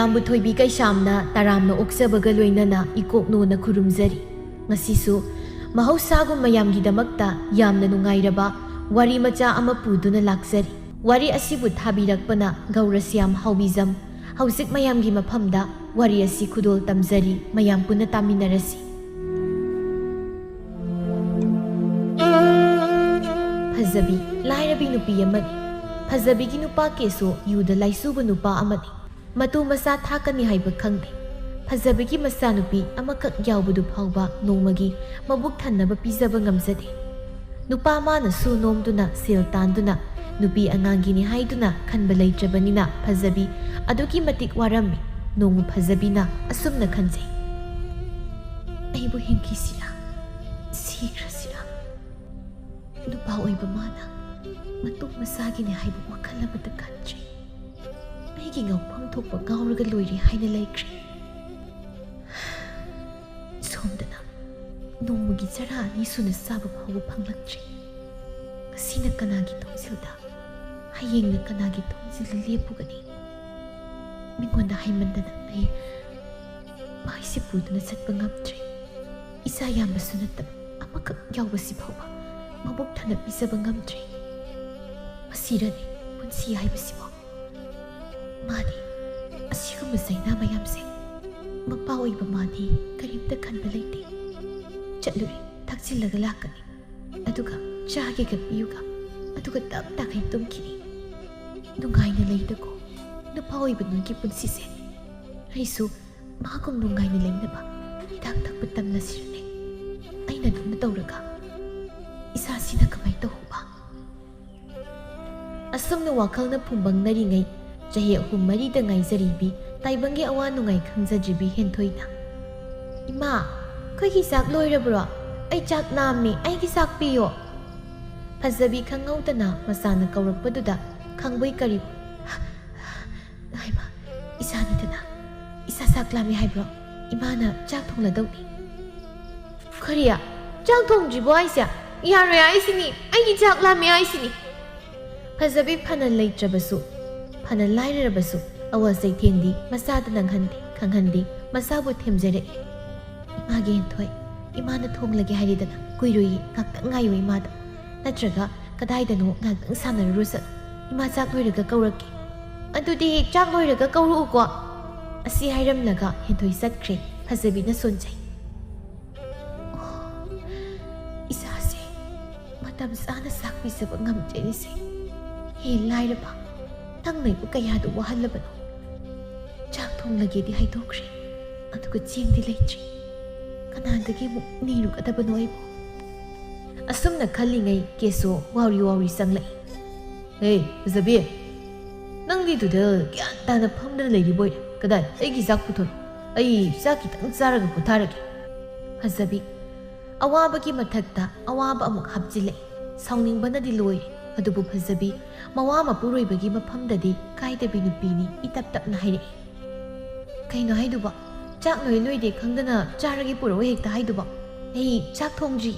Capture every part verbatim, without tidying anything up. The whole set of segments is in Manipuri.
ꯇꯥꯝꯕꯨ ꯊꯣꯏꯕꯤ ꯀꯩꯁꯥꯝꯅ ꯇꯔꯥꯝꯅ ꯑꯣꯛꯆꯕꯒ ꯂꯣꯏꯅꯅ ꯏꯀꯣꯛꯅꯣꯅ ꯈꯨꯔꯨꯝꯖꯔꯤ꯫ ꯉꯁꯤꯁꯨ ꯃꯍꯧꯁꯥꯒꯨꯝ ꯃꯌꯥꯝꯒꯤꯗꯃꯛꯇ ꯌꯥꯝꯅ ꯅꯨꯡꯉꯥꯏꯔꯕ ꯋꯥꯔꯤ ꯃꯆꯥ ꯑꯃ ꯄꯨꯗꯨꯅ ꯂꯥꯛꯆꯔꯤ꯫ ꯋꯥꯔꯤ ꯑꯁꯤꯕꯨ ꯊꯥꯕꯤꯔꯛꯄꯅ ꯒꯧꯔꯁ꯭ꯌꯥꯝ ꯍꯥꯎꯕꯤꯖꯝ꯫ ꯍꯧꯖꯤꯛ ꯃꯌꯥꯝꯒꯤ ꯃꯐꯝꯗ ꯋꯥꯔꯤ ꯑꯁꯤ ꯈꯨꯗꯣꯜ ꯇꯝꯖꯔꯤ, ꯃꯌꯥꯝ ꯄꯨꯟꯅ ꯇꯥꯃꯤꯟꯅꯔꯁꯤ꯫ ꯐꯖꯕꯤ ꯂꯥꯏꯔꯕꯤ ꯅꯨꯄꯤ ꯑꯃꯅꯤ꯫ ꯐꯖꯕꯤꯒꯤ ꯅꯨꯄꯥ ꯀꯦꯁꯣ ꯌꯨꯗ ꯂꯥꯏꯆꯨꯕ ꯅꯨꯄꯥ ꯑꯃꯅꯤ꯫ ꯃꯇꯨ ꯃꯆꯥ ꯊꯥꯛꯀꯅꯤ ꯍꯥꯏꯕ ꯈꯪꯗꯦ꯫ ꯐꯖꯕꯤꯒꯤ ꯃꯆꯥꯅꯨꯄꯤ ꯑꯃꯈꯛ ꯌꯥꯎꯕꯗꯨ ꯐꯥꯎꯕ ꯅꯣꯡꯃꯒꯤ ꯃꯕꯨꯛ ꯊꯟꯅꯕ ꯄꯤꯖꯕ ꯉꯝꯖꯗꯦ꯫ ꯅꯨꯄꯥ ꯃꯥꯅ ꯁꯨ ꯅꯣꯝꯗꯨꯅ ꯁꯦꯜ ꯇꯥꯟꯗꯨꯅ ꯅꯨꯄꯤ ꯑꯉꯥꯡꯒꯤꯅꯤ ꯍꯥꯏꯗꯨꯅ ꯈꯟꯕ ꯂꯩꯇ꯭ꯔꯕꯅꯤꯅ ꯐꯖꯕꯤ ꯑꯗꯨꯛꯀꯤ ꯃꯇꯤꯛ ꯋꯥꯔꯝꯃꯤ꯫ ꯅꯣꯡꯃ ꯐꯖꯕꯤꯅ ꯑꯁꯨꯝꯅ ꯈꯟꯖꯩ, "ꯑꯩꯕꯨ ꯍꯤꯡꯈꯤꯁꯤꯔꯥ, ꯁꯤꯈ꯭ꯔꯁꯤꯔꯥ?" ꯅꯨꯄꯥ ꯑꯣꯏꯕ ꯃꯥꯅ ꯃꯇꯨ ꯃꯆꯥꯒꯤꯅꯤ ꯍꯥꯏꯕ ꯋꯥꯈꯜ ꯑꯃꯠꯇ ꯈꯟꯗ꯭ꯔꯦ꯫ ꯑꯩꯒꯤ ꯉꯥꯎꯐꯝ ꯊꯣꯛꯄ ꯉꯥꯎꯔꯒ ꯂꯣꯏꯔꯦ ꯍꯥꯏꯅ ꯂꯩꯈ꯭ꯔꯦ꯫ ꯁꯣꯝꯗꯅ ꯅꯣꯡꯃꯒꯤ ꯆꯔꯥ ꯑꯅꯤ ꯁꯨꯅ ꯆꯥꯕ ꯐꯥꯎꯕ ꯐꯪꯂꯛꯇ꯭ꯔꯦ꯫ ꯉꯁꯤꯅ ꯀꯅꯥꯒꯤ ꯊꯣꯡꯖꯤꯜꯗ, ꯍꯌꯦꯡꯅ ꯀꯅꯥꯒꯤ ꯊꯣꯡꯖꯤꯜꯗ ꯂꯦꯞꯄꯨꯒꯅꯤ? ꯃꯤꯉꯣꯟꯗ ꯍꯥꯏꯃꯟꯗꯅ ꯑꯩ ꯃꯥꯏꯁꯦ ꯄꯨꯗꯨꯅ ꯆꯠꯄ ꯉꯝꯗ꯭ꯔꯦ꯫ ꯏꯆꯥ ꯌꯥꯝꯕꯁꯨ ꯅꯠꯇꯕ ꯑꯃꯈꯛ ꯌꯥꯎꯕꯁꯤ ꯐꯥꯎꯕ ꯃꯕꯨꯛ ꯊꯟꯅ ꯄꯤꯖꯕ ꯉꯝꯗ꯭ꯔꯦ꯫ ꯃꯁꯤꯔꯅꯤ ꯄꯨꯟꯁꯤ ꯍꯥꯏꯕꯁꯤꯕꯣ? ꯃꯥꯗꯤ ꯑꯁꯤꯒꯨꯝꯕ ꯆꯩꯅꯥ ꯃꯌꯥꯝꯁꯦ, ꯃꯄꯥ ꯑꯣꯏꯕ ꯃꯥꯗꯤ ꯀꯔꯤꯝꯇ ꯈꯟꯕ ꯂꯩꯇꯦ꯫ ꯆꯠꯂꯨꯔꯦ, ꯊꯛꯆꯤꯜꯂꯒ ꯂꯥꯛꯀꯅꯤ, ꯑꯗꯨꯒ ꯆꯥꯒꯦꯒ ꯄꯤꯌꯨꯒ, ꯑꯗꯨꯒ ꯇꯞ ꯇꯥꯈꯩ ꯇꯨꯝꯈꯤꯅꯤ꯫ ꯅꯨꯡꯉꯥꯏꯅ ꯂꯩꯗꯀꯣ ꯅꯨꯄꯥ ꯑꯣꯏꯕ ꯅꯣꯏꯒꯤ ꯄꯨꯟꯁꯤꯁꯦ꯫ ꯑꯩꯁꯨ ꯃꯥꯒꯨꯝ ꯅꯨꯡꯉꯥꯏꯅ ꯂꯩꯅꯕ ꯍꯤꯗꯥꯛ ꯊꯛꯄ ꯇꯝꯂꯁꯤꯔꯅꯦ? ꯑꯩꯅ ꯑꯗꯨꯝꯅ ꯇꯧꯔꯒ ꯏꯁꯥꯁꯤꯅ ꯀꯃꯥꯏ ꯇꯧꯍꯧꯕ? ꯑꯁꯨꯝꯅ ꯋꯥꯈꯜꯅ ꯐꯨꯝꯕꯪꯅꯔꯤꯉꯩ, ꯆꯍꯤ ꯑꯍꯨꯝ ꯃꯔꯤꯗ ꯉꯥꯏꯖꯔꯤꯕꯤ ꯇꯥꯏꯕꯪꯒꯤ ꯑꯋꯥ ꯅꯨꯡꯉꯥꯏ ꯈꯪꯖꯗ꯭ꯔꯤꯕꯤ ꯍꯦꯟꯊꯣꯏꯅ, "ꯏꯃꯥ, ꯑꯩꯈꯣꯏꯒꯤ ꯆꯥꯛ ꯂꯣꯏꯔꯕ꯭ꯔꯣ? ꯑꯩ ꯆꯥꯛ ꯂꯥꯝꯃꯦ, ꯑꯩꯒꯤ ꯆꯥꯛ ꯄꯤꯌꯣ!" ꯐꯖꯕꯤ ꯈꯪꯍꯧꯗꯅ ꯃꯆꯥꯅ ꯀꯧꯔꯛꯄꯗꯨꯗ ꯈꯪꯕꯣꯏ ꯀꯔꯤꯕꯣꯏ, "ꯍꯩꯃꯥ, ꯏꯆꯥꯅꯤꯗꯅ, ꯏꯆꯥ ꯆꯥꯛ ꯂꯥꯝꯃꯦ ꯍꯥꯏꯕ꯭ꯔꯣ? ꯏꯃꯥꯅ ꯆꯥꯛ ꯊꯣꯡꯂꯗꯧꯅꯤ꯫" "ꯀꯔꯤ? ꯆꯥꯛ ꯊꯣꯡꯗ꯭ꯔꯤꯕꯣ ꯍꯥꯏꯁꯦ? ꯌꯥꯔꯣꯏ ꯍꯥꯏꯁꯤꯅꯤ, ꯑꯩꯒꯤ ꯆꯥꯛ ꯂꯥꯝꯃꯦ ꯍꯥꯏꯁꯤꯅꯤ꯫" ꯐꯖꯕꯤ ꯐꯅ ꯂꯩꯇ꯭ꯔꯕꯁꯨ, ꯐꯅ ꯂꯥꯏꯔꯔꯕꯁꯨ, ꯑꯋꯥ ꯆꯩꯊꯦꯡꯗꯤ ꯃꯆꯥꯗ ꯅꯪꯍꯟꯗꯦ, ꯈꯪꯍꯟꯗꯦ, ꯃꯆꯥꯕꯨ ꯊꯦꯝꯖꯔꯛꯏ꯫ "ꯏꯃꯥꯒꯤ ꯍꯦꯟꯊꯣꯏ, ꯏꯃꯥꯅ ꯊꯣꯡꯂꯒꯦ ꯍꯥꯏꯔꯦꯗꯅ, ꯀꯨꯏꯔꯣꯏꯌꯦ, ꯉꯥꯛꯇꯪ ꯉꯥꯏꯌꯨ ꯏꯃꯥꯗ꯫ ꯅꯠꯇ꯭ꯔꯒ ꯀꯗꯥꯏꯗꯅꯣ ꯉꯥꯛꯇꯪ ꯁꯥꯟꯅꯔꯨꯔꯣ ꯆꯠꯂꯣ꯫ ꯏꯃꯥ ꯆꯥꯛ ꯂꯣꯏꯔꯒ ꯀꯧꯔꯛꯀꯦ꯫" "ꯑꯗꯨꯗꯤ ꯆꯥꯛ ꯂꯣꯏꯔꯒ ꯀꯧꯔꯛꯎꯀꯣ꯫" ꯑꯁꯤ ꯍꯥꯏꯔꯝꯂꯒ ꯍꯦꯟꯊꯣꯏ ꯆꯠꯈ꯭ꯔꯦ꯫ ꯐꯖꯕꯤꯅ ꯁꯣꯟꯖꯩ꯫ "ꯑꯣ, ꯏꯆꯥꯁꯦ ꯃꯇꯝ ꯆꯥꯅ ꯆꯥꯛ ꯄꯤꯖꯕ ꯉꯝꯗ꯭ꯔꯦꯅꯦꯁꯦ꯫ ꯍꯦ ꯂꯥꯏꯔꯕ, ꯅꯪꯅ ꯑꯩꯕꯨ ꯀꯌꯥꯗ ꯋꯥꯍꯜꯂꯕꯅꯣ? ꯆꯥꯛ ꯊꯣꯡꯂꯒꯦꯗꯤ ꯍꯥꯏꯗꯣꯛꯈ꯭ꯔꯦ, ꯑꯗꯨꯒ ꯆꯦꯡꯗꯤ ꯂꯩꯇ꯭ꯔꯤ꯫ ꯀꯅꯥꯗꯒꯤ ꯑꯃꯨꯛ ꯅꯤꯔꯨꯒꯗꯕꯅꯣ ꯑꯩꯕꯨ?" ꯑꯁꯨꯝꯅ ꯈꯜꯂꯤꯉꯩ ꯀꯦꯁꯣ ꯋꯥꯎꯔꯤ ꯋꯥꯎꯔꯤ ꯆꯪꯂꯛꯏ꯫ "ꯍꯦ, ꯐꯖꯕꯤ, ꯅꯪꯗꯤ ꯑꯗꯨꯗ ꯒ꯭ꯌꯥꯟ ꯇꯥꯅ ꯐꯝꯗꯅ ꯂꯩꯔꯤꯕꯣꯏꯔꯦ꯫ ꯀꯗꯥꯏ, ꯑꯩꯒꯤ ꯆꯥꯛ ꯄꯨꯊꯣꯔꯛ꯫ ꯑꯩ ꯆꯥꯛ ꯈꯤꯇꯪ ꯆꯥꯔꯒ ꯄꯣꯊꯥꯔꯒꯦ꯫" ꯐꯖꯕꯤ, ꯑꯋꯥꯕꯒꯤ ꯃꯊꯛꯇ ꯑꯋꯥꯕ ꯑꯃꯨꯛ ꯍꯥꯞꯆꯤꯜꯂꯛꯏ꯫ ꯁꯥꯎꯅꯤꯡꯕꯅꯗꯤ ꯂꯣꯏꯔꯦ꯫ ꯑꯗꯨꯕꯨ ꯐꯖꯕꯤ, ꯃꯋꯥ ꯃꯄꯨꯔꯣꯏꯕꯒꯤ ꯃꯐꯝꯗꯗꯤ ꯀꯥꯏꯗꯕꯤ ꯅꯨꯄꯤꯅꯤ, ꯏꯇꯞ ꯇꯞꯅ ꯍꯥꯏꯔꯛꯏ꯫ "ꯀꯩꯅꯣ ꯍꯥꯏꯗꯨꯕꯣ? ꯆꯥꯛ ꯂꯣꯏ ꯂꯣꯏꯗꯦ ꯈꯪꯗꯅ ꯆꯥꯔꯒꯦ ꯄꯨꯔꯛꯑꯣ ꯍꯦꯛꯇ ꯍꯥꯏꯗꯨꯕꯣ? ꯑꯩ ꯆꯥꯛ ꯊꯣꯡꯗ꯭ꯔꯤ꯫"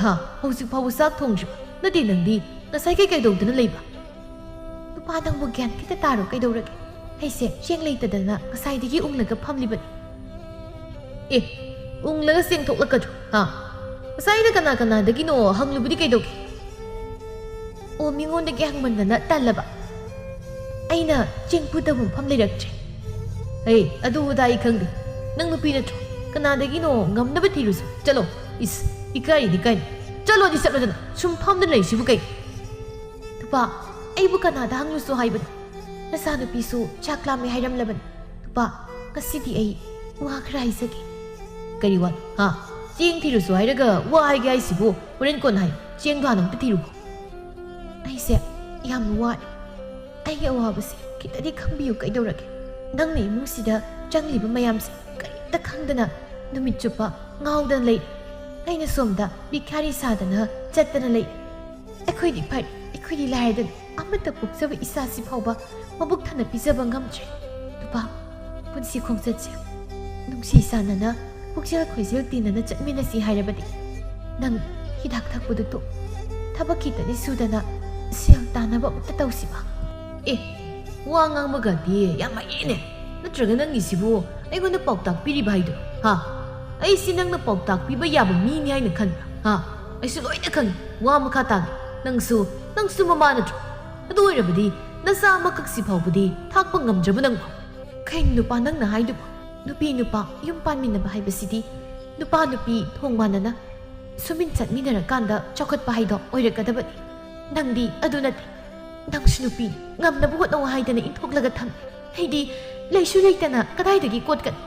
"ꯍꯥ? ꯍꯧꯖꯤꯛ ꯐꯥꯎꯕ ꯆꯥꯛ ꯊꯣꯡꯗ꯭ꯔꯤꯕ? ꯅꯠꯇꯦ, ꯅꯪꯗꯤ ꯉꯁꯥꯏ ꯀꯩ ꯀꯩꯗꯧꯗꯅ ꯂꯩꯕ?" "ꯅꯨꯄꯥ ꯅꯪꯕꯨ ꯒ꯭ꯌꯥꯟ ꯈꯤꯇ ꯇꯥꯔꯣ, ꯀꯩꯗꯧꯔꯒꯦ? ꯑꯩꯁꯦ ꯆꯦꯡ ꯂꯩꯇꯗꯅ ꯉꯁꯥꯏꯗꯒꯤ ꯎꯪꯂꯒ ꯐꯝꯂꯤꯕꯅꯤ꯫" "ꯑꯦ, ꯎꯪꯂꯒ ꯆꯦꯡ ꯊꯣꯛꯂꯛꯀꯗ꯭ꯔꯣ? ꯍꯥ? ꯉꯁꯥꯏꯅ ꯀꯅꯥ ꯀꯅꯥꯗꯒꯤꯅꯣ ꯍꯪꯂꯨꯕꯗꯤ ꯀꯩꯗꯧꯒꯦ?" "ꯑꯣ, ꯃꯤꯉꯣꯟꯗꯒꯤ ꯍꯪꯃꯟꯗꯅ ꯇꯜꯂꯕ꯫ ꯑꯩꯅ ꯆꯦꯡ ꯐꯨꯠꯇꯕ ꯃꯐꯝ ꯂꯩꯔꯛꯇ꯭ꯔꯦ꯫" "ꯍꯦ, ꯑꯗꯨ ꯑꯗꯥ ꯑꯩ ꯈꯪꯗꯦ꯫ ꯅꯪ ꯅꯨꯄꯤ ꯅꯠꯇ꯭ꯔꯣ? ꯀꯅꯥꯗꯒꯤꯅꯣ ꯉꯝꯅꯕ ꯊꯤꯔꯨꯁꯦ꯫ ꯆꯠꯂꯣ꯫ ꯏꯁ, ꯏꯀꯥꯏꯔꯤꯗꯤ ꯏꯀꯥꯏꯅꯤ꯫ ꯆꯠꯂꯣꯗꯤ ꯆꯠꯂꯣꯗꯅ꯫ ꯁꯨꯝ ꯐꯝꯗꯨꯅ ꯂꯩꯔꯤꯁꯤꯕꯨ ꯀꯩ?" "ꯅꯨꯄꯥ, ꯑꯩꯕꯨ ꯀꯅꯥꯗ ꯍꯪꯂꯨꯁꯣ ꯍꯥꯏꯕꯅꯣ? ꯅꯆꯥꯅꯨꯄꯤꯁꯨ ꯆꯥꯛ ꯂꯥꯝꯃꯦ ꯍꯥꯏꯔꯝꯂꯕꯅꯤ꯫ ꯅꯨꯄꯥ, ꯉꯁꯤꯗꯤ ꯑꯩ ꯋꯥ ꯈꯔ ꯍꯥꯏꯖꯒꯦ꯫" "ꯀꯔꯤ ꯋꯥꯅꯣ? ꯍꯥ? ꯆꯦꯡ ꯊꯤꯔꯨꯁꯣ ꯍꯥꯏꯔꯒ ꯋꯥ ꯍꯥꯏꯒꯦ ꯍꯥꯏꯁꯤꯕꯨ? ꯍꯣꯔꯦꯟ ꯀꯣꯟꯅ ꯍꯥꯏ꯫ ꯆꯦꯡꯗꯣ ꯍꯥꯟꯅ ꯑꯝꯇ ꯊꯤꯔꯨꯀꯣ꯫" "ꯑꯩꯁꯦ ꯌꯥꯝꯅ ꯋꯥꯔꯦ꯫ ꯑꯩꯒꯤ ꯑꯋꯥꯕꯁꯦ ꯈꯤꯇꯗꯤ ꯈꯪꯕꯤꯌꯨ ꯀꯩꯗꯧꯔꯒꯦ? ꯅꯪꯅ ꯏꯃꯨꯡꯁꯤꯗ ꯆꯪꯂꯤꯕ ꯃꯌꯥꯝꯁꯦ ꯀꯔꯤꯝꯇ ꯈꯪꯗꯅ ꯅꯨꯃꯤꯠ ꯆꯨꯞꯄ ꯉꯥꯎꯗꯅ ꯂꯩ꯫ ꯑꯩꯅ ꯁꯣꯝꯗ ꯚꯤꯈꯥꯔꯤ ꯁꯥꯗꯅ ꯆꯠꯇꯅ ꯂꯩ꯫ ꯑꯩꯈꯣꯏꯗꯤ ꯐꯔꯦ, ꯑꯩꯈꯣꯏꯗꯤ ꯂꯥꯏꯔꯗꯅ ꯑꯃꯠꯇ ꯄꯣꯛꯆꯕ ꯏꯆꯥꯁꯤ ꯐꯥꯎꯕ ꯃꯕꯨꯛ ꯊꯟꯅ ꯄꯤꯖꯕ ꯉꯝꯗ꯭ꯔꯦ꯫ ꯅꯨꯄꯥ, ꯄꯨꯟꯁꯤ ꯈꯣꯡꯆꯠꯁꯦ ꯅꯨꯡꯁꯤ ꯆꯥꯟꯅꯅ ꯄꯨꯛꯆꯦꯜ ꯈꯣꯏꯖꯦꯜ ꯇꯤꯟꯅꯅ ꯆꯠꯃꯤꯟꯅꯁꯤ ꯍꯥꯏꯔꯕꯗꯤ ꯅꯪ ꯍꯤꯗꯥꯛ ꯊꯛꯄꯗꯨ ꯇꯣꯛ꯫ ꯊꯕꯛ ꯈꯤꯇꯗꯤ ꯁꯨꯗꯅ ꯁꯦꯜ ꯇꯥꯟꯅꯕ ꯑꯃꯨꯛꯇ ꯇꯧꯁꯤꯕ?" "ꯑꯦ, ꯋꯥ ꯉꯥꯡꯕꯒꯗꯤ ꯌꯥꯝ ꯍꯩꯌꯦꯅꯦ꯫ ꯅꯠꯇ꯭ꯔꯒ ꯅꯪꯒꯤꯁꯤꯕꯨ ꯑꯩꯉꯣꯟꯗ ꯄꯥꯎꯇꯥꯛ ꯄꯤꯔꯤꯕ ꯍꯥꯏꯗꯨꯔꯣ? ꯍꯥ? ꯑꯩꯁꯤ ꯅꯪꯅ ꯄꯥꯎꯇꯥꯛ ꯄꯤꯕ ꯌꯥꯕ ꯃꯤꯅꯤ ꯍꯥꯏꯅ ꯈꯟꯕ꯭ꯔꯥ? ꯍꯥ? ꯑꯩꯁꯨ ꯂꯣꯏꯅ ꯈꯪꯉꯤ꯫ ꯋꯥ ꯃꯈꯥ ꯇꯥꯒꯦ꯫ ꯅꯪꯁꯨ, ꯅꯪꯁꯨ ꯃꯃꯥ ꯅꯠꯇ꯭ꯔꯣ? ꯑꯗꯨ ꯑꯣꯏꯔꯕꯗꯤ ꯅꯆꯥ ꯑꯃꯈꯛꯁꯤ ꯐꯥꯎꯕꯗꯤ ꯊꯥꯛꯄ ꯉꯝꯗ꯭ꯔꯕ ꯅꯪꯕꯣ? ꯀꯩꯅꯣ ꯅꯨꯄꯥ ꯅꯪꯅ ꯍꯥꯏꯗꯨꯕꯣ? ꯅꯨꯄꯤ ꯅꯨꯄꯥ ꯌꯨꯝ ꯄꯥꯟꯃꯤꯟꯅꯕ ꯍꯥꯏꯕꯁꯤꯗꯤ ꯅꯨꯄꯥ ꯅꯨꯄꯤ ꯊꯣꯡ ꯃꯥꯟꯅꯅ ꯁꯨꯃꯤꯟ ꯆꯠꯃꯤꯟꯅꯔꯀꯥꯟꯗ ꯆꯥꯎꯈꯠꯄ ꯍꯥꯏꯗꯣ ꯑꯣꯏꯔꯛꯀꯗꯕꯅꯤ꯫ ꯅꯪꯗꯤ ꯑꯗꯨ ꯅꯠꯇꯦ꯫ ꯅꯪꯁꯨ ꯅꯨꯄꯤ, ꯉꯝꯅꯕ ꯍꯣꯠꯅꯧ ꯍꯥꯏꯗꯅ ꯏꯟꯊꯣꯛꯂꯒ ꯊꯝꯃꯤ꯫ ꯑꯩꯗꯤ ꯂꯩꯁꯨ ꯂꯩꯇꯅ ꯀꯗꯥꯏꯗꯒꯤ ꯀꯣꯠꯀꯅꯤ?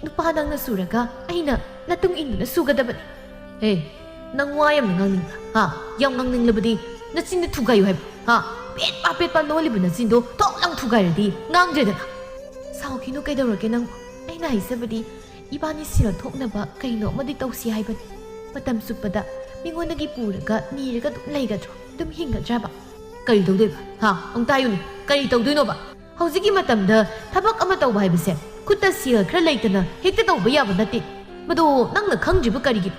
ꯅꯨꯄꯥ ꯅꯪꯅ ꯁꯨꯔꯒ ꯑꯩꯅ ꯅꯇꯨꯡ ꯏꯟꯗꯨꯅ ꯁꯨꯒꯗꯕꯅꯤ꯫ ꯍꯦ, ꯅꯪ ꯋꯥ ꯌꯥꯝꯅ ꯉꯥꯡꯅꯤꯡꯕ꯭ꯔꯥ? ꯍꯥ? ꯌꯥꯝ ꯉꯥꯡꯅꯤꯡꯂꯕꯗꯤ ꯅꯆꯤꯟꯗꯨ ꯊꯨꯒꯥꯏꯌꯨ ꯍꯥꯏꯕ? ꯍꯥ? ꯄꯦꯠꯄ ꯄꯦꯠꯄ ꯅꯣꯜꯂꯤꯕ ꯅꯆꯤꯟꯗꯣ ꯊꯣꯛ ꯂꯥꯎ ꯊꯨꯒꯥꯏꯔꯗꯤ ꯉꯥꯡꯗ꯭ꯔꯦꯗꯅ꯫ ꯁꯥꯎꯈꯤꯅꯨ, ꯀꯩꯗꯧꯔꯒꯦ ꯅꯪꯕꯨ? ꯑꯩꯅ ꯍꯥꯏꯖꯕꯗꯤ ꯏꯕꯥꯅꯤ ꯁꯦꯜ ꯊꯣꯛꯅꯕ ꯀꯩꯅꯣ ꯑꯃꯗꯤ ꯇꯧꯁꯤ ꯍꯥꯏꯕꯅꯤ꯫ ꯃꯇꯝ ꯆꯨꯞꯄꯗ ꯃꯤꯉꯣꯟꯗꯒꯤ ꯄꯨꯔꯒ ꯅꯤꯔꯒ ꯑꯗꯨꯝ ꯂꯩꯒꯗ꯭ꯔꯣ? ꯑꯗꯨꯝ ꯍꯤꯡꯒꯗ꯭ꯔꯕ? ꯀꯔꯤ ꯇꯧꯗꯣꯏꯕ? ꯍꯥ? ꯑꯃꯨꯛꯇ ꯍꯥꯏꯌꯨꯅꯦ, ꯀꯔꯤ ꯇꯧꯗꯣꯏꯅꯣꯕ? ꯍꯧꯖꯤꯛꯀꯤ ꯃꯇꯝꯗ ꯊꯕꯛ ꯑꯃ ꯇꯧꯕ ꯍꯥꯏꯕꯁꯦ ꯈꯨꯠꯇ ꯁꯦꯜ ꯈꯔ ꯂꯩꯇꯅ ꯍꯦꯛꯇ ꯇꯧꯕ ꯌꯥꯕ ꯅꯠꯇꯦ꯫ ꯃꯗꯨ ꯅꯪꯅ ꯈꯪꯗ꯭ꯔꯤꯕ ꯀꯔꯤꯒꯤꯅꯣ?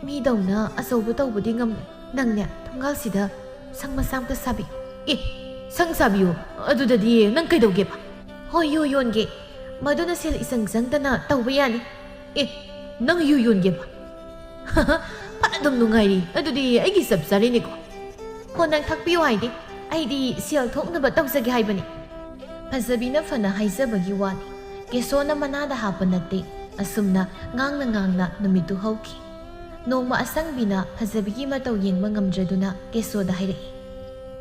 ꯃꯤꯗꯧꯅ ꯑꯆꯧꯕ ꯇꯧꯕꯗꯤ ꯉꯝꯂꯣꯏ꯫ ꯅꯪꯅꯦ, ꯊꯣꯡꯒꯥꯜꯁꯤꯗ ꯁꯪ ꯃꯆꯥ ꯑꯝꯇ ꯁꯥꯕꯤꯌꯨ꯫ ꯑꯦ, ꯁꯪ ꯁꯥꯕꯤꯌꯨ? ꯑꯗꯨꯗꯗꯤ ꯅꯪ ꯀꯩꯗꯧꯒꯦꯕ? ꯍꯣꯏ, ꯌꯨ ꯌꯣꯟꯒꯦ꯫ ꯃꯗꯨꯅ ꯁꯦꯜ ꯏꯆꯪ ꯆꯪꯗꯅ ꯇꯧꯕ ꯌꯥꯅꯤ꯫ ꯑꯦ, ꯅꯪ ꯌꯨ ꯌꯣꯟꯒꯦꯕ? ꯐꯅ ꯑꯗꯨꯝ ꯅꯨꯡꯉꯥꯏꯔꯤ꯫ ꯑꯗꯨꯗꯤ ꯑꯩꯒꯤ ꯆꯞ ꯆꯥꯔꯦꯅꯦꯀꯣ꯫ ꯍꯣ, ꯅꯪ ꯊꯛꯄꯤꯌꯨ ꯍꯥꯏꯗꯤ? ꯑꯩꯗꯤ ꯁꯦꯜ ꯊꯣꯛꯅꯕ ꯇꯧꯖꯒꯦ ꯍꯥꯏꯕꯅꯤ꯫ ꯐꯖꯕꯤꯅ ꯐꯅ ꯍꯥꯏꯖꯕꯒꯤ ꯋꯥꯅꯤ꯫ ꯀꯦꯁꯣꯅ ꯃꯅꯥꯗ ꯍꯥꯞꯄ ꯅꯠꯇꯦ꯫ ꯑꯁꯨꯝꯅ ꯉꯥꯡꯅ ꯉꯥꯡꯅ ꯅꯨꯃꯤꯠꯇꯨ ꯍꯧꯈꯤ꯫ ꯅꯣꯡꯃ ꯑꯁꯪꯕꯤꯅ ꯐꯖꯕꯤꯒꯤ ꯃꯇꯧ ꯌꯦꯡꯕ ꯉꯝꯗ꯭ꯔꯗꯨꯅ ꯀꯦꯁꯣꯗ ꯍꯥꯏꯔꯛꯏ꯫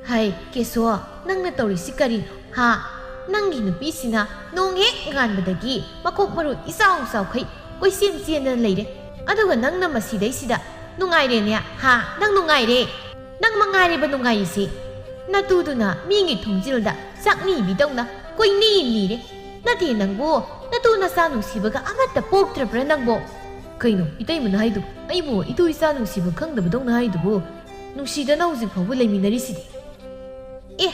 ꯍꯩ, ꯀꯦꯁꯣ, ꯅꯪꯅ ꯇꯧꯔꯤꯁꯤ ꯀꯔꯤꯅꯣ? ꯍꯥ? ꯅꯪꯒꯤ ꯅꯨꯄꯤꯁꯤꯅ ꯅꯣꯡ ꯍꯦꯛ ꯉꯥꯟꯕꯗꯒꯤ ꯃꯀꯣꯛ ꯃꯔꯨ ꯏꯆꯥꯎ ꯆꯥꯎꯈꯩ ꯀꯣꯏꯆꯦꯟ ꯆꯦꯟꯗꯅ ꯂꯩꯔꯦ꯫ ꯑꯗꯨꯒ ꯅꯪꯅ ꯃꯁꯤꯗꯩꯁꯤꯗ ꯅꯨꯡꯉꯥꯏꯔꯦꯅꯦ? ꯍꯥ? ꯅꯪ ꯅꯨꯡꯉꯥꯏꯔꯦ? ꯅꯪ ꯃꯉꯥꯏꯔꯦꯕ ꯅꯨꯡꯉꯥꯏꯔꯤꯁꯤ꯫ ꯅꯇꯨꯗꯨꯅ ꯃꯤꯒꯤ ꯊꯣꯡꯖꯤꯜꯗ ꯆꯥꯛ ꯅꯤꯕꯤꯗꯧꯅ ꯀꯣꯏꯅꯤ ꯅꯤꯔꯦ꯫ ꯅꯠꯇꯦ ꯅꯪꯕꯨ, ꯅꯇꯨ ꯅꯆꯥ ꯅꯨꯡꯁꯤꯕꯒ ꯑꯃꯠꯇ ꯄꯣꯛꯇ꯭ꯔꯕ꯭ꯔꯥ ꯅꯪꯕꯣ? ꯀꯩꯅꯣ ꯏꯇꯩꯃꯅ ꯍꯥꯏꯗꯨꯕꯨ? ꯑꯩꯕꯨ ꯏꯇꯨ ꯏꯆꯥ ꯅꯨꯡꯁꯤꯕ ꯈꯪꯗꯕꯗꯧꯅ ꯍꯥꯏꯗꯨꯕꯨ? ꯅꯨꯡꯁꯤꯗꯅ ꯍꯧꯖꯤꯛ ꯐꯥꯎꯕ ꯂꯩꯃꯤꯟꯅꯔꯤꯁꯤꯗꯤ꯫ ꯑꯦ,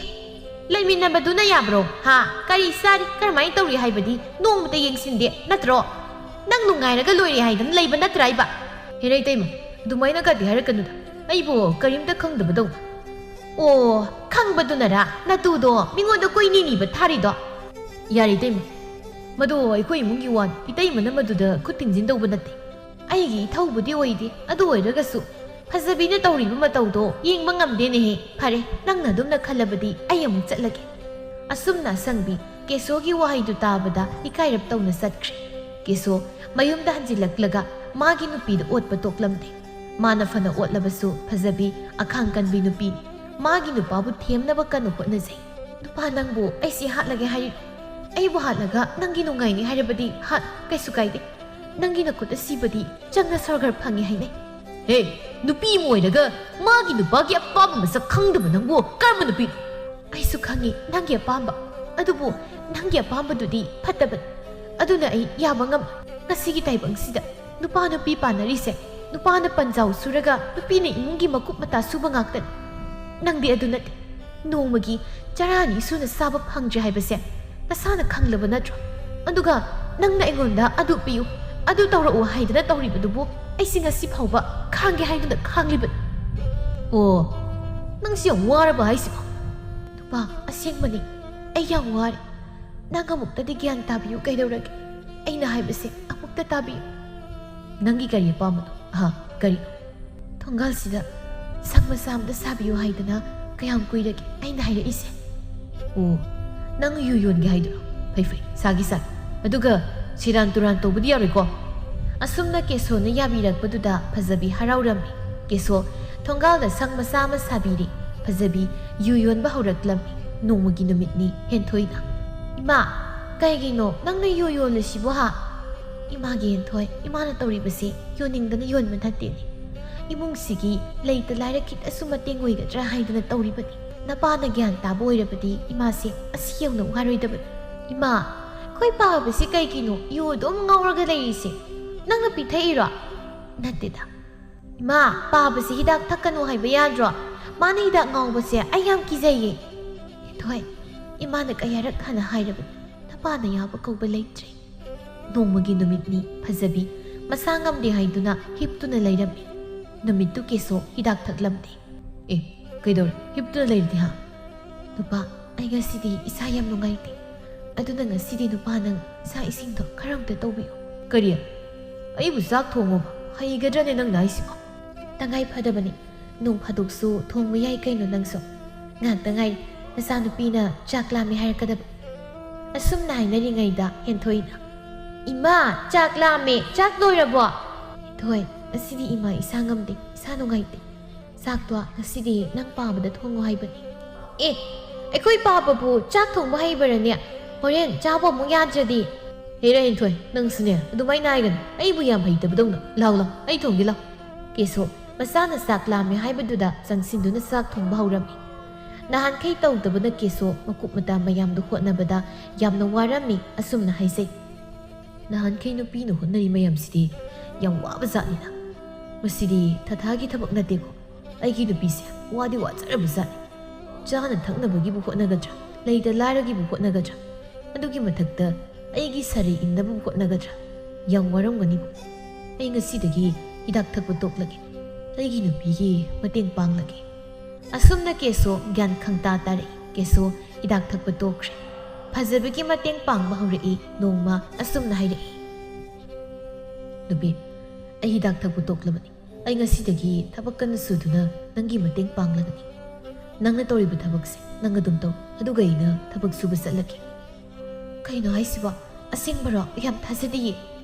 ꯂꯩꯃꯤꯟꯅꯕꯗꯨꯅ ꯌꯥꯕ꯭ꯔꯣ? ꯍꯥ? ꯀꯔꯤ ꯆꯥꯔꯤ, ꯀꯔꯝꯍꯥꯏꯅ ꯇꯧꯔꯤ ꯍꯥꯏꯕꯗꯤ ꯅꯣꯡꯃꯇ ꯌꯦꯡꯁꯤꯟꯗꯦ ꯅꯠꯇ꯭ꯔꯣ? ꯅꯪ ꯅꯨꯡꯉꯥꯏꯔꯒ ꯂꯣꯏꯔꯦ ꯍꯥꯏꯗꯅ ꯂꯩꯕ ꯅꯠꯇ꯭ꯔꯥ ꯏꯕ? ꯍꯦꯔꯥ ꯏꯇꯩꯃ, ꯑꯗꯨꯃꯥꯏꯅꯒꯗꯤ ꯍꯥꯏꯔꯛꯀꯅꯨꯗ꯫ ꯑꯩꯕꯨ ꯀꯔꯤꯝꯇ ꯈꯪꯗꯕꯗꯧꯅ꯫ ꯑꯣ, ꯈꯪꯕꯗꯨꯅꯔꯥ ꯅꯇꯨꯗꯣ ꯃꯤꯉꯣꯟꯗ ꯀꯣꯏꯅꯤ ꯅꯤꯕ ꯊꯥꯔꯤꯗꯣ? ꯌꯥꯔꯦ ꯏꯇꯩꯃ, ꯃꯗꯨ ꯑꯩꯈꯣꯏ ꯏꯃꯨꯡꯒꯤ ꯋꯥꯅꯤ꯫ ꯏꯇꯩꯃꯅ ꯃꯗꯨꯗ ꯈꯨꯠ ꯊꯤꯡꯖꯤꯟꯗꯧꯕ ꯅꯠꯇꯦ꯫ ꯑꯩꯒꯤ ꯏꯊꯧꯕꯨꯗꯤ ꯑꯣꯏꯗꯦ, ꯑꯗꯨ ꯑꯣꯏꯔꯒꯁꯨ ꯐꯖꯕꯤꯅ ꯇꯧꯔꯤꯕ ꯃꯇꯧꯗꯣ ꯌꯦꯡꯕ ꯉꯝꯗꯦꯅꯦꯍꯦ꯫ ꯐꯔꯦ, ꯅꯪꯅ ꯑꯗꯨꯝꯅ ꯈꯜꯂꯕꯗꯤ ꯑꯩ ꯑꯃꯨꯛ ꯆꯠꯂꯒꯦ꯫ ꯑꯁꯨꯝꯅ ꯑꯁꯪꯕꯤ ꯀꯦꯁꯣꯒꯤ ꯋꯥꯍꯩꯗꯨ ꯇꯥꯕꯗ ꯏꯀꯥꯏꯔꯞ ꯇꯧꯅ ꯆꯠꯈ꯭ꯔꯦ꯫ ꯀꯦꯁꯣ ꯃꯌꯨꯝꯗ ꯍꯟꯖꯤꯜꯂꯛꯂꯒ ꯃꯥꯒꯤ ꯅꯨꯄꯤꯗ ꯑꯣꯠꯄ ꯇꯣꯛꯂꯝꯗꯦ꯫ ꯃꯥꯅ ꯐꯅ ꯑꯣꯠꯂꯕꯁꯨ ꯐꯖꯕꯤ ꯑꯈꯥꯡ ꯀꯟꯕꯤ ꯅꯨꯄꯤꯅꯤ꯫ ꯃꯥꯒꯤ ꯅꯨꯄꯥꯕꯨ ꯊꯦꯝꯅꯕ ꯀꯟꯅ ꯍꯣꯠꯅꯖꯩ꯫ "ꯅꯨꯄꯥ, ꯅꯪꯕꯨ ꯑꯩꯁꯤ ꯍꯥꯠꯂꯒꯦ ꯍꯥꯏꯔꯤꯔꯣ? ꯑꯩꯕꯨ ꯍꯥꯠꯂꯒ ꯅꯪꯒꯤ ꯅꯨꯡꯉꯥꯏꯅꯤ ꯍꯥꯏꯔꯕꯗꯤ ꯍꯥꯠ, ꯀꯩꯁꯨ ꯀꯥꯏꯗꯦ꯫ ꯅꯪꯒꯤ ꯅꯈꯨꯠ ꯑꯁꯤꯕꯗꯤ ꯆꯪꯅ ꯁꯣꯔꯒꯔ ꯐꯪꯉꯦ ꯍꯥꯏꯅꯩ꯫" "ꯍꯦ, ꯅꯨꯄꯤ ꯑꯃ ꯑꯣꯏꯔꯒ ꯃꯥꯒꯤ ꯅꯨꯄꯥꯒꯤ ꯑꯄꯥꯝꯕ ꯃꯁꯛ ꯈꯪꯗꯕ ꯅꯪꯕꯨ ꯀꯔꯝꯕ ꯅꯨꯄꯤꯅꯣ?" "ꯑꯩꯁꯨ ꯈꯪꯉꯤ ꯅꯪꯒꯤ ꯑꯄꯥꯝꯕ, ꯑꯗꯨꯕꯨ ꯅꯪꯒꯤ ꯑꯄꯥꯝꯕꯗꯨꯗꯤ ꯐꯠꯇꯕꯅꯤ꯫ ꯑꯗꯨꯅ ꯑꯩ ꯌꯥꯕ ꯉꯝꯃꯣꯏ꯫ ꯉꯁꯤꯒꯤ ꯇꯥꯏꯕꯪꯁꯤꯗ ꯅꯨꯄꯥ ꯅꯨꯄꯤ ꯄꯥꯟꯅꯔꯤꯁꯦ, ꯅꯨꯄꯥꯅ ꯄꯟꯖꯥꯎ ꯁꯨꯔꯒ ꯅꯨꯄꯤꯅ ꯏꯃꯨꯡꯒꯤ ꯃꯀꯨꯞ ꯃꯇꯥ ꯁꯨꯕ ꯉꯥꯛꯇꯅꯤ꯫ ꯅꯪꯗꯤ ꯑꯗꯨ ꯅꯠꯇꯦ꯫ ꯅꯣꯡꯃꯒꯤ ꯆꯔꯥ ꯑꯅꯤ ꯁꯨꯅ ꯆꯥꯕ ꯐꯪꯗ꯭ꯔꯦ ꯍꯥꯏꯕꯁꯦ ꯅꯁꯥꯅ ꯈꯪꯂꯕ ꯅꯠꯇ꯭ꯔꯣ? ꯑꯗꯨꯒ ꯅꯪꯅ ꯑꯩꯉꯣꯟꯗ ꯑꯗꯨ ꯄꯤꯌꯨ, ꯑꯗꯨ ꯇꯧꯔꯛꯎ ꯍꯥꯏꯗꯅ ꯇꯧꯔꯤꯕꯗꯨꯕꯨ ꯑꯩꯁꯦ ꯉꯁꯤ ꯐꯥꯎꯕ ꯈꯥꯡꯒꯦ ꯍꯥꯏꯗꯨꯅ ꯈꯥꯡꯂꯤꯕꯅꯤ꯫" "ꯑꯣ, ꯅꯪꯁꯤ ꯌꯥꯝ ꯋꯥꯔꯕ ꯍꯥꯏꯁꯤꯕꯣ?" "ꯅꯨꯄꯥ, ꯑꯁꯦꯡꯕꯅꯤ, ꯑꯩ ꯌꯥꯝ ꯋꯥꯔꯦ꯫ ꯅꯪ ꯑꯃꯨꯛꯇꯗꯤ ꯒ꯭ꯌꯥꯟ ꯇꯥꯕꯤꯌꯨ ꯀꯩꯗꯧꯔꯒꯦ? ꯑꯩꯅ ꯍꯥꯏꯕꯁꯦ ꯑꯃꯨꯛꯇ ꯇꯥꯕꯤꯌꯨ꯫" "ꯅꯪꯒꯤ ꯀꯔꯤ ꯑꯄꯥꯝꯕꯅꯣ?" "ꯍꯥ, ꯀꯔꯤꯅꯣ?" "ꯊꯣꯡꯒꯥꯜꯁꯤꯗ ꯁꯪ ꯃꯆꯥ ꯑꯃꯗ ꯁꯥꯕꯤꯌꯨ ꯍꯥꯏꯗꯅ ꯀꯌꯥꯝ ꯀꯨꯏꯔꯒꯦ ꯑꯩꯅ ꯍꯥꯏꯔꯛꯏꯁꯦ?" "ꯑꯣ, ꯅꯪ ꯌꯨ ꯌꯣꯟꯒꯦ ꯍꯥꯏꯗꯨꯔꯣ? ꯐꯩ ꯐꯩ, ꯁꯥꯒꯤ ꯁꯥꯒꯤ꯫ ꯑꯗꯨꯒ ꯁꯦꯔꯥꯟ ꯇꯨꯔꯥꯟ ꯇꯧꯕꯗꯤ ꯌꯥꯔꯣꯏꯀꯣ?" ꯑꯁꯨꯝꯅ ꯀꯦꯁꯣꯅ ꯌꯥꯕꯤꯔꯛꯄꯗꯨꯗ ꯐꯖꯕꯤ ꯍꯔꯥꯎꯔꯝꯃꯤ꯫ ꯀꯦꯁꯣ ꯊꯣꯡꯒꯥꯜꯗ ꯁꯪ ꯃꯆꯥ ꯑꯃ ꯁꯥꯕꯤꯔꯦ꯫ ꯐꯖꯕꯤ ꯌꯨ ꯌꯣꯟꯕ ꯍꯧꯔꯛꯂꯝꯃꯤ꯫ ꯅꯣꯡꯃꯒꯤ ꯅꯨꯃꯤꯠꯅꯤ꯫ ꯍꯦꯟꯊꯣꯏꯅ, "ꯏꯃꯥ, ꯀꯩꯒꯤꯅꯣ ꯅꯪꯅ ꯌꯨ ꯌꯣꯜꯂꯤꯁꯤꯕꯣ ꯍꯥ?" "ꯏꯃꯥꯒꯤ ꯍꯦꯟꯊꯣꯏ, ꯏꯃꯥꯅ ꯇꯧꯔꯤꯕꯁꯤ ꯌꯣꯟꯅꯤꯡꯗꯅ ꯌꯣꯟꯕ ꯅꯠꯇꯦꯅꯦ꯫ ꯏꯃꯨꯡꯁꯤꯒꯤ ꯂꯩꯇ ꯂꯥꯏꯔ ꯈꯤꯇꯁꯨ ꯃꯇꯦꯡ ꯑꯣꯏꯒꯗ꯭ꯔꯥ ꯍꯥꯏꯗꯅ ꯇꯧꯔꯤꯕꯅꯤ꯫ ꯅꯄꯥꯅ ꯒ꯭ꯌꯥꯟ ꯇꯥꯕ ꯑꯣꯏꯔꯕꯗꯤ ꯏꯃꯥꯁꯦ ꯑꯁꯤ ꯌꯧꯅ ꯋꯥꯔꯣꯏꯗꯕꯅꯤ꯫" "ꯏꯃꯥ, ꯑꯩꯈꯣꯏ ꯄꯥꯕꯁꯤ ꯀꯩꯒꯤꯅꯣ ꯌꯨ ꯑꯗꯨꯝ ꯉꯥꯎꯔꯒ ꯂꯩꯔꯤꯁꯦ? ꯅꯪꯅ ꯄꯤꯊꯛꯏꯔꯣ?" "ꯅꯠꯇꯦꯗ꯫" "ꯏꯃꯥ, ꯄꯥꯕꯁꯤ ꯍꯤꯗꯥꯛ ꯊꯛꯀꯅꯨ ꯍꯥꯏꯕ ꯌꯥꯗ꯭ꯔꯣ? ꯃꯥꯅ ꯍꯤꯗꯥꯛ ꯉꯥꯎꯕꯁꯦ ꯑꯩ ꯌꯥꯝ ꯀꯤꯖꯩꯌꯦ꯫" "ꯍꯦꯟꯊꯣꯏ, ꯏꯃꯥꯅ ꯀꯌꯥꯔꯛ ꯍꯥꯟꯅ ꯍꯥꯏꯔꯕꯅꯤ, ꯅꯄꯥꯅ ꯌꯥꯕ ꯀꯧꯕ ꯂꯩꯇ꯭ꯔꯦ꯫" ꯅꯣꯡꯃꯒꯤ ꯅꯨꯃꯤꯠꯅꯤ꯫ ꯐꯖꯕꯤ ꯃꯁꯥ ꯉꯝꯗꯦ ꯍꯥꯏꯗꯨꯅ ꯍꯤꯞꯇꯨꯅ ꯂꯩꯔꯝꯃꯤ꯫ ꯅꯨꯃꯤꯠꯇꯨ ꯀꯦꯁꯣ ꯍꯤꯗꯥꯛ ꯊꯛꯂꯝꯗꯦ꯫ "ꯑꯦ, "ꯀꯩꯗꯧꯔꯦ? ꯍꯤꯞꯇꯨꯅ ꯂꯩꯔꯤꯗꯤ ꯍꯥ?" "ꯅꯨꯄꯥ, ꯑꯩ ꯉꯁꯤꯗꯤ ꯏꯁꯥ ꯌꯥꯝ ꯅꯨꯡꯉꯥꯏꯇꯦ꯫ ꯑꯗꯨꯅ ꯉꯁꯤꯗꯤ ꯅꯨꯄꯥ ꯅꯪ ꯆꯥꯛ ꯏꯁꯤꯡꯗꯣ ꯈꯔ ꯑꯝꯇ ꯇꯧꯕꯤꯌꯨ꯫" "ꯀꯔꯤ? ꯑꯩꯕꯨ ꯆꯥꯛ ꯊꯣꯡꯉꯣꯕ? ꯍꯩꯒꯗ꯭ꯔꯅꯦ ꯅꯪꯅ ꯍꯥꯏꯁꯤꯕꯣ?" "ꯇꯉꯥꯏ ꯐꯗꯕꯅꯤ꯫ ꯅꯣꯡ ꯐꯥꯗꯣꯛꯁꯨ ꯊꯣꯡꯕ ꯌꯥꯏ ꯀꯩꯅꯣ ꯅꯪꯁꯨ꯫ ꯉꯥꯏꯍꯥꯛꯇ ꯉꯥꯏꯔꯤ ꯅꯆꯥꯅꯨꯄꯤꯅ ꯆꯥꯛ ꯂꯥꯝꯃꯦ ꯍꯥꯏꯔꯛꯀꯗꯕ꯫" ꯑꯁꯨꯝꯅ ꯍꯥꯏꯅꯔꯤꯉꯩꯗ ꯍꯦꯟꯊꯣꯏꯅ, "ꯏꯃꯥ, ꯆꯥꯛ ꯂꯥꯝꯃꯦ꯫ ꯆꯥꯛ ꯂꯣꯏꯔꯕꯣ?" "ꯍꯦꯟꯊꯣꯏ, ꯉꯁꯤꯗꯤ ꯏꯃꯥ ꯏꯁꯥ ꯉꯝꯗꯦ, ꯏꯁꯥ ꯅꯨꯡꯉꯥꯏꯇꯦ꯫ ꯆꯥꯛꯇꯣ ꯉꯁꯤꯗꯤ ꯅꯪ ꯄꯥꯕꯗ ꯊꯣꯡꯉꯣ ꯍꯥꯏꯕꯅꯤ꯫" "ꯑꯦ, ꯑꯩꯈꯣꯏ ꯄꯥꯕꯕꯨ ꯆꯥꯛ ꯊꯣꯡꯕ ꯍꯩꯕꯔꯅꯦ? ꯍꯣꯔꯦꯟ ꯆꯥꯕ ꯑꯃꯨꯛ ꯌꯥꯗ꯭ꯔꯗꯤ꯫" "ꯍꯦꯔꯥ ꯍꯦꯟꯊꯣꯏ, ꯅꯪꯁꯨꯅꯦ ꯑꯗꯨꯃꯥꯏꯅ ꯍꯥꯏꯒꯅꯨ꯫ ꯑꯩꯕꯨ ꯌꯥꯝ ꯍꯩꯇꯕꯗꯧꯅ꯫ ꯂꯥꯎ ꯂꯥꯎ, ꯑꯩ ꯊꯣꯡꯒꯦ ꯂꯥꯎ꯫" ꯀꯦꯁꯣ ꯃꯆꯥꯅ ꯆꯥꯛ ꯂꯥꯝꯃꯦ ꯍꯥꯏꯕꯗꯨꯗ ꯆꯪꯁꯤꯟꯗꯨꯅ ꯆꯥꯛ ꯊꯣꯡꯕ ꯍꯧꯔꯝꯃꯤ꯫ ꯅꯍꯥꯟꯈꯩ ꯇꯧꯗꯕꯅ ꯀꯦꯁꯣ ꯃꯀꯨꯞ ꯃꯇꯥ ꯃꯌꯥꯝꯗꯨ ꯍꯣꯠꯅꯕꯗ ꯌꯥꯝꯅ ꯋꯥꯔꯝꯃꯤ꯫ ꯑꯁꯨꯝꯅ ꯍꯥꯏꯖꯩ, "ꯅꯍꯥꯟꯈꯩ ꯅꯨꯄꯤꯅ ꯍꯣꯠꯅꯔꯤ ꯃꯌꯥꯝꯁꯤꯗꯤ ꯌꯥꯝ ꯋꯥꯕ ꯖꯥꯠꯅꯤꯅ꯫ ꯃꯁꯤꯗꯤ ꯊꯥꯊꯥꯒꯤ ꯊꯕꯛ ꯅꯠꯇꯦꯀꯣ꯫ ꯑꯩꯒꯤ ꯅꯨꯄꯤꯁꯦ ꯋꯥꯗꯤ ꯋꯥꯖꯔꯕ ꯖꯥꯠꯅꯤ꯫ ꯆꯥꯅ ꯊꯛꯅꯕꯒꯤꯕꯨ ꯍꯣꯠꯅꯒꯗ꯭ꯔꯥ, ꯂꯩꯇ ꯂꯥꯏꯔꯒꯤꯕꯨ ꯍꯣꯠꯅꯒꯗ꯭ꯔꯥ, ꯑꯗꯨꯒꯤ ꯃꯊꯛꯇ ꯑꯩꯒꯤ ꯁꯥꯔꯤ ꯏꯟꯅꯕꯕꯨ ꯍꯣꯠꯅꯒꯗ꯭ꯔꯥ? ꯌꯥꯝ ꯋꯥꯔꯝꯒꯅꯤꯕꯨ꯫ ꯑꯩ ꯉꯁꯤꯗꯒꯤ ꯍꯤꯗꯥꯛ ꯊꯛꯄ ꯇꯣꯛꯂꯒꯦ꯫ ꯑꯩꯒꯤ ꯅꯨꯄꯤꯒꯤ ꯃꯇꯦꯡ ꯄꯥꯡꯂꯒꯦ꯫" ꯑꯁꯨꯝꯅ ꯀꯦꯁꯣ ꯒ꯭ꯌꯥꯟ ꯈꯪꯇꯥ ꯇꯥꯔꯛꯏ꯫ ꯀꯦꯁꯣ ꯍꯤꯗꯥꯛ ꯊꯛꯄ ꯇꯣꯛꯈ꯭ꯔꯦ꯫ ꯐꯖꯕꯤꯒꯤ ꯃꯇꯦꯡ ꯄꯥꯡꯕ ꯍꯧꯔꯛꯏ꯫ ꯅꯣꯡꯃ ꯑꯁꯨꯝꯅ ꯍꯥꯏꯔꯛꯏ, "ꯅꯨꯄꯤ, ꯑꯩ ꯍꯤꯗꯥꯛ ꯊꯛꯄ ꯇꯣꯛꯂꯕꯅꯤ꯫ ꯑꯩ ꯉꯁꯤꯗꯒꯤ ꯊꯕꯛ ꯀꯟꯅ ꯁꯨꯗꯨꯅ ꯅꯪꯒꯤ ꯃꯇꯦꯡ ꯄꯥꯡꯂꯒꯅꯤ꯫ ꯅꯪꯅ ꯇꯧꯔꯤꯕ ꯊꯕꯛꯁꯦ ꯅꯪ ꯑꯗꯨꯝ ꯇꯧ, ꯑꯗꯨꯒ ꯑꯩꯅ ꯊꯕꯛ ꯁꯨꯕ ꯆꯠꯂꯒꯦ꯫" "ꯀꯩꯅꯣ ꯍꯥꯏꯁꯤꯕꯣ? ꯑꯁꯦꯡꯕꯔꯣ? ꯌꯥꯝ ꯊꯥꯖꯗꯤꯌꯦ꯫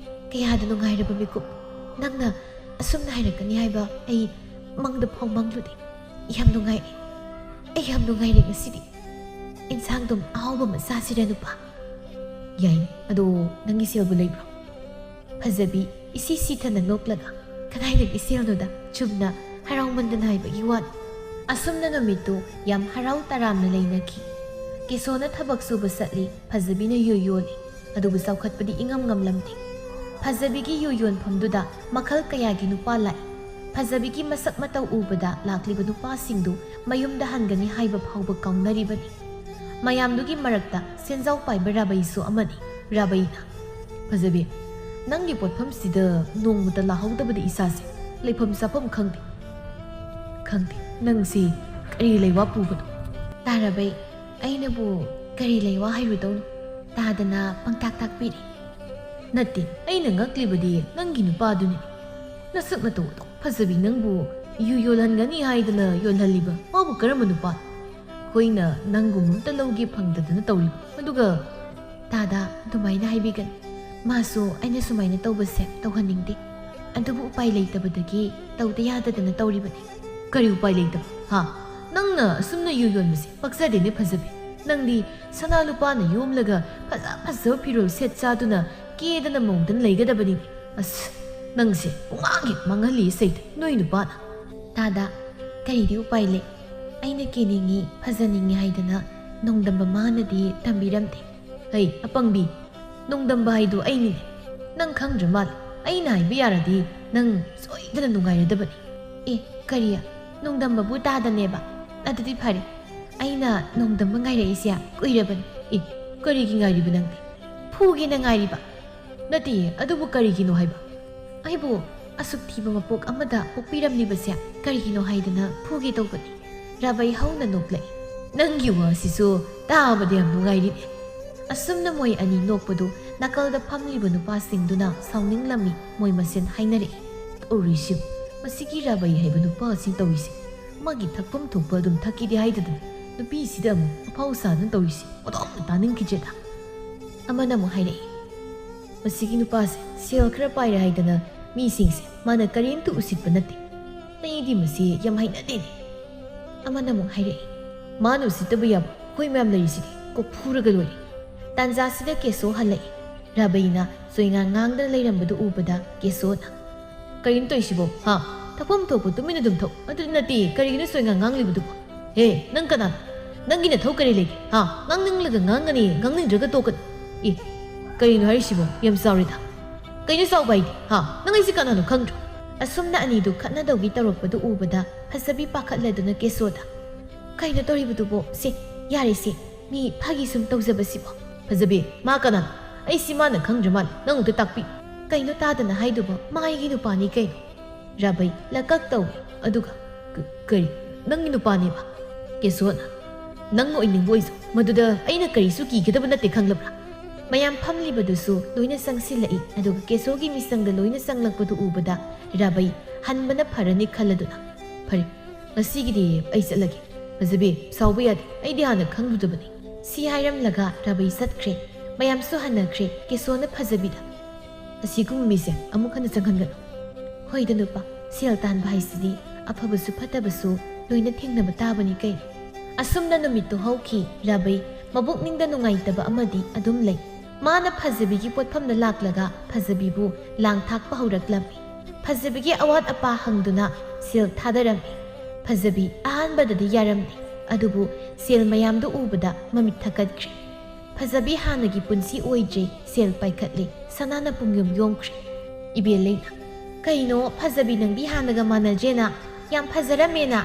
ꯀꯌꯥꯗ ꯅꯨꯡꯉꯥꯏꯔꯕ ꯃꯤꯀꯨꯞ꯫ ꯅꯪꯅ ꯑꯁꯨꯝꯅ ꯍꯥꯏꯔꯛꯀꯅꯤ ꯍꯥꯏꯕ ꯑꯩ ꯃꯪꯗ ꯐꯥꯎ ꯃꯪꯂꯨꯗꯦ꯫ ꯌꯥꯝ ꯅꯨꯡꯉꯥꯏꯔꯦ꯫ ꯑꯩ ꯌꯥꯝ ꯅꯨꯡꯉꯥꯏꯔꯦ ꯉꯁꯤꯗꯤ꯫ ꯏꯟꯁꯥꯡꯗꯨꯝ ꯑꯍꯥꯎꯕ ꯑꯃ ꯆꯥꯁꯤꯔ ꯅꯨꯄꯥ?" "ꯌꯥꯏꯅꯦ꯫ ꯑꯗꯣ ꯅꯪꯒꯤ ꯁꯦꯜꯕꯨ ꯂꯩꯕ꯭ꯔꯣ?" ꯐꯖꯕꯤ ꯏꯁꯤ ꯁꯤꯊꯅ ꯅꯣꯛꯂꯒ, "ꯀꯗꯥꯏꯗꯒꯤ ꯁꯦꯜꯅꯣꯗ? ꯆꯨꯝꯅ ꯍꯔꯥꯎꯃꯟꯗꯅ ꯍꯥꯏꯕꯒꯤ ꯋꯥꯅꯤ꯫" ꯑꯁꯨꯝꯅ ꯅꯨꯃꯤꯠꯇꯨ ꯌꯥꯝ ꯍꯔꯥꯎ ꯇꯔꯥꯝꯅ ꯂꯩꯅꯈꯤ꯫ ꯀꯦꯁꯣꯅ ꯊꯕꯛ ꯁꯨꯕ ꯆꯠꯂꯤ, ꯐꯖꯕꯤꯅ ꯌꯨ ꯌꯣꯜꯂꯤ꯫ ꯑꯗꯨꯕꯨ ꯆꯥꯎꯈꯠꯄꯗꯤ ꯏꯉꯝ ꯉꯝꯂꯝꯗꯦ꯫ ꯐꯖꯕꯤꯒꯤ ꯌꯨ ꯌꯣꯟꯐꯝꯗꯨꯗ ꯃꯈꯜ ꯀꯌꯥꯒꯤ ꯅꯨꯄꯥ ꯂꯥꯛꯏ꯫ ꯐꯖꯕꯤꯒꯤ ꯃꯁꯛ ꯃꯇꯧ ꯎꯕꯗ ꯂꯥꯛꯂꯤꯕ ꯅꯨꯄꯥꯁꯤꯡꯗꯨ ꯃꯌꯨꯝꯗ ꯍꯟꯒꯅꯤ ꯍꯥꯏꯕ ꯐꯥꯎꯕ ꯀꯥꯎꯅꯔꯤꯕꯅꯤ꯫ ꯃꯌꯥꯝꯗꯨꯒꯤ ꯃꯔꯛꯇ ꯁꯦꯟꯖꯥꯎ ꯄꯥꯏꯕ ꯔꯥꯕꯩꯁꯨ ꯑꯃꯅꯤ꯫ ꯔꯥꯕꯩꯅ, "ꯐꯖꯕꯤ, ꯅꯪꯒꯤ ꯄꯣꯠꯐꯝꯁꯤꯗ ꯅꯣꯡꯃꯇ ꯂꯥꯛꯍꯧꯗꯕꯗ ꯏꯁꯥꯁꯦ ꯂꯩꯐꯝ ꯆꯥꯐꯝ ꯈꯪꯗꯦ꯫ ꯈꯪꯗꯦ, ꯅꯪꯁꯤ ꯀꯔꯤ ꯂꯩꯋꯥ ꯄꯨꯕꯅꯣ? ꯇꯥꯔꯕꯩ, ꯑꯩꯅꯕꯨ ꯀꯔꯤ ꯂꯩꯋꯥ ꯍꯩꯔꯨꯗꯧꯅꯣ? ꯇꯥꯗꯅ ꯄꯪꯇꯥꯛ ꯇꯥꯛꯄꯤꯔꯤ꯫ ꯅꯠꯇꯦ, ꯑꯩꯅ ꯉꯛꯂꯤꯕꯗꯤ ꯅꯪꯒꯤ ꯅꯨꯄꯥꯗꯨꯅꯤ꯫ ꯅꯁꯛ ꯅꯇꯧ ꯑꯗꯨꯛ ꯐꯖꯕꯤ ꯅꯪꯕꯨ ꯌꯨ ꯌꯣꯜꯍꯟꯒꯅꯤ ꯍꯥꯏꯗꯅ ꯌꯣꯜꯍꯜꯂꯤꯕ ꯃꯥꯕꯨ ꯀꯔꯝꯕ ꯅꯨꯄꯥ? ꯑꯩꯈꯣꯏꯅ ꯅꯪꯒꯨꯝꯕ ꯑꯝꯇ ꯂꯧꯒꯦ ꯐꯪꯗꯗꯅ ꯇꯧꯔꯤꯕ꯫ ꯑꯗꯨꯒ ꯇꯥꯗ ꯑꯗꯨꯃꯥꯏꯅ ꯍꯥꯏꯕꯤꯒꯅꯨ꯫ ꯃꯥꯁꯨ ꯑꯩꯅ ꯁꯨꯃꯥꯏꯅ ꯇꯧꯕꯁꯦ ꯇꯧꯍꯟꯅꯤꯡꯗꯦ꯫ ꯑꯗꯨꯕꯨ ꯎꯄꯥꯏ ꯂꯩꯇꯕꯗꯒꯤ ꯇꯧꯗ ꯌꯥꯗꯗꯅ ꯇꯧꯔꯤꯕꯅꯤ꯫ ꯀꯔꯤ ꯎꯄꯥꯏ ꯂꯩꯇꯕ? ꯍꯥ? ꯅꯪꯅ ꯑꯁꯨꯝꯅ ꯌꯨ ꯌꯣꯟꯕꯁꯦ ꯄꯛꯆꯗꯦꯅꯦ ꯐꯖꯕꯤ꯫ ꯅꯪꯗꯤ ꯁꯅꯥ ꯂꯨꯄꯥꯅ ꯌꯣꯝꯂꯒ ꯐꯖ ꯐꯖꯕ ꯐꯤꯔꯣꯜ ꯁꯦꯠ ꯆꯥꯗꯨꯅ ꯀꯦꯗꯅ ꯃꯧꯗꯅ ꯂꯩꯒꯗꯕꯅꯤꯅꯦ꯫ ꯑꯁ, ꯅꯪꯁꯦ ꯄꯨꯡꯃꯥꯡꯒꯤ ꯃꯥꯡꯍꯜꯂꯤ ꯁꯩꯗ ꯅꯣꯏ ꯅꯨꯄꯥꯅ꯫ ꯇꯥꯗ, ꯀꯔꯤꯗꯤ ꯎꯄꯥꯏ ꯂꯩ? ꯑꯩꯅ ꯀꯦꯅꯤꯡꯉꯤ, ꯐꯖꯅꯤꯡꯉꯤ ꯍꯥꯏꯗꯅ ꯅꯣꯡꯗꯝꯕ ꯃꯥꯅꯗꯤ ꯇꯝꯕꯤꯔꯝꯗꯦ꯫ ꯍꯩ, ꯑꯄꯪꯕꯤ, ꯅꯣꯡꯗꯝꯕ ꯍꯥꯏꯗꯨ ꯑꯩꯅꯤꯅꯦ꯫ ꯅꯪ ꯈꯪꯗ꯭ꯔ ꯃꯥꯜꯂꯦ꯫ ꯑꯩꯅ ꯍꯥꯏꯕ ꯌꯥꯔꯗꯤ ꯅꯪ ꯁꯣꯏꯗꯅ ꯅꯨꯡꯉꯥꯏꯔꯗꯕꯅꯤ꯫ ꯑꯦ, ꯀꯔꯤ? ꯅꯣꯡꯗꯝꯕꯕꯨ ꯇꯥꯗꯅꯦꯕ? ꯑꯗꯨꯗꯤ ꯐꯔꯦ꯫ ꯑꯩꯅ ꯅꯣꯡꯗꯝꯕ ꯉꯥꯏꯔꯛꯏꯁꯦ ꯀꯨꯏꯔꯕꯅꯤ꯫ ꯑꯦ, ꯀꯔꯤꯒꯤ ꯉꯥꯏꯔꯤꯕ ꯅꯪꯗꯤ? ꯐꯨꯒꯦꯅ ꯉꯥꯏꯔꯤꯕ꯫ ꯅꯠꯇꯦ, ꯑꯗꯨꯕꯨ ꯀꯔꯤꯒꯤꯅꯣ ꯍꯥꯏꯕ? ꯑꯩꯕꯨ ꯑꯁꯨꯛ ꯊꯤꯕ ꯃꯄꯣꯛ ꯑꯃꯗ ꯄꯣꯛꯄꯤꯔꯝꯂꯤꯕꯁꯦ ꯀꯔꯤꯒꯤꯅꯣ ꯍꯥꯏꯗꯅ ꯐꯨꯒꯦ ꯇꯧꯕꯅꯤ꯫ ꯔꯥꯕꯩ ꯍꯧꯅ ꯅꯣꯛꯂꯛꯏ꯫ ꯅꯪꯒꯤ ꯋꯥꯁꯤꯁꯨ ꯇꯥꯕꯗ ꯌꯥꯝ ꯅꯨꯡꯉꯥꯏꯔꯤꯅꯦ꯫ ꯑꯁꯨꯝꯅ ꯃꯣꯏ ꯑꯅꯤ ꯅꯣꯛꯄꯗꯨ ꯅꯥꯀꯜꯗ ꯐꯝꯂꯤꯕ ꯅꯨꯄꯥꯁꯤꯡꯗꯨꯅ ꯁꯥꯎꯅꯤꯡꯂꯝꯃꯤ꯫ ꯃꯣꯏ ꯃꯁꯦꯟ ꯍꯥꯏꯅꯔꯛꯏ꯫ ꯇꯧꯔꯤꯁꯤꯕꯨ, ꯃꯁꯤꯒꯤ ꯔꯥꯕꯩ ꯍꯥꯏꯕ ꯅꯨꯄꯥ ꯑꯁꯤ ꯇꯧꯔꯤꯁꯦ꯫ ꯃꯥꯒꯤ ꯊꯛꯐꯝ ꯊꯣꯛꯄ ꯑꯗꯨꯝ ꯊꯛꯀꯦꯗꯤ ꯍꯥꯏꯗꯗꯅ ꯅꯨꯄꯤꯁꯤꯗ ꯑꯃꯨꯛ ꯑꯐꯥꯎ ꯁꯥꯗꯅ ꯇꯧꯔꯤꯁꯦ꯫ ꯑꯣꯟꯊꯣꯛꯅ ꯇꯥꯅꯤꯡꯈꯤꯗ꯭ꯔꯦꯗ꯫ ꯑꯃꯅ ꯑꯃꯨꯛ ꯍꯥꯏꯔꯛꯏ꯫ ꯃꯁꯤꯒꯤ ꯅꯨꯄꯥꯁꯦ ꯁꯦꯜ ꯈꯔ ꯄꯥꯏꯔꯦ ꯍꯥꯏꯗꯅ ꯃꯤꯁꯤꯡꯁꯦ ꯃꯥꯅ ꯀꯔꯤꯝꯇ ꯎꯁꯤꯠꯄ ꯅꯠꯇꯦ꯫ ꯑꯩꯗꯤ ꯃꯁꯤ ꯌꯥꯝ ꯍꯩꯅꯗꯦꯅꯦ꯫ ꯑꯃꯅ ꯑꯃꯨꯛ ꯍꯥꯏꯔꯛꯏ꯫ ꯃꯥꯅ ꯎꯁꯤꯠꯇꯕ ꯌꯥꯕ ꯑꯩꯈꯣꯏ ꯃꯌꯥꯝ ꯂꯩꯔꯤꯁꯤꯗꯤ꯫ ꯀꯣꯛ ꯐꯨꯔꯒ ꯂꯣꯏꯔꯦ꯫ ꯇꯥꯟꯖꯥꯁꯤꯗ ꯀꯦꯁꯣ ꯍꯜꯂꯛꯏ꯫ ꯔꯥꯕꯩꯅ ꯆꯣꯏꯉꯥ ꯉꯥꯡꯗꯅ ꯂꯩꯔꯝꯕꯗꯨ ꯎꯕꯗ ꯀꯦꯁꯣꯅ, "ꯀꯔꯤꯅꯣ ꯇꯧꯔꯤꯁꯤꯕꯣ? ꯍꯥ? ꯊꯛꯐꯝ ꯊꯣꯛꯄ ꯇꯨꯃꯤꯟꯅ ꯑꯗꯨꯝ ꯊꯛꯎ꯫ ꯑꯗꯨ ꯅꯠꯇꯦ, ꯀꯔꯤꯒꯤꯅꯣ ꯆꯣꯏꯉꯥ ꯉꯥꯡꯂꯤꯕꯗꯨꯕꯣ? ꯍꯦ, ꯅꯪ ꯀꯅꯥꯅꯣ? ꯅꯪꯒꯤ ꯅꯊꯧ ꯀꯔꯤ ꯂꯩꯒꯦ? ꯍꯥ? ꯉꯥꯡꯅꯤꯡꯂꯒ ꯉꯥꯡꯒꯅꯤ, ꯉꯥꯡꯅꯤꯡꯗ꯭ꯔꯒ ꯇꯣꯛꯀꯅꯤ꯫ ꯑꯦ, ꯀꯔꯤꯅꯣ ꯍꯥꯏꯔꯤꯁꯤꯕꯣ? ꯌꯥꯝ ꯆꯥꯎꯔꯦꯗ꯫ ꯀꯩꯅꯣ ꯆꯥꯎꯕ ꯍꯥꯏꯗꯤ? ꯍꯥ? ꯅꯪ ꯑꯩꯁꯦ ꯀꯅꯥꯅꯣ ꯈꯪꯗ꯭ꯔꯣ?" ꯑꯁꯨꯝꯅ ꯑꯅꯤꯗꯨ ꯈꯠꯅꯗꯧꯒꯤ ꯇꯧꯔꯛꯄꯗꯨ ꯎꯕꯗ ꯐꯖꯕꯤ ꯄꯥꯈꯠꯂꯗꯨꯅ ꯀꯦꯁꯣꯗ, "ꯀꯩꯅꯣ ꯇꯧꯔꯤꯕꯗꯨꯕꯣ? ꯁꯦ, ꯌꯥꯔꯦꯁꯦ, ꯃꯤ ꯐꯥꯒꯤ ꯁꯨꯝ ꯇꯧꯖꯕꯁꯤꯕꯣ?" "ꯐꯖꯕꯤ, ꯃꯥ ꯀꯅꯥꯅꯣ? ꯑꯩꯁꯤ ꯃꯥꯅ ꯈꯪꯗ꯭ꯔ ꯃꯥꯜꯂꯦ, ꯅꯪ ꯑꯝꯇ ꯇꯥꯛꯄꯤ꯫" "ꯀꯩꯅꯣ ꯇꯥꯗꯅ ꯍꯥꯏꯗꯨꯕꯣ? ꯃꯥ ꯑꯩꯒꯤ ꯅꯨꯄꯥꯅꯤ ꯀꯩꯅꯣ꯫" ꯔꯥꯕꯩ ꯂꯀꯛ ꯇꯧꯏ꯫ ꯑꯗꯨꯒ, "ꯀ-, ꯀꯔꯤ? "ꯅꯪꯒꯤ ꯅꯨꯄꯥꯅꯦꯕ?" ꯀꯦꯁꯣꯅ, "ꯅꯪꯅ ꯑꯣꯏꯅꯤꯡꯕ ꯑꯣꯏꯖꯧ, ꯃꯗꯨꯗ ꯑꯩꯅ ꯀꯔꯤꯁꯨ ꯀꯤꯒꯗꯕ ꯅꯠꯇꯦ, ꯈꯪꯂꯕ꯭ꯔꯥ?" ꯃꯌꯥꯝ ꯐꯝꯂꯤꯕꯗꯨꯁꯨ ꯂꯣꯏꯅ ꯆꯪꯁꯤꯜꯂꯛꯏ, ꯑꯗꯨꯒ ꯀꯦꯁꯣꯒꯤ ꯃꯤꯆꯪꯗ ꯂꯣꯏꯅ ꯆꯪꯂꯛꯄꯗꯨ ꯎꯕꯗ ꯔꯥꯕꯩ ꯍꯟꯕꯅ ꯐꯔꯅꯤ ꯈꯜꯂꯗꯨꯅ, "ꯐꯔꯦ, ꯉꯁꯤꯒꯤꯗꯤ ꯑꯩ ꯆꯠꯂꯒꯦ꯫ ꯐꯖꯕꯤ, ꯁꯥꯎꯕ ꯌꯥꯗꯦ, ꯑꯩꯗꯤ ꯍꯥꯟꯅ ꯈꯪꯂꯨꯗꯕꯅꯤ"꯫ ꯁꯤ ꯍꯥꯏꯔꯝꯂꯒ ꯔꯥꯕꯩ ꯆꯠꯈ꯭ꯔꯦ꯫ ꯃꯌꯥꯝꯁꯨ ꯍꯟꯅꯈ꯭ꯔꯦ꯫ ꯀꯦꯁꯣꯅ ꯐꯖꯕꯤꯗ, "ꯑꯁꯤꯒꯨꯝꯕ ꯃꯤꯁꯦ ꯑꯃꯨꯛ ꯍꯟꯅ ꯆꯪꯍꯟꯒꯅꯨ"꯫ "ꯍꯣꯏꯗ ꯅꯨꯄꯥ, ꯁꯦꯜ ꯇꯥꯟꯕ ꯍꯥꯏꯁꯤꯗꯤ ꯑꯐꯕꯁꯨ ꯐꯠꯇꯕꯁꯨ ꯂꯣꯏꯅ ꯊꯦꯡꯅꯕ ꯇꯥꯕꯅꯤ ꯀꯩꯅꯣ"꯫ ꯑꯁꯨꯝꯅ ꯅꯨꯃꯤꯠꯇꯨ ꯍꯧꯈꯤ꯫ ꯔꯥꯕꯩ ꯃꯕꯨꯛꯅꯤꯡꯗ ꯅꯨꯡꯉꯥꯏꯇꯕ ꯑꯃꯗꯤ ꯑꯗꯨꯝ ꯂꯩ꯫ ꯃꯥꯅ ꯐꯖꯕꯤꯒꯤ ꯄꯣꯠꯐꯝꯗ ꯂꯥꯛꯂꯒ ꯐꯖꯕꯤꯕꯨ ꯂꯥꯡ ꯊꯥꯛꯄ ꯍꯧꯔꯛꯂꯝꯃꯤ꯫ ꯐꯖꯕꯤꯒꯤ ꯑꯋꯥꯠ ꯑꯄꯥ ꯍꯪꯗꯨꯅ ꯁꯦꯜ ꯊꯥꯗꯔꯝꯃꯤ꯫ ꯐꯖꯕꯤ ꯑꯍꯥꯟꯕꯗꯗꯤ ꯌꯥꯔꯝꯗꯦ, ꯑꯗꯨꯕꯨ ꯁꯦꯜ ꯃꯌꯥꯝꯗꯨ ꯎꯕꯗ ꯃꯃꯤꯠ ꯊꯛꯀꯠꯈ꯭ꯔꯦ꯫ ꯐꯖꯕꯤ ꯍꯥꯟꯅꯒꯤ ꯄꯨꯟꯁꯤ ꯑꯣꯏꯗ꯭ꯔꯦ, ꯁꯦꯜ ꯄꯥꯏꯈꯠꯂꯦ, ꯁꯅꯥꯅ ꯄꯨꯡꯌꯣꯝ ꯌꯣꯝꯈ꯭ꯔꯦ꯫ ꯏꯕꯦꯜꯂꯩꯅ, "ꯀꯩꯅꯣ ꯐꯖꯕꯤ, ꯅꯪꯗꯤ ꯍꯥꯟꯅꯒ ꯃꯥꯟꯅꯗ꯭ꯔꯦꯅ? ꯌꯥꯝ ꯐꯖꯔꯝꯃꯦꯅ꯫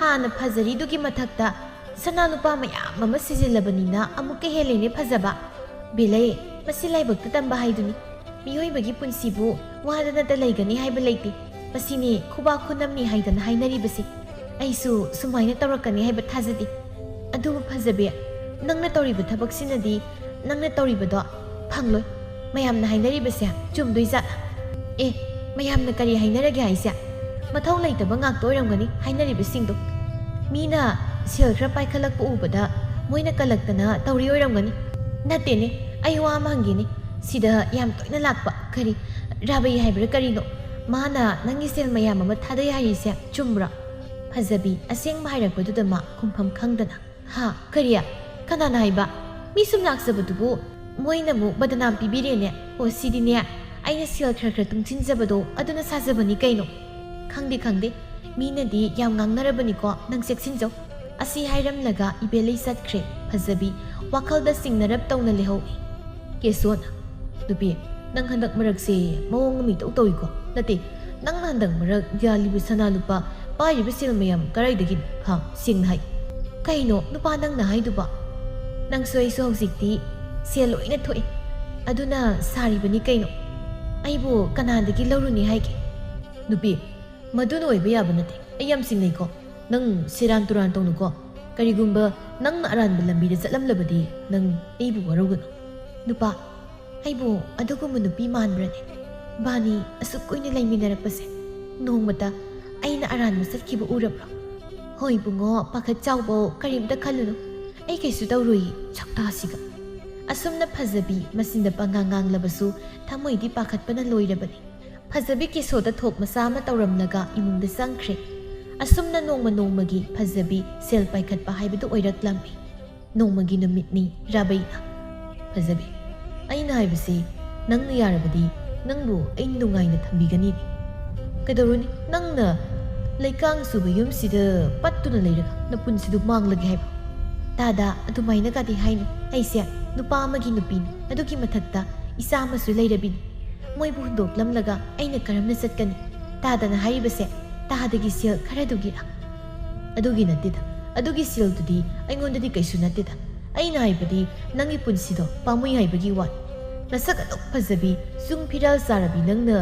ꯍꯥꯟꯅ ꯐꯖꯔꯤꯗꯨꯒꯤ ꯃꯊꯛꯇ ꯁꯅꯥ ꯂꯨꯄꯥ ꯃꯌꯥꯝ ꯑꯃ ꯁꯤꯖꯤꯜꯂꯕꯅꯤꯅ ꯑꯃꯨꯛꯀ ꯍꯦꯜꯂꯦꯅꯦ ꯐꯖꯕ"꯫ ꯕꯦꯜꯂꯩ, ꯃꯁꯤ ꯂꯥꯏꯕꯛꯇ ꯇꯝꯕ ꯍꯥꯏꯗꯨꯅꯤ꯫ ꯃꯤꯑꯣꯏꯕꯒꯤ ꯄꯨꯟꯁꯤꯕꯨ ꯋꯥꯗꯅꯇ ꯂꯩꯒꯅꯤ ꯍꯥꯏꯕ ꯂꯩꯇꯦ꯫ ꯃꯁꯤꯅꯤ ꯈꯨꯕꯥꯛ ꯈꯨꯅꯝꯅꯤ ꯍꯥꯏꯗꯅ ꯍꯥꯏꯅꯔꯤꯕꯁꯤ꯫ ꯑꯩꯁꯨ ꯁꯨꯃꯥꯏꯅ ꯇꯧꯔꯛꯀꯅꯤ ꯍꯥꯏꯕ ꯊꯥꯖꯗꯦ꯫ ꯑꯗꯨꯕꯨ ꯐꯖꯕꯤ, ꯅꯪꯅ ꯇꯧꯔꯤꯕ ꯊꯕꯛꯁꯤꯅꯗꯤ, ꯅꯪꯅ ꯇꯧꯔꯤꯕꯗꯣ ꯐꯪꯂꯣꯏ꯫ ꯃꯌꯥꯝꯅ ꯍꯥꯏꯅꯔꯤꯕꯁꯦ ꯆꯨꯝꯗꯣꯏ ꯖꯥꯠꯂ? ꯑꯦ, ꯃꯌꯥꯝꯅ ꯀꯔꯤ ꯍꯥꯏꯅꯔꯒꯦ ꯍꯥꯏꯁꯦ? ꯃꯊꯧ ꯂꯩꯇꯕ ꯉꯥꯛꯇ ꯑꯣꯏꯔꯝꯒꯅꯤ ꯍꯥꯏꯅꯔꯤꯕꯁꯤꯡꯗꯣ꯫ ꯃꯤꯅ ꯁꯦꯜ ꯈꯔ ꯄꯥꯏꯈꯠꯂꯛꯄ ꯎꯕꯗ ꯃꯣꯏꯅ ꯀꯜꯂꯛꯇꯅ ꯇꯧꯔꯤ ꯑꯣꯏꯔꯝꯒꯅꯤ꯫ ꯅꯠꯇꯦꯅꯦ, ꯑꯩ ꯋꯥ ꯑꯃ ꯍꯪꯒꯦꯅꯦ꯫ ꯁꯤꯗ ꯌꯥꯝ ꯇꯣꯏꯅ ꯂꯥꯛꯄ, ꯀꯔꯤ, ꯔꯥꯕꯩ ꯍꯥꯏꯕ꯭ꯔꯥ ꯀꯔꯤꯅꯣ? ꯃꯥꯅ ꯅꯪꯒꯤ ꯁꯦꯜ ꯃꯌꯥꯝ ꯑꯃ ꯊꯥꯗꯩ ꯍꯥꯏꯔꯤꯁꯦ ꯆꯨꯝꯕ꯭ꯔꯣ? ꯐꯖꯕꯤ ꯑꯁꯦꯡꯕ ꯍꯥꯏꯔꯛꯄꯗꯨꯗ ꯃꯥ ꯈꯨꯝꯐꯝ ꯈꯪꯗꯅ, "ꯍꯥ? ꯀꯔꯤ? ꯀꯅꯥꯅ ꯍꯥꯏꯕ? ꯃꯤ ꯁꯨꯝ ꯂꯥꯛꯆꯕꯗꯨꯕꯨ ꯃꯣꯏꯅ ꯑꯃꯨꯛ ꯕꯗꯅꯥꯝ ꯄꯤꯕꯤꯔꯦꯅꯦ꯫ ꯑꯣ, ꯁꯤꯗꯤꯅꯦ, ꯑꯩꯅ ꯁꯦꯜ ꯈꯔ ꯈꯔ ꯇꯨꯡꯁꯤꯟꯖꯕꯗꯣ ꯑꯗꯨꯅ ꯁꯥꯖꯕꯅꯤ ꯀꯩꯅꯣ"꯫ "ꯈꯪꯗꯦ, ꯈꯪꯗꯦ꯫ ꯃꯤꯅꯗꯤ ꯌꯥꯝ ꯉꯥꯡꯅꯔꯕꯅꯤꯀꯣ, ꯅꯪ ꯆꯦꯛꯁꯤꯟꯖꯧ"꯫ ꯑꯁꯤ ꯍꯥꯏꯔꯝꯂꯒ ꯏꯕꯦꯜꯂꯩ ꯆꯠꯈ꯭ꯔꯦ꯫ ꯐꯖꯕꯤ ꯋꯥꯈꯜꯗ ꯆꯤꯡꯅꯔꯞ ꯇꯧꯅ ꯂꯩꯍꯧꯏ꯫ ꯀꯦꯁꯣꯅ, "ꯅꯨꯄꯤ, ꯅꯪ ꯍꯟꯗꯛ ꯃꯔꯛꯁꯦ ꯃꯑꯣꯡ ꯑꯃ ꯏꯇꯧ ꯇꯧꯏꯀꯣ꯫ ꯅꯠꯇꯦ, ꯅꯪꯅ ꯍꯟꯗꯛ ꯃꯔꯛ ꯌꯥꯜꯂꯤꯕ ꯁꯅꯥ ꯂꯨꯄꯥ, ꯄꯥꯏꯔꯤꯕ ꯁꯦꯜ ꯃꯌꯥꯝ ꯀꯔꯥꯏꯗꯒꯤꯅꯣ? ꯍꯥ, ꯁꯦꯡꯅ ꯍꯥꯏ"꯫ "ꯀꯩꯅꯣ ꯅꯨꯄꯥ ꯅꯪꯅ ꯍꯥꯏꯗꯨꯕꯣ? ꯅꯪꯁꯨ ꯑꯩꯁꯨ ꯍꯧꯖꯤꯛꯇꯤ ꯁꯦꯜ ꯂꯣꯏꯅ ꯊꯣꯛꯑꯦ꯫ ꯑꯗꯨꯅ ꯁꯥꯔꯤꯕꯅꯤ ꯀꯩꯅꯣ꯫ ꯑꯩꯕꯨ ꯀꯅꯥꯗꯒꯤ ꯂꯧꯔꯨꯅꯤ ꯍꯥꯏꯒꯦ?" "ꯅꯨꯄꯤ, ꯃꯗꯨꯅ ꯑꯣꯏꯕ ꯌꯥꯕ ꯅꯠꯇꯦ꯫ ꯑꯩ ꯌꯥꯝ ꯆꯤꯡꯅꯩꯀꯣ"꯫ "ꯅꯪ ꯁꯦꯔꯥꯟ ꯇꯨꯔꯥꯟ ꯇꯧꯅꯨꯀꯣ꯫ ꯀꯔꯤꯒꯨꯝꯕ ꯅꯪꯅ ꯑꯔꯥꯟꯕ ꯂꯝꯕꯤꯗ ꯆꯠꯂꯝꯂꯕꯗꯤ ꯅꯪ ꯑꯩꯕꯨ ꯋꯥꯔꯧꯒꯅꯨ꯫" "ꯅꯨꯄꯥ, ꯑꯩꯕꯨ ꯑꯗꯨꯒꯨꯝꯕ ꯅꯨꯄꯤ ꯃꯥꯟꯕ꯭ꯔꯅꯦ? ꯏꯕꯥꯅꯤ ꯑꯁꯨꯛ ꯀꯨꯏꯅ ꯂꯩꯃꯤꯟꯅꯔꯛꯄꯁꯦ ꯅꯣꯡꯃꯇ ꯑꯩꯅ ꯑꯔꯥꯟꯕ ꯆꯠꯈꯤꯕ ꯎꯔꯕ꯭ꯔꯣ?" "ꯍꯣꯏ ꯏꯕꯨꯡꯉꯣ, ꯄꯥꯈꯠ ꯆꯥꯎꯕ ꯀꯔꯤꯝꯇ ꯈꯜꯂꯨꯅꯨ꯫ ꯑꯩ ꯀꯩꯁꯨ ꯇꯧꯔꯣꯏꯌꯦ, ꯁꯛꯇꯥꯁꯤꯒ꯫" ꯑꯁꯨꯝꯅ ꯐꯖꯕꯤ ꯃꯆꯤꯟꯗ ꯄꯉꯥꯡ ꯉꯥꯡꯂꯕꯁꯨ ꯊꯃꯣꯏꯗꯤ ꯄꯥꯈꯠꯄꯅ ꯂꯣꯏꯔꯕꯅꯤ꯫ ꯐꯖꯕꯤ ꯀꯦꯁꯣꯗ ꯊꯣꯛ ꯃꯆꯥ ꯑꯃ ꯇꯧꯔꯝꯂꯒ ꯏꯃꯨꯡꯗ ꯆꯪꯈ꯭ꯔꯦ꯫ ꯑꯁꯨꯝꯅ ꯅꯣꯡꯃ ꯅꯣꯡꯃꯒꯤ ꯐꯖꯕꯤ ꯁꯦꯜ ꯄꯥꯏꯈꯠꯄ ꯍꯥꯏꯕꯗꯨ ꯑꯣꯏꯔꯛꯂꯝꯃꯤ꯫ ꯅꯣꯡꯃꯒꯤ ꯅꯨꯃꯤꯠꯅꯤ꯫ ꯔꯥꯕꯩꯅ, "ꯐꯖꯕꯤ, ꯑꯩꯅ ꯍꯥꯏꯕꯁꯤ ꯅꯪꯅ ꯌꯥꯔꯕꯗꯤ ꯅꯪꯕꯨ ꯑꯩ ꯅꯨꯡꯉꯥꯏꯅ ꯊꯝꯕꯤꯒꯅꯤꯅꯦ꯫ ꯀꯩꯗꯧꯔꯨꯅꯤ, ꯅꯪꯅ ꯂꯩꯀꯥꯡ ꯆꯨꯕ ꯌꯨꯝꯁꯤꯗ ꯄꯠꯇꯨꯅ ꯂꯩꯔꯒ ꯅꯄꯨꯟꯁꯤꯗꯨ ꯃꯥꯡꯂꯒꯦ ꯍꯥꯏꯕ?" "ꯇꯥꯗ, ꯑꯗꯨꯃꯥꯏꯅꯒꯗꯤ ꯍꯥꯏꯅꯨ꯫ ꯑꯩꯁꯦ ꯅꯨꯄꯥ ꯑꯃꯒꯤ ꯅꯨꯄꯤꯅꯤ, ꯑꯗꯨꯒꯤ ꯃꯊꯛꯇ ꯏꯆꯥ ꯑꯃꯁꯨ ꯂꯩꯔꯕꯤꯅꯤ꯫ ꯃꯣꯏꯕꯨ ꯍꯨꯟꯗꯣꯛꯂꯝꯂꯒ ꯑꯩꯅ ꯀꯔꯝꯅ ꯆꯠꯀꯅꯤ?" "ꯇꯥꯗꯅ ꯍꯥꯏꯔꯤꯕꯁꯦ ꯇꯥꯗꯒꯤ ꯁꯦꯜ ꯈꯔꯗꯨꯒꯤꯔ?" "ꯑꯗꯨꯒꯤ ꯅꯠꯇꯦꯗ, ꯑꯗꯨꯒꯤ ꯁꯦꯜꯗꯨꯗꯤ ꯑꯩꯉꯣꯟꯗꯗꯤ ꯀꯩꯁꯨ ꯅꯠꯇꯦꯗ꯫ ꯑꯩꯅ ꯍꯥꯏꯕꯗꯤ ꯅꯪꯒꯤ ꯄꯨꯟꯁꯤꯗꯣ ꯄꯥꯝꯃꯨꯏ ꯍꯥꯏꯕꯒꯤ ꯋꯥꯅꯤ꯫ ꯅꯁꯛ ꯑꯗꯨꯛ ꯐꯖꯕꯤ, ꯆꯨꯡ ꯐꯤꯔꯥꯜ ꯆꯥꯔꯕꯤ ꯅꯪꯅ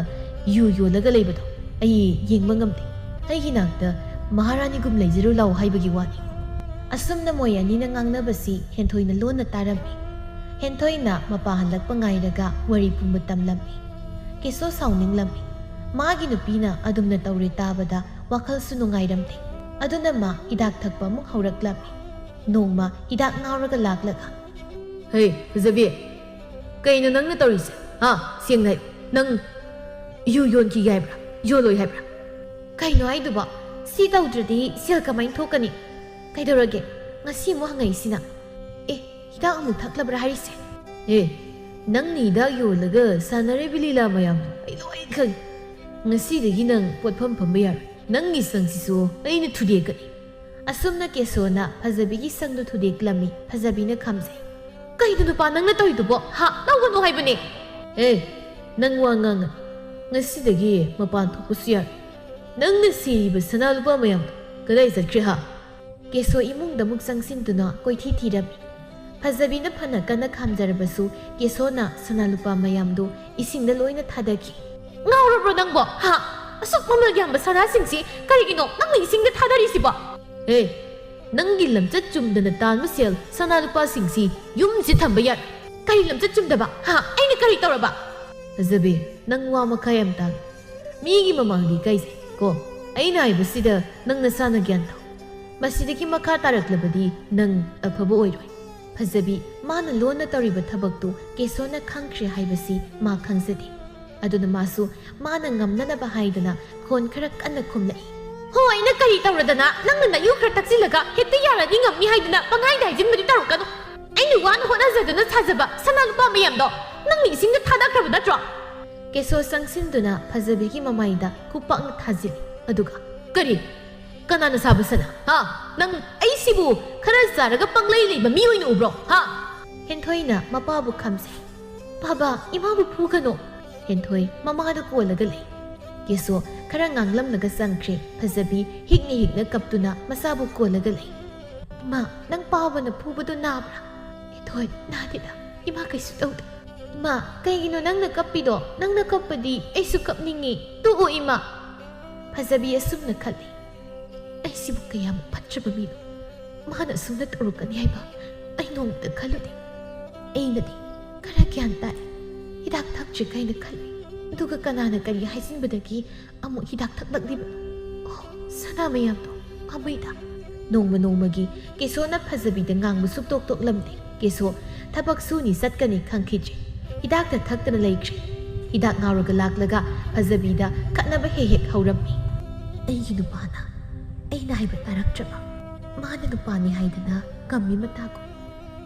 ꯌꯨ ꯌꯣꯜꯂꯒ ꯂꯩꯕꯗꯣ ꯑꯩ ꯌꯦꯡꯕ ꯉꯝꯗꯦ꯫ ꯑꯩꯒꯤ ꯅꯥꯛꯇ ꯃꯍꯥꯔꯥꯅꯤꯒꯨꯝ ꯂꯩꯖꯔꯨ ꯂꯥꯎ ꯍꯥꯏꯕꯒꯤ ꯋꯥꯅꯤ꯫" ꯑꯁꯨꯝꯅ ꯃꯣꯏ ꯑꯅꯤꯅ ꯉꯥꯡꯅꯕꯁꯤ ꯍꯦꯟꯊꯣꯏꯅ ꯂꯣꯟꯅ ꯇꯥꯔꯝꯃꯤ꯫ ꯍꯦꯟꯊꯣꯏꯅ ꯃꯄꯥ ꯍꯜꯂꯛꯄ ꯉꯥꯏꯔꯒ ꯋꯥꯔꯤ ꯄꯨꯝꯕ ꯇꯝꯂꯝꯃꯤ꯫ ꯀꯦꯁꯣ ꯁꯥꯎꯅꯤꯡꯂꯝꯃꯤ꯫ ꯃꯥꯒꯤ ꯅꯨꯄꯤꯅ ꯑꯗꯨꯝꯅ ꯇꯧꯔꯦ ꯇꯥꯕꯗ ꯋꯥꯈꯜꯁꯨ ꯅꯨꯡꯉꯥꯏꯔꯝꯗꯦ꯫ ꯑꯗꯨꯅ ꯃꯥ ꯍꯤꯗꯥꯛ ꯊꯛꯄ ꯑꯃꯨꯛ ꯍꯧꯔꯛꯂꯝꯃꯤ꯫ ꯅꯣꯡꯃ ꯍꯤꯗꯥꯛ ꯉꯥꯎꯔꯒ ꯂꯥꯛꯂꯒ, "ꯍꯦ, ꯐꯖꯕꯤ, ꯀꯩꯅꯣ ꯅꯪꯅ ꯇꯧꯔꯤꯁꯦ? ꯍꯥ? ꯁꯦꯡꯅ ꯍꯥꯏꯌꯨ, ꯅꯪ ꯌꯨ ꯌꯣꯟꯈꯤꯒꯦ ꯍꯥꯏꯕ꯭ꯔꯥ? ꯌꯣꯜꯂꯣꯏ ꯍꯥꯏꯕ꯭ꯔꯥ?" "ꯀꯩꯅꯣ ꯍꯥꯏꯗꯨꯕꯣ? ꯁꯤ ꯇꯧꯗ꯭ꯔꯗꯤ ꯁꯦꯜ ꯀꯃꯥꯏꯅ ꯊꯣꯛꯀꯅꯤ? ꯀꯩꯗꯧꯔꯒꯦ? ꯉꯁꯤ ꯑꯃꯨꯛ ꯍꯪꯉꯛꯏꯁꯤꯅ? ꯑꯦ, ꯍꯤꯗꯥꯛ ꯑꯃꯨꯛ ꯊꯛꯂꯕ꯭ꯔꯥ ꯍꯥꯏꯔꯤꯁꯦ?" "ꯑꯦ, ꯅꯪꯅ ꯍꯤꯗꯥꯛ ꯌꯣꯜꯂꯒ ꯁꯥꯟꯅꯔꯤꯕ ꯂꯤꯂꯥ ꯃꯌꯥꯝꯗꯣ ꯑꯩ ꯂꯣꯏ ꯈꯪꯉꯤ꯫ ꯉꯁꯤꯗꯒꯤ ꯅꯪ ꯄꯣꯠꯐꯝ ꯐꯝꯕ ꯌꯥꯔꯣꯏ꯫ ꯅꯪꯒꯤ ꯁꯪꯁꯤꯁꯨ ꯑꯩꯅ ꯊꯨꯗꯦꯛꯀꯅꯤ꯫" ꯑꯁꯨꯝꯅ ꯀꯦꯁꯣꯅ ꯐꯖꯕꯤꯒꯤ ꯁꯪꯗꯨ ꯊꯨꯗꯦꯛꯂꯝꯃꯤ꯫ ꯐꯖꯕꯤꯅ ꯈꯥꯝꯖꯩ꯫ "ꯀꯩꯅꯣ ꯅꯨꯄꯥ ꯅꯪꯅ ꯇꯧꯔꯤꯗꯨꯕꯣ? ꯍꯥ? ꯂꯧꯒꯅꯨ ꯍꯥꯏꯕꯅꯦ!" "ꯑꯦ, ꯅꯪ ꯋꯥ ꯉꯥꯡꯉ꯫ ꯉꯁꯤꯗꯒꯤ ꯃꯄꯥꯟ ꯊꯣꯛꯄꯁꯨ ꯌꯥꯔꯣꯏ꯫ ꯅꯪꯅ ꯁꯤꯔꯤꯕ ꯁꯅꯥ ꯂꯨꯄꯥ ꯃꯌꯥꯝꯗꯣ ꯀꯗꯥꯏ ꯆꯠꯈ꯭ꯔꯦ ꯍꯥ?" ꯀꯦꯁꯣ ꯏꯃꯨꯡꯗ ꯑꯃꯨꯛ ꯆꯪꯁꯤꯟꯗꯨꯅ ꯀꯣꯏꯊꯤ ꯊꯤꯔꯝꯃꯤ꯫ ꯐꯖꯕꯤꯅ ꯐꯅ ꯀꯟꯅ ꯈꯥꯝꯖꯔꯕꯁꯨ ꯀꯦꯁꯣꯅ ꯁꯅꯥ ꯂꯨꯄꯥ ꯃꯌꯥꯝꯗꯨ ꯏꯁꯤꯡꯗ ꯂꯣꯏꯅ ꯊꯥꯗꯈꯤ꯫ "ꯉꯥꯎꯔꯕ꯭ꯔꯣ ꯅꯪꯕꯣ? ꯍꯥ? ꯑꯁꯨꯛ ꯃꯃꯜ ꯌꯥꯝꯕ ꯁꯅꯥꯁꯤꯡꯁꯤ ꯀꯔꯤꯒꯤꯅꯣ ꯅꯪꯅ ꯏꯁꯤꯡꯗ ꯊꯥꯗꯔꯤꯁꯤꯕꯣ? ꯑꯦ, ꯅꯪꯒꯤ ꯂꯝꯆꯠ ꯆꯨꯝꯗꯅ ꯇꯥꯟꯕ ꯁꯦꯜ ꯁꯅꯥ ꯂꯨꯄꯥꯁꯤꯡꯁꯤ ꯌꯨꯝꯁꯤ ꯊꯝꯕ ꯌꯥꯏ꯫ ꯀꯔꯤ ꯂꯝꯆꯠ ꯆꯨꯝꯗꯕ? ꯍꯥ? ꯑꯩꯅ ꯀꯔꯤ ꯇꯧꯔꯕ? ꯐꯖꯕꯤ, ꯅꯪ ꯋꯥ ꯃꯈꯥ ꯌꯥꯝ ꯇꯥꯡꯉꯤ꯫ ꯃꯤꯒꯤ ꯃꯃꯥꯡꯗ ꯏꯀꯥꯏꯖꯩ ꯀꯣ꯫ ꯑꯩꯅ ꯍꯥꯏꯕꯁꯤꯗ ꯅꯪ ꯅꯁꯥꯅ ꯒ꯭ꯌꯥꯟ ꯇꯥꯎ꯫ ꯃꯁꯤꯗꯒꯤ ꯃꯈꯥ ꯇꯥꯔꯛꯂꯕꯗꯤ ꯅꯪ ꯑꯐꯕ ꯑꯣꯏꯔꯣꯏ꯫ ꯐꯖꯕꯤ, ꯃꯥꯅ ꯂꯣꯟꯅ ꯇꯧꯔꯤꯕ ꯊꯕꯛꯇꯨ ꯀꯦꯁꯣꯅ ꯈꯪꯈ꯭ꯔꯦ ꯍꯥꯏꯕꯁꯤ ꯃꯥ ꯈꯪꯖꯗꯦ꯫ ꯑꯗꯨꯅ ꯃꯥꯁꯨ ꯃꯥꯅ ꯉꯝꯅꯅꯕ ꯍꯥꯏꯗꯅ ꯈꯣꯟ ꯈꯔ ꯀꯟꯅ ꯈꯨꯝꯂꯛꯏ꯫ ꯍꯣ, ꯑꯩꯅ ꯀꯔꯤ ꯇꯧꯔꯗꯅ ꯅꯪꯅ ꯅꯌꯨ ꯈꯔ ꯊꯛꯆꯤꯜꯂꯒ ꯍꯦꯛꯇ ꯌꯥꯔꯅꯤ ꯉꯝꯅꯤ ꯍꯥꯏꯗꯅ ꯄꯪꯍꯥꯏꯗ ꯍꯥꯏꯖꯤꯟꯕꯗꯤ ꯇꯧꯔꯛꯀꯅꯨ꯫ ꯑꯩꯅ ꯋꯥꯅ ꯍꯣꯠꯅꯖꯗꯨꯅ ꯁꯥꯖꯕ ꯁꯅꯥ ꯂꯨꯄꯥ ꯃꯌꯥꯝꯗꯣ ꯅꯪꯅ ꯏꯁꯤꯡꯗ ꯊꯥꯗꯈ꯭ꯔꯕ ꯅꯠꯇ꯭ꯔꯣ? ꯀꯦꯁꯣ ꯆꯪꯁꯤꯟꯗꯨꯅ ꯐꯖꯕꯤꯒꯤ ꯃꯃꯥꯏꯗ ꯈꯨꯄꯥꯛꯅ ꯊꯥꯖꯤꯜꯂꯤ꯫ ꯑꯗꯨꯒ, ꯀꯔꯤ? ꯀꯅꯥꯅ ꯁꯥꯕ ꯁꯅꯥ? ꯍꯥ? ꯅꯪ ꯑꯩꯁꯤꯕꯨ ꯈꯔ ꯆꯥꯔꯒ ꯄꯪꯂꯩ ꯂꯩꯕ ꯃꯤ ꯑꯣꯏꯅ ꯎꯕ꯭ꯔꯣ? ꯍꯥ? ꯍꯦꯟꯊꯣꯏꯅ ꯃꯄꯥꯕꯨ ꯈꯝꯖꯩ꯫ "ꯕꯥꯕꯥ, ꯏꯃꯥꯕꯨ ꯐꯨꯒꯅꯨ!" ꯍꯦꯟꯊꯣꯏ ꯃꯃꯥꯗ ꯀꯣꯜꯂꯒ ꯂꯩ꯫ ꯀꯦꯁꯣ ꯈꯔ ꯉꯥꯡꯂꯝꯂꯒ ꯆꯪꯈ꯭ꯔꯦ꯫ ꯐꯖꯕꯤ ꯍꯤꯛꯅ ꯍꯤꯛꯅ ꯀꯞꯇꯨꯅ ꯃꯆꯥꯕꯨ ꯀꯣꯜꯂꯒ ꯂꯩ꯫ "ꯏꯃꯥ, ꯅꯪ ꯄꯥꯕꯅ ꯐꯨꯕꯗꯨ ꯅꯥꯕ꯭ꯔꯥ?" "ꯍꯦꯟꯊꯣꯏ, ꯅꯥꯗꯦꯗ꯫ ꯏꯃꯥ ꯀꯩꯁꯨ ꯇꯧꯗꯦ꯫" "ꯏꯃꯥ, ꯀꯩꯒꯤꯅꯣ ꯅꯪꯅ ꯀꯞꯄꯤꯗꯣ? ꯅꯪꯅ ꯀꯞꯄꯗꯤ ꯑꯩꯁꯨ ꯀꯞꯅꯤꯡꯉꯤ꯫ ꯇꯣꯛꯑꯣ, ꯏꯃꯥ꯫" ꯐꯖꯕꯤ ꯑꯁꯨꯝꯅ ꯈꯜꯂꯤ꯫ "ꯑꯩꯁꯤꯕꯨ ꯀꯌꯥꯃꯨꯛ ꯐꯠꯇ꯭ꯔꯕ ꯃꯤꯅꯣ? ꯃꯥꯅ ꯑꯁꯨꯝꯅ ꯇꯧꯔꯛꯀꯅꯤ ꯍꯥꯏꯕ ꯑꯩ ꯅꯣꯡꯃꯇ ꯈꯜꯂꯨꯗꯦ꯫ ꯑꯩꯅꯗꯤ ꯈꯔ ꯒ꯭ꯌꯥꯟ ꯇꯥꯏ, ꯍꯤꯗꯥꯛ ꯊꯛꯇ꯭ꯔꯤꯈꯩꯅ ꯈꯜꯂꯤ꯫ ꯑꯗꯨꯒ ꯀꯅꯥꯅ ꯀꯔꯤ ꯍꯥꯏꯖꯤꯟꯕꯗꯒꯤ ꯑꯃꯨꯛ ꯍꯤꯗꯥꯛ ꯊꯛꯂꯛꯂꯤꯕꯅꯣ? ꯑꯣ, ꯁꯅꯥ ꯃꯌꯥꯝꯗꯣ ꯄꯥꯝꯃꯨꯏꯗ꯫" ꯅꯣꯡꯃ ꯅꯣꯡꯃꯒꯤ ꯀꯦꯁꯣꯅ ꯐꯖꯕꯤꯗ ꯉꯥꯡꯕ ꯁꯨꯛꯇꯣꯛ ꯇꯣꯛꯂꯝꯗꯦ꯫ ꯀꯦꯁꯣ ꯊꯕꯛ ꯁꯨꯅꯤ ꯆꯠꯀꯅꯤ ꯈꯪꯈꯤꯗ꯭ꯔꯤ꯫ ꯍꯤꯗꯥꯛꯇ ꯊꯛꯇꯅ ꯂꯩꯈ꯭ꯔꯤ꯫ ꯍꯤꯗꯥꯛ ꯉꯥꯎꯔꯒ ꯂꯥꯛꯂꯒ ꯐꯖꯕꯤꯗ ꯈꯠꯅꯕ ꯍꯦꯛ ꯍꯦꯛ ꯍꯧꯔꯝꯃꯤ꯫ "ꯑꯩꯒꯤ ꯅꯨꯄꯥꯅ ꯑꯩꯅ ꯍꯥꯏꯕ ꯇꯥꯔꯛꯇ꯭ꯔꯕ, ꯃꯥꯅ ꯅꯨꯄꯥꯅꯤ ꯍꯥꯏꯗꯅ ꯉꯝꯃꯤ ꯃꯇꯥꯒꯨꯝ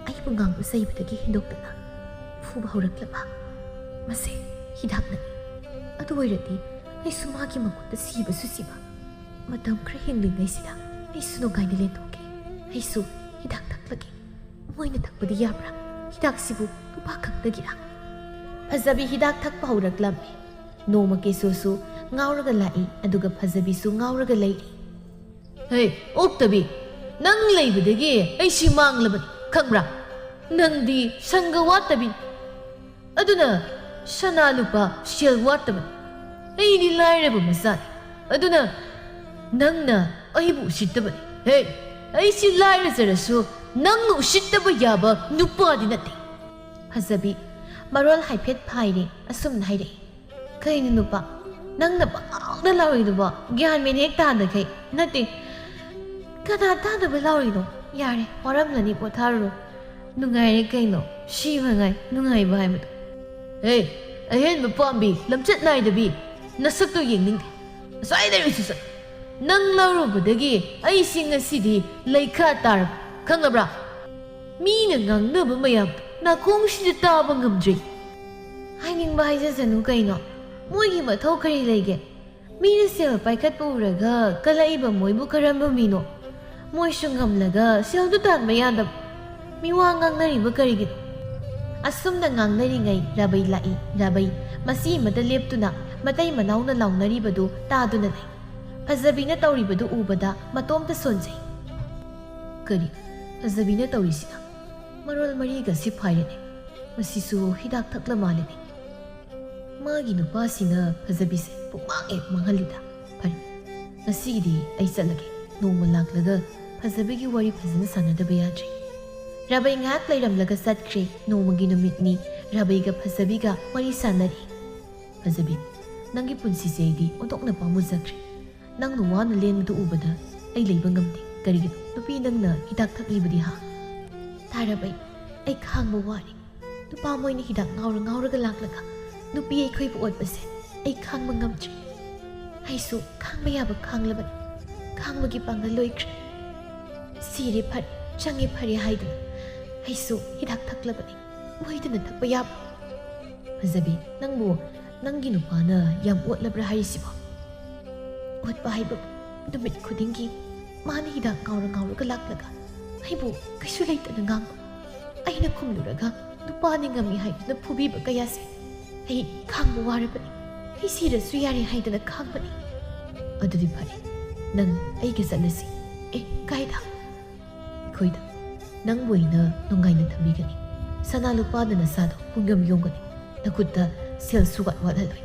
ꯑꯩꯕꯨ ꯉꯥꯡꯕ ꯆꯩꯕꯗꯒꯤ ꯍꯦꯟꯗꯣꯛꯇꯅ ꯐꯨꯕ ꯍꯧꯔꯛꯂꯕ꯫ ꯃꯁꯦ ꯍꯤꯗꯥꯛꯅꯅꯤ꯫ ꯑꯗꯨ ꯑꯣꯏꯔꯗꯤ ꯑꯩꯁꯨ ꯃꯥꯒꯤ ꯃꯈꯨꯠꯇ ꯁꯤꯕꯁꯨ ꯁꯤꯕ꯫ ꯃꯇꯝ ꯈꯔ ꯍꯤꯡꯂꯤꯉꯩꯁꯤꯗ ꯑꯩꯁꯨ ꯅꯨꯡꯉꯥꯏꯅ ꯂꯦꯟꯊꯣꯛꯀꯦ꯫ ꯑꯩꯁꯨ ꯍꯤꯗꯥꯛ ꯊꯛꯂꯒꯦ꯫ ꯃꯣꯏꯅ ꯊꯛꯄꯗꯤ ꯌꯥꯕ꯭ꯔꯥ? ꯍꯤꯗꯥꯛꯁꯤꯕꯨ ꯅꯨꯄꯥ ꯈꯛꯇꯒꯤꯔꯥ?" ꯐꯖꯕꯤ ꯍꯤꯗꯥꯛ ꯊꯛꯄ ꯍꯧꯔꯛꯂꯝꯃꯤ꯫ ꯅꯣꯡꯃ ꯀꯦꯁꯣꯁꯨ ꯉꯥꯎꯔꯒ ꯂꯥꯛꯏ, ꯑꯗꯨꯒ ꯐꯖꯕꯤꯁꯨ ꯉꯥꯎꯔꯒ ꯂꯩꯔꯤ꯫ "ꯍꯦ, ꯑꯣꯛꯇꯕꯤ, ꯅꯪ ꯂꯩꯕꯗꯒꯤ ꯑꯩꯁꯤ ꯃꯥꯡꯂꯕꯅꯤ, ꯈꯪꯕ꯭ꯔꯥ? ꯅꯪꯗꯤ ꯁꯪꯒ ꯋꯥꯠꯇꯕꯤ, ꯑꯗꯨꯅ ꯁꯅꯥ ꯂꯨꯄꯥ ꯁꯦꯜ ꯋꯥꯠꯇꯕꯅꯤ꯫ ꯑꯩꯗꯤ ꯂꯥꯏꯔꯕ ꯃꯆꯥꯅꯤ꯫ ꯑꯗꯨꯅ ꯅꯪꯅ ꯑꯩꯕꯨ ꯎꯁꯤꯠꯇꯕꯅꯤ꯫ ꯍꯦ, ꯑꯩꯁꯤ ꯂꯥꯏꯔꯖꯔꯁꯨ ꯅꯪꯅ ꯎꯁꯤꯠꯇꯕ ꯌꯥꯕ ꯅꯨꯄꯥꯗꯤ ꯅꯠꯇꯦ꯫ ꯐꯖꯕꯤ ꯃꯔꯣꯜ ꯍꯥꯏꯐꯦꯠ ꯐꯥꯏꯔꯦ, ꯑꯁꯨꯝꯅ ꯍꯥꯏꯔꯛꯏ꯫ ꯀꯩꯅꯣ ꯅꯨꯄꯥ, ꯅꯪꯅ ꯄꯪꯂꯥꯎꯗ ꯂꯥꯎꯔꯤꯗꯨꯕꯣ? ꯒ꯭ꯌꯥꯟ ꯃꯦꯟ ꯍꯦꯛ ꯇꯥꯗꯈꯩ꯫ ꯅꯠꯇꯦ, ꯀꯅꯥ ꯇꯥꯗꯕ ꯂꯥꯎꯔꯤꯅꯣ? ꯌꯥꯔꯦ, ꯋꯥꯔꯝꯂꯅꯤ, ꯄꯣꯊꯥꯔꯨꯔꯣ꯫ ꯅꯨꯡꯉꯥꯏꯔꯦ ꯀꯩꯅꯣ, ꯁꯤ ꯃꯉꯥꯏ ꯅꯨꯡꯉꯥꯏꯕ ꯍꯥꯏꯕꯗꯣ꯫ ꯍꯦ, ꯑꯍꯦꯟꯕ ꯄꯥꯝꯕꯤ, ꯂꯝꯆꯠ ꯅꯥꯏꯗꯕꯤ, ꯅꯁꯛꯇꯣ ꯌꯦꯡꯅꯤꯡꯗꯦ꯫ ꯑꯁ꯭ꯋꯥꯏ ꯂꯩꯔꯨꯆꯣ ꯆꯠ꯫ ꯅꯪ ꯂꯧꯔꯨꯕꯗꯒꯤ ꯑꯩꯁꯤ ꯉꯁꯤꯗꯤ ꯂꯩꯈꯥ ꯇꯥꯔꯕ, ꯈꯪꯉꯕ꯭ꯔꯥ? ꯃꯤꯅ ꯉꯥꯡꯅꯕ ꯃꯌꯥꯝ ꯅꯥꯀꯣꯡꯁꯤꯗ ꯇꯥꯕ ꯉꯝꯗ꯭ꯔꯤ꯫ ꯍꯥꯏꯅꯤꯡꯕ ꯍꯥꯏꯖꯁꯅꯨ ꯀꯩꯅꯣ, ꯃꯣꯏꯒꯤ ꯃꯊꯧ ꯀꯔꯤ ꯂꯩꯒꯦ? ꯃꯤꯅ ꯁꯦꯜ ꯄꯥꯏꯈꯠꯄ ꯎꯔꯒ ꯀꯜꯂꯛꯏꯕ ꯃꯣꯏꯕꯨ ꯀꯔꯝꯕ ꯃꯤꯅꯣ? ꯃꯣꯏꯁꯨ ꯉꯝꯂꯒ ꯁꯦꯜꯗꯨ ꯇꯥꯟꯕ ꯌꯥꯗꯕ꯫ ꯃꯤꯋꯥ ꯉꯥꯡꯅꯔꯤꯕ ꯀꯔꯤꯒꯤꯅꯣ? ꯑꯁꯨꯝꯅ ꯉꯥꯡꯅꯔꯤꯉꯩ ꯔꯥꯕꯩ ꯂꯥꯛꯏ꯫ ꯔꯥꯕꯩ ꯃꯆꯤ ꯑꯃꯗ ꯂꯦꯞꯇꯨꯅ ꯃꯇꯩ ꯃꯅꯥꯎꯅ ꯂꯥꯎꯅꯔꯤꯕꯗꯨ ꯇꯥꯗꯨꯅ ꯂꯩ꯫ ꯐꯖꯕꯤꯅ ꯇꯧꯔꯤꯕꯗꯨ ꯎꯕꯗ ꯃꯇꯣꯝꯇ ꯁꯣꯟꯖꯩ꯫ ꯀꯔꯤ? ꯐꯖꯕꯤꯅ ꯇꯧꯔꯤꯁꯤꯅ? ꯃꯔꯣꯜ ꯃꯔꯤꯒ ꯁꯤꯐꯥꯏꯔꯅꯤ꯫ ꯃꯁꯤꯁꯨ ꯍꯤꯗꯥꯛ ꯊꯛꯂ ꯃꯥꯜꯂꯦꯅꯦ꯫ ꯃꯥꯒꯤ ꯅꯨꯄꯥꯁꯤꯅ ꯐꯖꯕꯤꯁꯦ ꯄꯨꯡꯃꯥꯡ ꯍꯦꯛ ꯃꯥꯡꯍꯜꯂꯤꯗ꯫ ꯐꯔꯦ, ꯉꯁꯤꯒꯤꯗꯤ ꯑꯩ ꯆꯠꯂꯒꯦ꯫ ꯅꯣꯡꯃ ꯂꯥꯛꯂꯒ ꯐꯖꯕꯤꯒꯤ ꯋꯥꯔꯤ ꯐꯖꯅ ꯁꯥꯟꯅꯗꯕ ꯌꯥꯗ꯭ꯔꯦ꯫ ꯔꯥꯕꯩ ꯉꯥꯏꯍꯥꯛ ꯂꯩꯔꯝꯂꯒ ꯆꯠꯈ꯭ꯔꯦ꯫ ꯅꯣꯡꯃꯒꯤ ꯅꯨꯃꯤꯠꯅꯤ꯫ ꯔꯥꯕꯩꯒ ꯐꯖꯕꯤꯒ ꯋꯥꯔꯤ ꯁꯥꯟꯅꯔꯤ꯫ ꯐꯖꯕꯤ, ꯅꯪꯒꯤ ꯄꯨꯟꯁꯤꯁꯦ ꯑꯩꯗꯤ ꯑꯣꯟꯊꯣꯛꯅ ꯄꯥꯝꯃꯨꯖꯈ꯭ꯔꯦ꯫ ꯅꯪꯅ ꯋꯥꯅ ꯂꯦꯟꯕꯗꯨ ꯎꯕꯗ ꯑꯩ ꯂꯩꯕ ꯉꯝꯗꯦ꯫ ꯀꯔꯤꯒꯤꯅꯣ ꯅꯨꯄꯤ ꯅꯪꯅ ꯍꯤꯗꯥꯛ ꯊꯛꯂꯤꯕꯗꯤ, ꯍꯥ? ꯇꯥꯔꯕ ꯑꯩ, ꯑꯩ ꯈꯥꯡꯕ ꯋꯥꯔꯦ꯫ ꯅꯨꯄꯥ ꯃꯣꯏꯅ ꯍꯤꯗꯥꯛ ꯉꯥꯎꯔ ꯉꯥꯎꯔꯒ ꯂꯥꯛꯂꯒ ꯅꯨꯄꯤ ꯑꯩꯈꯣꯏꯕꯨ ꯑꯣꯠꯄꯁꯦ ꯑꯩ ꯈꯥꯡꯕ ꯉꯝꯗ꯭ꯔꯦ꯫ ꯑꯩꯁꯨ ꯈꯥꯡꯕ ꯌꯥꯕ ꯈꯥꯡꯂꯕꯅꯤ꯫ ꯈꯥꯡꯕꯒꯤ ꯄꯥꯡꯒꯜ ꯂꯣꯏꯈ꯭ꯔꯦ꯫ ꯁꯤꯔꯦ ꯐꯔꯦ, ꯆꯪꯉꯦ ꯐꯔꯦ ꯍꯥꯏꯗꯨꯅ ꯑꯩꯁꯨ ꯍꯤꯗꯥꯛ ꯊꯛꯂꯕꯅꯤ꯫ ꯑꯣꯏꯗꯅ ꯊꯛꯄ ꯌꯥꯕ? ꯐꯖꯕꯤ, ꯅꯪꯕꯨ ꯅꯪꯒꯤ ꯅꯨꯄꯥꯅ ꯌꯥꯝ ꯑꯣꯠꯂꯕ꯭ꯔꯥ ꯍꯥꯏꯔꯤꯁꯤꯕꯣ? ꯑꯣꯠꯄ ꯍꯥꯏꯕꯕꯨ ꯅꯨꯃꯤꯠ ꯈꯨꯗꯤꯡꯒꯤ ꯃꯥꯅ ꯍꯤꯗꯥꯛ ꯉꯥꯎꯔ ꯉꯥꯎꯔꯒ ꯂꯥꯛꯂꯒ ꯑꯩꯕꯨ ꯀꯩꯁꯨ ꯂꯩꯇꯅ ꯉꯥꯡꯕ꯫ ꯑꯩꯅ ꯈꯨꯝꯂꯨꯔꯒ ꯅꯨꯄꯥꯅ ꯉꯝꯃꯤ ꯍꯥꯏꯗꯨꯅ ꯐꯨꯕꯤꯕ ꯀꯌꯥꯁꯦ ꯑꯩ ꯈꯥꯡꯕ ꯋꯥꯔꯕꯅꯤ꯫ ꯑꯩ ꯁꯤꯔꯁꯨ ꯌꯥꯔꯦ ꯍꯥꯏꯗꯅ ꯈꯥꯡꯕꯅꯤ꯫ ꯑꯗꯨꯗꯤ ꯐꯔꯦ, ꯅꯪ ꯑꯩꯒ ꯆꯠꯂꯁꯤ꯫ ꯑꯦ, ꯀꯥꯏꯗ? ꯑꯩꯈꯣꯏꯗ꯫ ꯅꯪꯕꯨ ꯑꯩꯅ ꯅꯨꯡꯉꯥꯏꯅ ꯊꯝꯕꯤꯒꯅꯤ꯫ ꯁꯅꯥ ꯂꯨꯄꯥꯅ ꯅꯁꯥꯗꯣ ꯄꯨꯡꯌꯣꯝ ꯌꯣꯝꯒꯅꯤ꯫ ꯅꯈꯨꯠꯇ ꯁꯦꯜ ꯁꯨꯋꯥꯠ ꯋꯥꯠꯍꯜꯂꯣꯏ꯫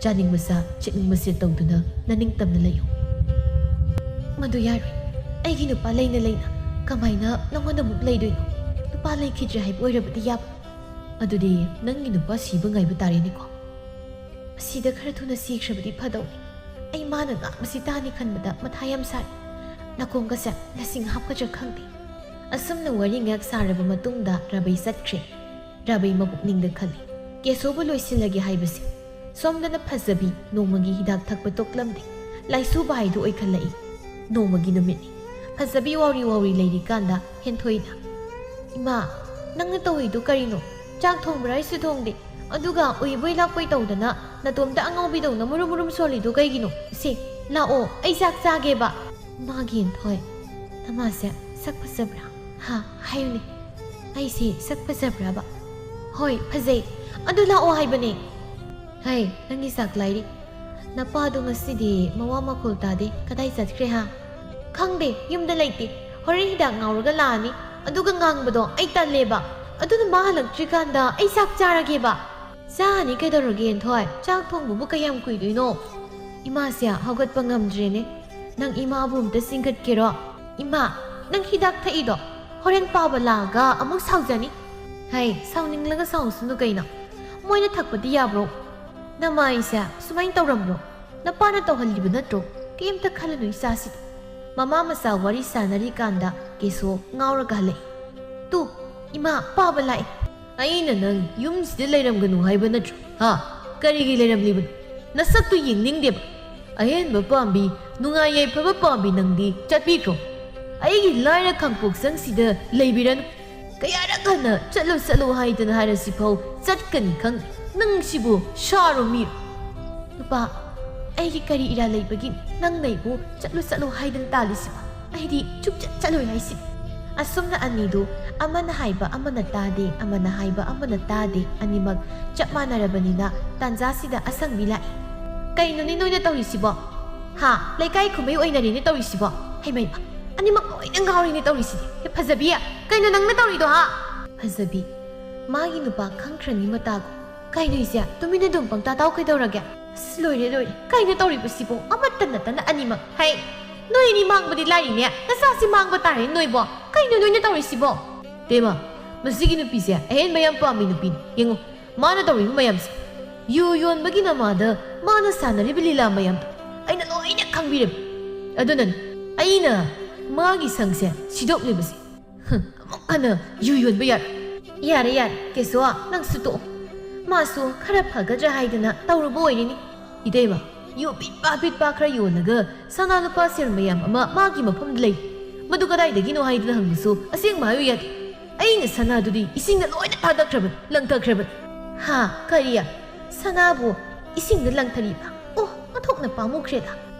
ꯆꯥꯅꯤꯡꯕ ꯆꯥ, ꯆꯤꯛꯅꯤꯡꯕ ꯆꯤꯠ ꯇꯧꯗꯨꯅ ꯅꯅꯤꯡꯇꯝꯅ ꯂꯩꯌꯨ꯫ ꯃꯗꯨ ꯌꯥꯔꯣꯏ꯫ ꯑꯩꯒꯤ ꯅꯨꯄꯥ ꯂꯩꯅ ꯂꯩꯅ ꯀꯃꯥꯏꯅ ꯅꯉꯣꯟꯗ ꯑꯃꯨꯛ ꯂꯩꯗꯣꯏꯅꯣ? ꯅꯨꯄꯥ ꯂꯩꯈꯤꯗ꯭ꯔꯦ ꯍꯥꯏꯕ ꯑꯣꯏꯔꯕꯗꯤ ꯌꯥꯕ꯫ ꯑꯗꯨꯗꯤ ꯅꯪꯒꯤ ꯅꯨꯄꯥ ꯁꯤꯕ ꯉꯥꯏꯕ ꯇꯥꯔꯦꯅꯦꯀꯣ꯫ ꯑꯁꯤꯗ ꯈꯔ ꯊꯨꯅ ꯁꯤꯈ꯭ꯔꯕꯗꯤ ꯐꯗꯧꯅꯤ꯫ ꯑꯩ ꯃꯥꯅ ꯉꯥꯡꯕꯁꯤ ꯇꯥꯅꯤ ꯈꯟꯕꯗ ꯃꯊꯥ ꯌꯥꯝ ꯁꯥꯔꯦ꯫ ꯅꯥꯀꯣꯡꯒꯁꯦ ꯂꯁꯤꯡ ꯍꯥꯞꯀꯗ꯭ꯔꯥ ꯈꯪꯗꯦ꯫ ꯑꯁꯨꯝꯅ ꯋꯥꯔꯤ ꯉꯥꯏꯍꯥꯛ ꯁꯥꯔꯕ ꯃꯇꯨꯡꯗ ꯔꯥꯕꯩ ꯆꯠꯈ꯭ꯔꯦ꯫ ꯔꯥꯕꯩ ꯃꯄꯨꯛꯅꯤꯡꯗ ꯈꯜꯂꯤ, ꯀꯦꯁꯣꯕꯨ ꯂꯣꯏꯁꯤꯜꯂꯒꯦ ꯍꯥꯏꯕꯁꯦ꯫ ꯁꯣꯝꯗꯅ ꯐꯖꯕꯤ ꯅꯣꯡꯃꯒꯤ ꯍꯤꯗꯥꯛ ꯊꯛꯄ ꯇꯣꯛꯂꯝꯗꯦ꯫ ꯂꯥꯏꯁꯨꯕ ꯍꯥꯏꯗꯨ ꯑꯣꯏꯈꯠꯂꯛꯏ꯫ ꯅꯣꯡꯃꯒꯤ ꯅꯨꯃꯤꯠꯅꯤ꯫ ꯐꯖꯕꯤ ꯋꯥꯎꯔꯤ ꯋꯥꯎꯔꯤ ꯂꯩꯔꯤꯀꯥꯟꯗ ꯍꯦꯟꯊꯣꯏꯅ, "ꯏꯃꯥ, ꯅꯪꯅ ꯇꯧꯔꯤꯗꯨ ꯀꯔꯤꯅꯣ? ꯆꯥꯛ ꯊꯣꯡꯕ꯭ꯔꯥ ꯍꯥꯏꯁꯨ ꯊꯣꯡꯗꯦ꯫ ꯑꯗꯨꯒ ꯎꯏꯕꯣꯏ ꯂꯥꯛꯄꯣꯏ ꯇꯧꯗꯅ ꯅꯇꯣꯝꯇ ꯑꯉꯥꯎꯕꯤꯗꯧꯅ ꯃꯨꯔꯨꯝ ꯃꯨꯔꯨꯝ ꯁꯣꯜꯂꯤꯗꯨ ꯀꯩꯒꯤꯅꯣ? ꯁꯦ, ꯂꯥꯛꯑꯣ, ꯑꯩ ꯆꯥꯛ ꯆꯥꯒꯦꯕ꯫" "ꯏꯃꯥꯒꯤ ꯍꯦꯟꯊꯣꯏ, ꯅꯃꯥꯁꯦ ꯁꯛ ꯐꯖꯕ꯭ꯔꯥ? ꯍꯥ, ꯍꯥꯏꯌꯨꯅꯦ꯫ ꯑꯩꯁꯦ ꯁꯛ ꯐꯖꯕ꯭ꯔꯕ?" "ꯍꯣꯏ, ꯐꯖꯩ꯫ ꯑꯗꯨ ꯂꯥꯛꯑꯣ ꯍꯥꯏꯕꯅꯦ꯫" "ꯍꯩ, ꯅꯪꯒꯤ ꯆꯥꯛ ꯂꯥꯏꯔꯤ꯫ ꯅꯄꯥꯗꯣ ꯉꯁꯤꯗꯤ ꯃꯋꯥ ꯃꯈꯣꯜ ꯇꯥꯗꯦ꯫ ꯀꯗꯥꯏ ꯆꯠꯈ꯭ꯔꯦ ꯍꯥ?" "ꯈꯪꯗꯦ, ꯌꯨꯝꯗ ꯂꯩꯇꯦ꯫ ꯍꯣꯔꯦꯟ ꯍꯤꯗꯥꯛ ꯉꯥꯎꯔꯒ ꯂꯥꯛꯑꯅꯤ꯫ ꯑꯗꯨꯒ ꯉꯥꯡꯕꯗꯣ ꯑꯩ ꯇꯜꯂꯦꯕ꯫ ꯑꯗꯨꯅ ꯃꯥ ꯍꯜꯂꯛꯇ꯭ꯔꯤꯀꯥꯟꯗ ꯑꯩ ꯆꯥꯛ ꯆꯥꯔꯒꯦꯕ꯫" "ꯆꯥꯅꯤ ꯀꯩꯗꯧꯔꯒꯦ, ꯍꯦꯟꯊꯣꯏ? ꯆꯥꯛ ꯊꯣꯡꯕꯕꯨ ꯀꯌꯥꯝ ꯀꯨꯏꯗꯣꯏꯅꯣ?" "ꯏꯃꯥꯁꯦ ꯍꯧꯒꯠꯄ ꯉꯝꯗ꯭ꯔꯦꯅꯦ꯫ ꯅꯪ ꯏꯃꯥꯕꯨ ꯑꯝꯇ ꯆꯤꯡꯈꯠꯀꯦꯔꯣ?" "ꯏꯃꯥ, ꯅꯪ ꯍꯤꯗꯥꯛ ꯊꯛꯏꯗꯣ ꯍꯣꯔꯦꯟ ꯄꯥꯕ ꯂꯥꯛꯑꯒ ꯑꯃꯨꯛ ꯁꯥꯎꯖꯅꯤ꯫" "ꯍꯩ, ꯁꯥꯎꯅꯤꯡꯂꯒ ꯁꯥꯎꯁꯅꯨ ꯀꯩꯅꯣ꯫ ꯃꯣꯏꯅ ꯊꯛꯄꯗꯤ ꯌꯥꯕ꯭ꯔꯣ?" "ꯅꯃꯥꯏꯁꯦ ꯁꯨꯃꯥꯏꯅ ꯇꯧꯔꯝꯕ꯭ꯔꯣ? ꯅꯄꯥꯅ ꯇꯧꯍꯜꯂꯤꯕ ꯅꯠꯇ꯭ꯔꯣ? ꯀꯩꯝꯇ ꯈꯜꯂꯨꯅꯨ ꯏꯆꯥꯁꯤꯗꯤ꯫" ꯃꯃꯥ ꯃꯆꯥ ꯋꯥꯔꯤ ꯁꯥꯟꯅꯔꯤꯀꯥꯟꯗ ꯀꯦꯁꯣ ꯉꯥꯎꯔꯒ ꯍꯜꯂꯛꯏ꯫ "ꯇꯨ, ꯏꯃꯥ, ꯄꯥꯕ ꯂꯥꯛꯑꯦ꯫" "ꯑꯩꯅ ꯅꯪ ꯌꯨꯝꯁꯤꯗ ꯂꯩꯔꯝꯒꯅꯨ ꯍꯥꯏꯕ ꯅꯠꯇ꯭ꯔꯣ? ꯍꯥ? ꯀꯔꯤꯒꯤ ꯂꯩꯔꯝꯂꯤꯕꯅꯣ? ꯅꯁꯛꯇꯨ ꯌꯦꯡꯅꯤꯡꯗꯦꯕ꯫ ꯑꯍꯦꯟꯕ ꯄꯥꯝꯕꯤ, ꯅꯨꯡꯉꯥꯏ ꯌꯥꯏꯐꯕ ꯄꯥꯝꯕꯤ ꯅꯪꯗꯤ ꯆꯠꯄꯤꯈ꯭ꯔꯣ꯫ ꯑꯩꯒꯤ ꯂꯥꯏꯔ ꯈꯥꯡꯄꯣꯛꯁꯪꯁꯤꯗ ꯂꯩꯕꯤꯔꯅꯨ꯫ ꯀꯌꯥꯔꯛ ꯍꯟꯅ ꯆꯠꯂꯨ ꯆꯠꯂꯨ ꯍꯥꯏꯗꯅ ꯍꯥꯏꯔꯁꯤꯐꯥꯎ ꯆꯠꯀꯅꯤ ꯈꯪ꯫ ꯅꯪꯁꯤꯕꯨ ꯁꯥꯔꯣ ꯃꯤꯔꯣ?" "ꯅꯨꯄꯥ, ꯑꯩꯒꯤ ꯀꯔꯤ ꯏꯔꯥ ꯂꯩꯕꯒꯤ ꯅꯪꯅ ꯑꯩꯕꯨ ꯆꯠꯂꯨ ꯆꯠꯂꯨ ꯍꯥꯏꯗꯅ ꯇꯥꯜꯂꯤꯁꯤꯕꯣ? ꯑꯩꯗꯤ ꯁꯨꯡꯆꯠ ꯆꯠꯂꯣꯏ ꯍꯥꯏꯁꯤꯅꯤ꯫" ꯑꯁꯨꯝꯅ ꯑꯅꯤꯗꯨ ꯑꯃꯅ ꯍꯥꯏꯕ ꯑꯃꯅ ꯇꯥꯗꯦ, ꯑꯃꯅ ꯍꯥꯏꯕ ꯑꯃꯅ ꯇꯥꯗꯦ, ꯑꯅꯤꯃꯛ ꯆꯞ ꯃꯥꯟꯅꯔꯕꯅꯤꯅ ꯇꯥꯟꯖꯥꯁꯤꯗ ꯑꯁꯪꯕꯤ ꯂꯥꯛꯏ꯫ "ꯀꯩꯅꯣꯅꯦ ꯅꯣꯏꯅ ꯇꯧꯔꯤꯁꯤꯕꯣ? ꯍꯥ? ꯂꯩꯀꯥꯏ ꯀꯨꯝꯍꯩ ꯑꯣꯏꯅꯔꯦꯅꯦ ꯇꯧꯔꯤꯁꯤꯕꯣ? ꯍꯩꯃꯩꯃ, ꯑꯅꯤꯃꯛ ꯂꯣꯏꯅ ꯉꯥꯎꯔꯤꯅꯦ ꯇꯧꯔꯤꯁꯤꯗꯤ꯫ ꯍꯦ ꯐꯖꯕꯤ, ꯀꯩꯅꯣ ꯅꯪꯅ ꯇꯧꯔꯤꯗꯣ, ꯍꯥ?" ꯐꯖꯕꯤ, ꯃꯥꯒꯤ ꯅꯨꯄꯥ ꯈꯪꯈ꯭ꯔꯅꯤ ꯃꯇꯥꯒꯨꯝ꯫ "ꯀꯩꯅꯣ ꯏꯆꯦ, ꯇꯨꯃꯤꯟꯅ ꯑꯗꯨꯝ ꯄꯪꯇꯥ ꯇꯥꯎ ꯀꯩꯗꯧꯔꯒꯦ? ꯑꯁ, ꯂꯣꯏꯔꯦ, ꯂꯣꯏꯔꯦ꯫ ꯀꯩꯅꯣ ꯇꯧꯔꯤꯕꯁꯤꯕꯣ? ꯑꯃꯠꯇ ꯅꯠꯇꯅ ꯑꯅꯤꯃꯛ꯫ ꯍꯩ, ꯅꯣꯏ ꯑꯅꯤ ꯃꯥꯡꯕꯗꯤ ꯂꯥꯏꯔꯤꯅꯦ, ꯅꯆꯥꯁꯤ ꯃꯥꯡꯕ ꯇꯥꯔꯦ ꯅꯣꯏꯕꯣ꯫ ꯀꯩꯅꯣ ꯅꯣꯏꯅ ꯇꯧꯔꯤꯁꯤꯕꯣ? ꯇꯦꯃ, ꯃꯁꯤꯒꯤ ꯅꯨꯄꯤꯁꯦ ꯑꯍꯦꯟꯕ ꯌꯥꯝ ꯄꯥꯝꯃꯤ ꯅꯨꯄꯤꯅꯤ꯫ ꯌꯦꯡꯉꯨ, ꯃꯥꯅ ꯇꯧꯔꯤꯕ ꯃꯌꯥꯝꯁꯦ, ꯌꯨ ꯌꯣꯟꯕꯒꯤ ꯅꯃꯥꯗ ꯃꯥꯅ ꯁꯥꯟꯅꯔꯤꯕ ꯂꯤꯂꯥ ꯃꯌꯥꯝꯗꯣ ꯑꯩꯅ ꯂꯣꯏꯅ ꯈꯪꯕꯤꯔꯦ꯫ ꯑꯗꯨꯅꯅꯦ ꯑꯩꯅ ꯃꯥꯒꯤ ꯁꯪꯁꯦ ꯁꯤꯗꯣꯛꯂꯤꯕꯁꯦ꯫ ꯍꯝ, ꯑꯃꯨꯛ ꯍꯟꯅ ꯌꯨ ꯌꯣꯟꯕ ꯌꯥꯔꯣꯏ꯫ ꯌꯥꯔꯦ, ꯌꯥꯔꯦ, ꯀꯦꯁꯣ, ꯅꯪꯁꯨ ꯇꯣꯛꯑꯣ꯫ ꯃꯥꯁꯨ ꯈꯔ ꯐꯒꯗ꯭ꯔꯥ ꯍꯥꯏꯗꯅ ꯇꯧꯔꯨꯕ ꯑꯣꯏꯔꯤꯅꯤ꯫ ꯏꯇꯩꯃ, ꯌꯨ ꯄꯤꯠꯄ ꯄꯤꯠꯄ ꯈꯔ ꯌꯣꯜꯂꯒ ꯁꯅꯥ ꯂꯨꯄꯥ ꯁꯦꯜ ꯃꯌꯥꯝ ꯑꯃ ꯃꯥꯒꯤ ꯃꯐꯝꯗ ꯂꯩ꯫ ꯃꯗꯨ ꯀꯗꯥꯏꯗꯒꯤꯅꯣ ꯍꯥꯏꯗꯅ ꯍꯪꯕꯁꯨ ꯑꯁꯦꯡꯕ ꯍꯥꯏꯌꯨ ꯌꯥꯗꯦ꯫ ꯑꯩꯅ ꯁꯅꯥꯗꯨꯗꯤ ꯏꯁꯤꯡꯗ ꯂꯣꯏꯅ ꯊꯥꯗꯈ꯭ꯔꯕꯅꯤ, ꯂꯪꯊꯈ꯭ꯔꯕꯅꯤ꯫ ꯍꯥ, ꯀꯔꯤ? ꯁꯅꯥꯕꯨ ꯏꯁꯤꯡꯗ ꯂꯪꯊꯔꯤꯕ? ꯑꯣ, ꯑꯣꯟꯊꯣꯛꯅ ꯄꯥꯝꯃꯨꯈ꯭ꯔꯦꯗ꯫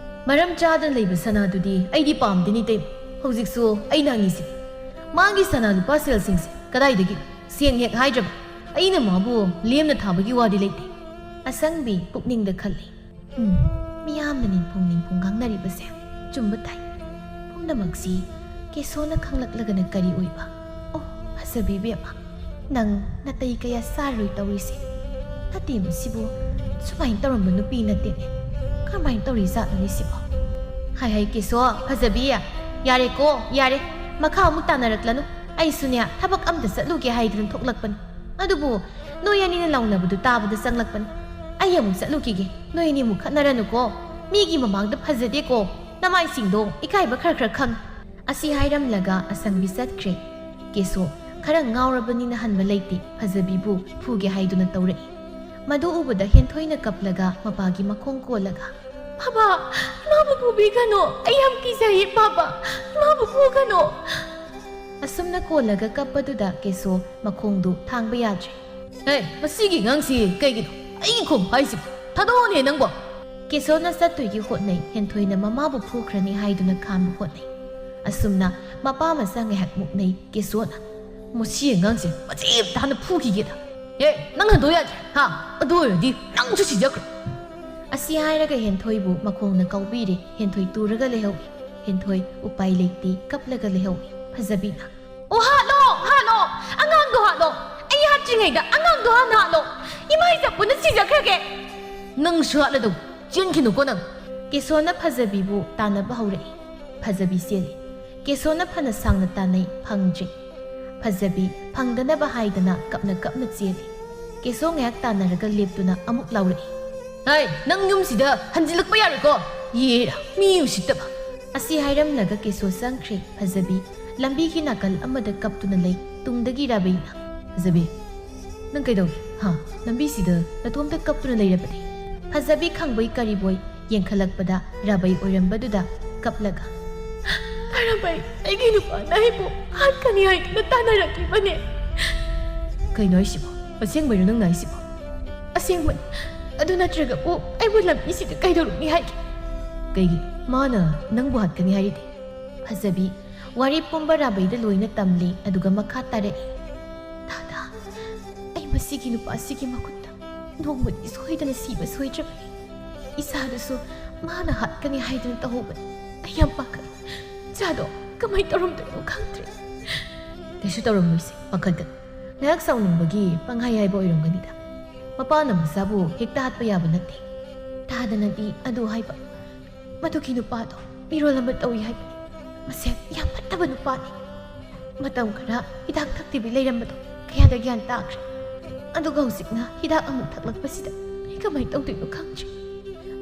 ꯃꯔꯝ ꯆꯥꯗꯅ ꯂꯩꯕ ꯁꯅꯥꯗꯨꯗꯤ ꯑꯩꯗꯤ ꯄꯥꯝꯗꯦꯅꯦ ꯏꯇꯩꯃ꯫ ꯍꯧꯖꯤꯛꯁꯨ ꯑꯩꯅ ꯍꯪꯉꯤꯁꯤꯅꯤ, ꯃꯥꯒꯤ ꯁꯅꯥ ꯂꯨꯄꯥ ꯁꯦꯜꯁꯤꯡꯁꯦ ꯀꯗꯥꯏꯗꯒꯤ? ꯁꯦꯟ ꯍꯦꯛ ꯍꯥꯏꯗ꯭ꯔꯕ ꯑꯩꯅ ꯃꯥꯕꯨ ꯂꯦꯝꯅ ꯊꯥꯕꯒꯤ ꯋꯥꯗꯤ ꯂꯩꯇꯦ꯫ ꯑꯁꯪꯕꯤ ꯄꯨꯛꯅꯤꯡꯗ ꯈꯜꯂꯤ, "ꯎꯝ, ꯃꯤꯌꯥꯝꯅ ꯅꯤꯡꯐꯨꯡ ꯅꯤꯡꯐꯨꯡ ꯉꯥꯡꯅꯔꯤꯕꯁꯦ ꯆꯨꯝꯕ ꯇꯥꯏ꯫ ꯄꯨꯝꯅꯃꯛꯁꯤ ꯀꯦꯁꯣꯅ ꯈꯪꯂꯛꯂꯒꯅ ꯀꯔꯤ ꯑꯣꯏꯕ? ꯑꯣ, ꯐꯖꯕꯤ ꯏꯕꯦꯝꯃ, ꯅꯪ ꯅꯥꯇꯩ ꯀꯌꯥ ꯆꯥꯔꯣꯏ ꯇꯧꯔꯤꯁꯦ꯫ ꯅꯠꯇꯦ, ꯃꯁꯤꯕꯨ ꯁꯨꯃꯥꯏꯅ ꯇꯧꯔꯝꯕ ꯅꯨꯄꯤ ꯅꯠꯇꯦꯅꯦ꯫ ꯀꯔꯝꯍꯥꯏꯅ ꯇꯧꯔꯤꯖꯥꯠꯅꯣꯅꯦ ꯁꯤꯕꯣ?" "ꯍꯥꯏ ꯍꯥꯏ ꯀꯦꯁꯣ, ꯐꯖꯕꯤ, ꯌꯥꯔꯦꯀꯣ, ꯌꯥꯔꯦ꯫ ꯃꯈꯥ ꯑꯃꯨꯛ ꯇꯥꯅꯔꯛꯂꯅꯨ꯫ ꯑꯩꯁꯨꯅꯦ ꯊꯕꯛ ꯑꯝꯇ ꯆꯠꯂꯨꯒꯦ ꯍꯥꯏꯗꯅ ꯊꯣꯛꯂꯛꯄꯅꯤ꯫ ꯑꯗꯨꯕꯨ ꯅꯣꯏ ꯑꯅꯤꯅ ꯂꯥꯎꯅꯕꯗꯨ ꯇꯥꯕꯗ ꯆꯪꯂꯛꯄꯅꯤ꯫ ꯑꯩ ꯑꯃꯨꯛ ꯆꯠꯂꯨꯈꯤꯒꯦ꯫ ꯅꯣꯏ ꯑꯅꯤ ꯑꯃꯨꯛ ꯈꯠꯅꯔꯅꯨꯀꯣ꯫ ꯃꯤꯒꯤ ꯃꯃꯥꯡꯗ ꯐꯖꯗꯦꯀꯣ꯫ ꯅꯃꯥꯏꯁꯤꯡꯗꯣ ꯏꯀꯥꯏꯕ ꯈꯔ ꯈꯔ ꯈꯪ꯫" ꯑꯁꯤ ꯍꯥꯏꯔꯝꯂꯒ ꯑꯁꯪꯕꯤ ꯆꯠꯈ꯭ꯔꯦ꯫ ꯀꯦꯁꯣ ꯈꯔ ꯉꯥꯎꯔꯕꯅꯤꯅ ꯍꯟꯕ ꯂꯩꯇꯦ, ꯐꯖꯕꯤꯕꯨ ꯐꯨꯒꯦ ꯍꯥꯏꯗꯨꯅ ꯇꯧꯔꯛꯏ꯫ ꯃꯗꯨ ꯎꯕꯗ ꯍꯦꯟꯊꯣꯏꯅ ꯀꯞꯂꯒ ꯃꯄꯥꯒꯤ ꯃꯈꯣꯡ ꯀꯣꯜꯂꯒ, "ꯕꯥꯕꯥ, ꯏꯃꯥꯕꯨ ꯐꯨꯕꯤꯒꯅꯨ, ꯑꯩ ꯌꯥꯝ ꯀꯤꯖꯩꯌꯦ ꯕꯥꯕꯥ, ꯏꯃꯥꯕꯨ ꯐꯨꯒꯅꯨ!" ꯑꯁꯨꯝꯅ ꯀꯣꯜꯂꯒ ꯀꯞꯄꯗꯨꯗ ꯀꯦꯁꯣ ꯃꯈꯣꯡꯗꯨ ꯊꯥꯡꯕ ꯌꯥꯗ꯭ꯔꯦ꯫ "ꯍꯦ, ꯃꯁꯤꯒꯤ ꯑꯉꯥꯡꯁꯤ ꯀꯩꯒꯤꯅꯣ ꯑꯩꯒꯤ ꯈꯣꯡ ꯐꯥꯏꯁꯤꯕꯣ? ꯊꯥꯗꯣꯛꯑꯣꯅꯦ ꯅꯪꯕꯣ!" ꯀꯦꯁꯣꯅ ꯆꯠꯇꯣꯏꯒꯤ ꯍꯣꯠꯅꯩ, ꯍꯦꯟꯊꯣꯏꯅ ꯃꯃꯥꯕꯨ ꯐꯨꯈ꯭ꯔꯅꯤ ꯍꯥꯏꯗꯨꯅ ꯈꯥꯝꯕ ꯍꯣꯠꯅꯩ꯫ ꯑꯁꯨꯝꯅ ꯃꯄꯥ ꯃꯆꯥ ꯉꯥꯏꯍꯥꯛ ꯃꯨꯛꯅꯩ꯫ ꯀꯦꯁꯣꯅ, "ꯃꯁꯤ ꯑꯉꯥꯡꯁꯦ ꯃꯆꯦ ꯑꯝꯇ ꯍꯥꯟꯅ ꯐꯨꯈꯤꯒꯦꯗ꯫ ꯍꯦ, ꯅꯪ ꯍꯟꯗꯣꯛ ꯌꯥꯗ꯭ꯔꯦ, ꯍꯥ? ꯑꯗꯨ ꯑꯣꯏꯔꯗꯤ ꯅꯪꯁꯨ ꯁꯤꯖꯈ꯭ꯔꯣ!" ꯑꯁꯤ ꯍꯥꯏꯔꯒ ꯍꯦꯟꯊꯣꯏꯕꯨ ꯃꯈꯣꯡꯅ ꯀꯥꯎꯕꯤꯔꯦ꯫ ꯍꯦꯟꯊꯣꯏ ꯇꯨꯔꯒ ꯂꯩꯍꯧꯏ꯫ ꯍꯦꯟꯊꯣꯏ ꯎꯄꯥꯏ ꯂꯩꯇꯦ, ꯀꯞꯂꯒ ꯂꯩꯍꯧꯏ꯫ ꯐꯖꯕꯤꯅ, "ꯑꯣ, ꯍꯥꯠꯂꯣ, ꯍꯥꯠꯂꯣ! ꯑꯉꯥꯡꯗꯣ ꯍꯥꯠꯂꯣ! ꯑꯩ ꯍꯥꯠꯇ꯭ꯔꯤꯉꯩꯗ ꯑꯉꯥꯡꯗꯣ ꯍꯥꯟꯅ ꯍꯥꯠꯂꯣ! ꯏꯃꯥ ꯏꯆꯥ ꯄꯨꯟꯅ ꯁꯤꯖꯈ꯭ꯔꯒꯦ!" ꯅꯪꯁꯨ ꯍꯥꯠꯂꯗꯧ꯫ ꯆꯦꯟꯈꯤꯅꯨꯀꯣ ꯅꯪ꯫ ꯀꯦꯁꯣꯅ ꯐꯖꯕꯤꯕꯨ ꯇꯥꯟꯅꯕ ꯍꯧꯔꯛꯏ꯫ ꯐꯖꯕꯤ ꯆꯦꯜꯂꯤ꯫ ꯀꯦꯁꯣꯅ ꯐꯅ ꯁꯥꯡꯅ ꯇꯥꯟꯅꯩ, ꯐꯪꯗ꯭ꯔꯦ꯫ ꯐꯖꯕꯤ ꯐꯪꯗꯅꯕ ꯍꯥꯏꯗꯅ ꯀꯞꯅ ꯀꯞꯅ ꯆꯦꯜꯂꯤ꯫ ꯀꯦꯁꯣ ꯉꯥꯏꯍꯥꯛ ꯇꯥꯟꯅꯔꯒ ꯂꯦꯞꯇꯨꯅ ꯑꯃꯨꯛ ꯂꯥꯎꯔꯛꯏ, "ꯍꯩ, ꯅꯪ ꯌꯨꯝꯁꯤꯗ ꯍꯟꯖꯤꯜꯂꯛꯄ ꯌꯥꯔꯣꯏꯀꯣ꯫ ꯌꯦꯔꯥ, ꯃꯤ ꯎꯁꯤꯠꯇꯕ!" ꯑꯁꯤ ꯍꯥꯏꯔꯝꯂꯒ ꯀꯦꯁꯣ ꯆꯪꯈ꯭ꯔꯦ꯫ ꯐꯖꯕꯤ ꯂꯝꯕꯤꯒꯤ ꯅꯥꯀꯜ ꯑꯃꯗ ꯀꯞꯇꯨꯅ ꯂꯩ꯫ ꯇꯨꯡꯗꯒꯤ ꯔꯥꯕꯩꯅ, "ꯐꯖꯕꯤ, ꯅꯪ ꯀꯩꯗꯧꯔꯤ? ꯍꯥ? ꯂꯝꯕꯤꯁꯤꯗ ꯅꯇꯣꯝꯇ ꯀꯞꯇꯨꯅ ꯂꯩꯔꯕꯗꯤ?" ꯐꯖꯕꯤ ꯈꯪꯕꯣꯏ ꯀꯔꯤꯕꯣꯏ ꯌꯦꯡꯈꯠꯂꯛꯄꯗ ꯔꯥꯕꯩ ꯑꯣꯏꯔꯝꯕꯗꯨꯗ ꯀꯞꯂꯒ, "ꯔꯥꯕꯩ, ꯑꯩꯒꯤ ꯅꯨꯄꯥꯅ ꯑꯩꯕꯨ ꯍꯥꯠꯀꯅꯤ ꯍꯥꯏꯗꯨꯅ ꯇꯥꯟꯅꯔꯛꯂꯤꯕꯅꯦ꯫" "ꯀꯩꯅꯣ ꯍꯥꯏꯁꯤꯕꯣ? ꯑꯁꯦꯡꯕꯩꯔꯣ ꯅꯪꯅ ꯍꯥꯏꯁꯤꯕꯣ?" "ꯑꯁꯦꯡꯕꯅꯤ꯫ ꯑꯗꯨ ꯅꯠꯇ꯭ꯔꯒꯕꯨ ꯑꯩꯕꯨ ꯂꯝꯕꯤꯁꯤꯗ ꯀꯩꯗꯧꯔꯨꯅꯤ ꯍꯥꯏꯒꯦ?" "ꯀꯩꯒꯤ? ꯃꯥꯅ ꯅꯪꯕꯨ ꯍꯥꯠꯀꯅꯤ ꯍꯥꯏꯔꯤꯗꯤ?" ꯐꯖꯕꯤ ꯋꯥꯔꯤ ꯄꯨꯝꯕ ꯔꯥꯕꯩꯗ ꯂꯣꯏꯅ ꯇꯝꯂꯤ, ꯑꯗꯨꯒ ꯃꯈꯥ ꯇꯥꯔꯛꯏ, "ꯗꯥꯗꯥ, ꯑꯩ ꯃꯁꯤꯒꯤ ꯅꯨꯄꯥꯁꯤꯒꯤ ꯃꯈꯨꯠꯇ ꯅꯣꯡꯃꯗꯤ ꯁꯣꯏꯗꯅ ꯁꯤꯕ ꯁꯣꯏꯗ꯭ꯔꯕꯅꯤ꯫ ꯏꯆꯥꯗꯨꯁꯨ ꯃꯥꯅ ꯍꯥꯠꯀꯅꯤ ꯍꯥꯏꯗꯨꯅ ꯇꯧꯍꯧꯕꯅꯤ꯫ ꯑꯩ ꯌꯥꯝ ꯄꯥꯈꯠꯂꯤ꯫ ꯏꯆꯥꯗꯣ ꯀꯃꯥꯏ ꯇꯧꯔꯝꯗꯣꯏꯅꯣ ꯈꯪꯗ꯭ꯔꯦ꯫" "ꯀꯩꯁꯨ ꯇꯧꯔꯝꯃꯣꯏꯁꯦ, ꯄꯥꯈꯠꯀꯅꯨ꯫ ꯉꯥꯏꯍꯥꯛ ꯁꯥꯎꯅꯤꯡꯕꯒꯤ ꯄꯪꯍꯥꯏ ꯍꯥꯏꯕ ꯑꯣꯏꯔꯝꯒꯅꯤꯗ꯫ ꯃꯄꯥꯅ ꯃꯆꯥꯕꯨ ꯍꯦꯛꯇ ꯍꯥꯠꯄ ꯌꯥꯕ ꯅꯠꯇꯦ꯫" ꯇꯥꯗꯅꯗꯤ ꯑꯗꯨ ꯍꯥꯏꯕ꯫ "ꯃꯗꯨꯒꯤ ꯅꯨꯄꯥꯗꯣ ꯃꯤꯔꯣꯜ ꯑꯃ ꯇꯧꯏ ꯍꯥꯏꯕꯅꯤ꯫ ꯃꯁꯦ ꯌꯥꯝ ꯐꯠꯇꯕ ꯅꯨꯄꯥꯅꯤ꯫ ꯃꯇꯝ ꯈꯔ ꯍꯤꯗꯥꯛ ꯊꯛꯇꯕꯤ ꯂꯩꯔꯝꯕꯗꯣ ꯀꯌꯥꯗ ꯒ꯭ꯌꯥꯟ ꯇꯥꯈ꯭ꯔꯦ꯫ ꯑꯗꯨꯒ ꯍꯧꯖꯤꯛꯅ ꯍꯤꯗꯥꯛ ꯑꯃꯨꯛ ꯊꯛꯂꯛꯄꯁꯤꯗ ꯑꯩ ꯀꯃꯥꯏꯅ ꯇꯧꯗꯣꯏꯅꯣ ꯈꯪꯗ꯭ꯔꯦ꯫"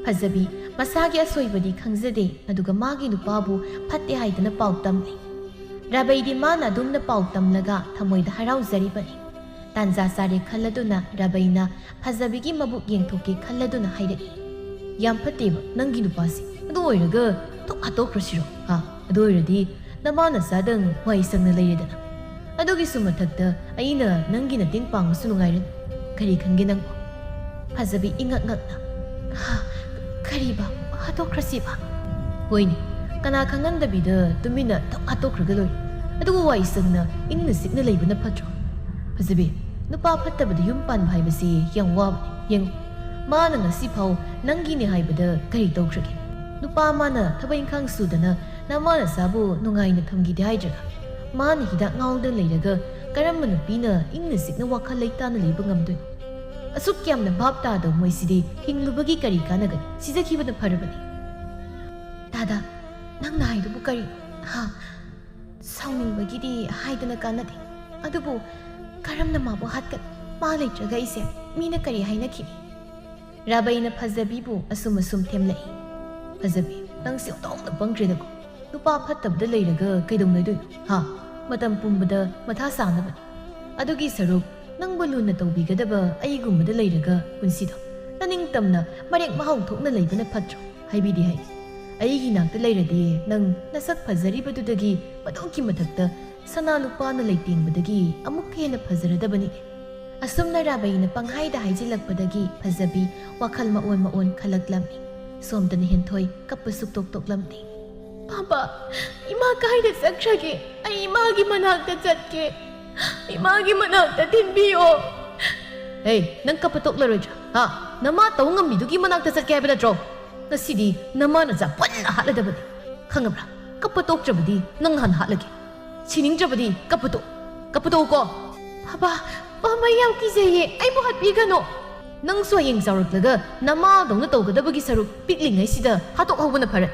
ꯐꯖꯕꯤ ꯃꯁꯥꯒꯤ ꯑꯁꯣꯏꯕꯗꯤ ꯈꯪꯖꯗꯦ, ꯑꯗꯨꯒ ꯃꯥꯒꯤ ꯅꯨꯄꯥꯕꯨ ꯐꯠꯇꯦ ꯍꯥꯏꯗꯅ ꯄꯥꯎ ꯇꯝꯂꯤ꯫ ꯔꯥꯕꯩꯗꯤ ꯃꯥꯅ ꯑꯗꯨꯝꯅ ꯄꯥꯎ ꯇꯝꯂꯒ ꯊꯃꯣꯏꯗ ꯍꯔꯥꯎꯖꯔꯤꯕꯅꯤ꯫ ꯇꯥꯟꯖꯥ ꯆꯥꯔꯦ ꯈꯜꯂꯗꯨꯅ ꯔꯥꯕꯩꯅ ꯐꯖꯕꯤꯒꯤ ꯃꯕꯨꯛ ꯌꯦꯡꯊꯣꯛꯀꯦ ꯈꯜꯂꯗꯨꯅ ꯍꯥꯏꯔꯛꯏ, "ꯌꯥꯝ ꯐꯠꯇꯦꯕ ꯅꯪꯒꯤ ꯅꯨꯄꯥꯁꯦ꯫ ꯑꯗꯨ ꯑꯣꯏꯔꯒ ꯊꯣꯛ ꯍꯥꯠꯇꯣꯛꯈ꯭ꯔꯁꯤꯔꯣ? ꯍꯥ? ꯑꯗꯨ ꯑꯣꯏꯔꯗꯤ ꯅꯃꯥ ꯅꯆꯥꯗꯪ ꯋꯥꯏ ꯁꯪꯅ ꯂꯩꯔꯦꯗꯅ꯫ ꯑꯗꯨꯒꯤꯁꯨ ꯃꯊꯛꯇ ꯑꯩꯅ ꯅꯪꯒꯤ ꯅꯇꯦꯡ ꯄꯥꯡꯉꯁꯨ ꯅꯨꯡꯉꯥꯏꯔꯅꯤ꯫ ꯀꯔꯤ ꯈꯟꯒꯦ ꯅꯪꯕꯣ?" ꯐꯖꯕꯤ ꯏꯉꯛ ꯉꯛꯅ, "ꯍꯥ? ꯀꯔꯤꯕ? ꯍꯥꯠꯇꯣꯛꯈ꯭ꯔꯁꯤꯕ?" "ꯍꯣꯏꯅꯦ, ꯀꯅꯥ ꯈꯪꯍꯟꯗꯕꯤꯗ ꯇꯨꯃꯤꯟꯅ ꯊꯛ ꯍꯥꯠꯇꯣꯛꯈ꯭ꯔꯒ ꯂꯣꯏꯔꯦ꯫ ꯑꯗꯨꯕꯨ ꯋꯥꯏ ꯁꯪꯅ ꯏꯪꯅ ꯆꯤꯛꯅ ꯂꯩꯕꯅ ꯐꯠꯇ꯭ꯔꯣ? ꯐꯖꯕꯤ, ꯅꯨꯄꯥ ꯐꯠꯇꯕꯗ ꯌꯨꯝ ꯄꯥꯟꯕ ꯍꯥꯏꯕꯁꯤ ꯌꯥꯝ ꯋꯥꯕꯅꯦ꯫ ꯌꯦꯡꯉꯨ, ꯃꯥꯅ ꯉꯁꯤ ꯐꯥꯎ ꯅꯪꯒꯤꯅꯦ ꯍꯥꯏꯕꯗ ꯀꯔꯤ ꯇꯧꯈ꯭ꯔꯒꯦ? ꯅꯨꯄꯥ ꯃꯥꯅ ꯊꯕꯛ ꯏꯪꯈꯥꯡ ꯁꯨꯗꯅ ꯅꯃꯥ ꯅꯆꯥꯕꯨ ꯅꯨꯡꯉꯥꯏꯅ ꯊꯝꯈꯤꯗꯦ ꯍꯥꯏꯗ꯭ꯔꯒ, ꯃꯥꯅ ꯍꯤꯗꯥꯛ ꯉꯥꯎꯗ ꯂꯩꯔꯒ ꯀꯔꯝꯕ ꯅꯨꯄꯤꯅ ꯏꯪꯅ ꯆꯤꯛꯅ ꯋꯥꯈꯜ ꯂꯩꯇꯥꯅ ꯂꯩꯕ ꯉꯝꯗꯣꯏꯅꯣ? ꯑꯁꯨꯛ ꯌꯥꯝꯅ ꯚꯥꯞ ꯇꯥꯗꯕ ꯃꯣꯏꯁꯤꯗꯤ ꯍꯤꯡꯂꯨꯕꯒꯤ ꯀꯔꯤ ꯀꯥꯟꯅꯒꯅꯤ? ꯁꯤꯖꯈꯤꯕꯅ ꯐꯔꯕꯅꯤ꯫ ꯗꯥꯗꯥ, ꯅꯪꯅ ꯍꯥꯏꯗꯨꯕꯨ ꯀꯔꯤ? ꯍꯥ? ꯁꯥꯎꯅꯤꯡꯕꯒꯤꯗꯤ ꯍꯥꯏꯗꯅ ꯀꯥꯟꯅꯗꯦ꯫ ꯑꯗꯨꯕꯨ ꯀꯔꯝꯅ ꯃꯥꯕꯨ ꯍꯥꯠꯀꯅꯤ? ꯃꯥ ꯂꯩꯇ꯭ꯔꯒ ꯑꯩꯁꯦ ꯃꯤꯅ ꯀꯔꯤ ꯍꯥꯏꯅꯈꯤꯅꯤ? ꯔꯥꯕꯩꯅ ꯐꯖꯕꯤꯕꯨ ꯑꯁꯨꯝ ꯑꯁꯨꯝ ꯊꯦꯝꯂꯛꯏ꯫ ꯐꯖꯕꯤ, ꯅꯪꯁꯦ ꯑꯣꯟꯊꯣꯛꯅ ꯄꯪꯈ꯭ꯔꯦꯗꯀꯣ꯫ ꯅꯨꯄꯥ ꯐꯠꯇꯕꯗ ꯂꯩꯔꯒ ꯀꯩꯗꯧꯅꯗꯣꯏꯅꯣ? ꯍꯥ? ꯃꯇꯝ ꯄꯨꯝꯕꯗ ꯃꯊꯥ ꯁꯥꯅꯕꯅꯤ꯫ ꯑꯗꯨꯒꯤ ꯁꯔꯨꯛ ꯅꯪꯕꯨ ꯂꯨꯅ ꯇꯧꯕꯤꯒꯗꯕ ꯑꯩꯒꯨꯝꯕꯗ ꯂꯩꯔꯒ ꯄꯨꯟꯁꯤꯗꯣ ꯅꯅꯤꯡꯇꯝꯅ ꯃꯔꯦꯛ ꯃꯍꯥꯎ ꯊꯣꯛꯅ ꯂꯩꯕꯅ ꯐꯠꯇ꯭ꯔꯣ? ꯍꯥꯏꯕꯤꯗꯤ ꯍꯥꯏ꯫ ꯑꯩꯒꯤ ꯅꯥꯛꯇ ꯂꯩꯔꯗꯤ ꯅꯪ ꯅꯁꯛ ꯐꯖꯔꯤꯕꯗꯨꯗꯒꯤ ꯃꯗꯨꯒꯤ ꯃꯊꯛꯇ ꯁꯅꯥ ꯂꯨꯄꯥꯅ ꯂꯩꯇꯦꯡꯕꯗꯒꯤ ꯑꯃꯨꯛꯀ ꯍꯦꯟꯅ ꯐꯖꯔꯗꯕꯅꯤ꯫ ꯑꯁꯨꯝꯅ ꯔꯥꯕꯩꯅ ꯄꯪꯍꯥꯏꯗ ꯍꯥꯏꯖꯤꯜꯂꯛꯄꯗꯒꯤ ꯐꯖꯕꯤ ꯋꯥꯈꯜ ꯃꯑꯣꯟ ꯃꯑꯣꯟ ꯈꯜꯂꯛꯂꯝꯃꯤ꯫ ꯁꯣꯝꯗꯅ ꯍꯦꯟꯊꯣꯏ ꯀꯞꯄ ꯁꯨꯛꯇꯣꯛ ꯇꯣꯛꯂꯝꯗꯦ꯫ "ꯄꯥꯄꯥ, ꯏꯃꯥ ꯀꯥꯏꯗ ꯆꯠꯈ꯭ꯔꯒꯦ? ꯑꯩ ꯏꯃꯥꯒꯤ ꯃꯅꯥꯛꯇ ꯆꯠꯀꯦ꯫ ꯏꯃꯥꯒꯤ ꯃꯅꯥꯛꯇ ꯊꯤꯟꯕꯤꯌꯣ꯫" "ꯍꯦ, ꯅꯪ ꯀꯞꯄ ꯇꯣꯛꯂꯔꯣꯏꯗ꯭ꯔꯥ? ꯍꯥ? ꯅꯃꯥ ꯇꯧ ꯉꯝꯃꯤꯗꯨꯒꯤ ꯃꯅꯥꯛꯇ ꯆꯠꯀꯦ ꯍꯥꯏꯕ ꯅꯠꯇ꯭ꯔꯣ? ꯉꯁꯤꯗꯤ ꯅꯃꯥ ꯅꯆꯥ ꯄꯨꯟꯅ ꯍꯥꯠꯂꯗꯕꯅꯤ꯫ ꯈꯪꯉꯕ꯭ꯔꯥ? ꯀꯞꯄ ꯇꯣꯛꯇ꯭ꯔꯕꯗꯤ ꯅꯪ ꯍꯥꯟꯅ ꯍꯥꯠꯂꯒꯦ꯫ ꯁꯤꯅꯤꯡꯗ꯭ꯔꯕꯗꯤ ꯀꯞꯄ ꯇꯣꯛ-, ꯀꯞꯄ ꯇꯣꯛꯎꯀꯣ꯫" "ꯄꯥꯄꯥ, ꯄꯥꯄꯥ, ꯑꯩ ꯌꯥꯝ ꯀꯤꯖꯩꯌꯦ꯫ ꯑꯩꯕꯨ ꯍꯥꯠꯄꯤꯒꯅꯣ꯫" "ꯅꯪꯁꯨ ꯍꯌꯦꯡ ꯆꯥꯎꯔꯛꯂꯒ ꯅꯃꯥꯗꯧꯅ ꯇꯧꯒꯗꯕꯒꯤ ꯁꯔꯨꯛ ꯄꯤꯛꯂꯤꯉꯩꯁꯤꯗ ꯍꯥꯠꯇꯣꯛꯍꯧꯕꯅ ꯐꯔꯦ꯫"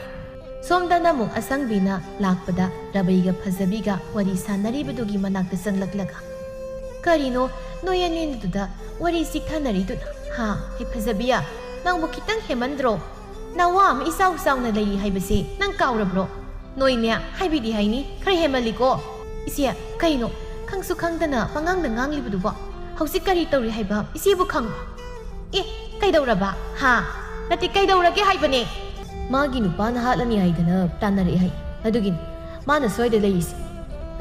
ꯁꯣꯝꯗꯅ ꯑꯃꯨꯛ ꯑꯁꯪꯕꯤꯅ ꯂꯥꯛꯄꯗ ꯔꯥꯕꯩꯒ ꯐꯖꯕꯤꯒ ꯋꯥꯔꯤ ꯁꯥꯟꯅꯔꯤꯕꯗꯨꯒꯤ ꯃꯅꯥꯛꯇ ꯆꯪꯂꯛꯂꯒ, "ꯀꯔꯤꯅꯣ ꯅꯣꯏ ꯑꯅꯤꯗꯨꯗ ꯋꯥꯔꯤ ꯆꯤꯛꯊꯅꯔꯤꯗꯨꯅ? ꯍꯥ? ꯍꯦ ꯐꯖꯕꯤꯌꯥ, ꯅꯪꯕꯨ ꯈꯤꯇꯪ ꯍꯦꯃꯟꯗ꯭ꯔꯣ? ꯅꯋꯥ ꯑꯃ ꯏꯆꯥꯎ ꯆꯥꯎꯅ ꯂꯩꯔꯤ ꯍꯥꯏꯕꯁꯤ ꯅꯪ ꯀꯥꯎꯔꯕ꯭ꯔꯣ? ꯅꯣꯏꯅꯦ, ꯍꯥꯏꯕꯤꯗꯤ ꯍꯥꯏꯅꯤ, ꯈꯔ ꯍꯦꯃꯜꯂꯤꯀꯣ꯫" "ꯏꯆꯦ, ꯀꯩꯅꯣ ꯈꯪꯁꯨ ꯈꯪꯗꯅ ꯄꯉꯥꯡꯗ ꯉꯥꯡꯂꯤꯕꯗꯨꯕꯣ? ꯍꯧꯖꯤꯛ ꯀꯔꯤ ꯇꯧꯔꯤ ꯍꯥꯏꯕ ꯏꯆꯦꯕꯨ ꯈꯪꯕ꯭ꯔꯣ?" "ꯑꯦ, ꯀꯩꯗꯧꯔꯕ? ꯍꯥ? ꯅꯠꯇꯦ, ꯀꯩꯗꯧꯔꯒꯦ ꯍꯥꯏꯕꯅꯦ?" "ꯃꯥꯒꯤ ꯅꯨꯄꯥꯅ ꯍꯥꯠꯂꯅꯤ ꯍꯥꯏꯗꯅ ꯇꯥꯟꯅꯔꯛꯑꯦ ꯍꯥꯏ, ꯑꯗꯨꯒꯤꯅꯤ ꯃꯥꯅ ꯁ꯭ꯋꯥꯏꯗ ꯂꯩꯔꯤꯁꯦ꯫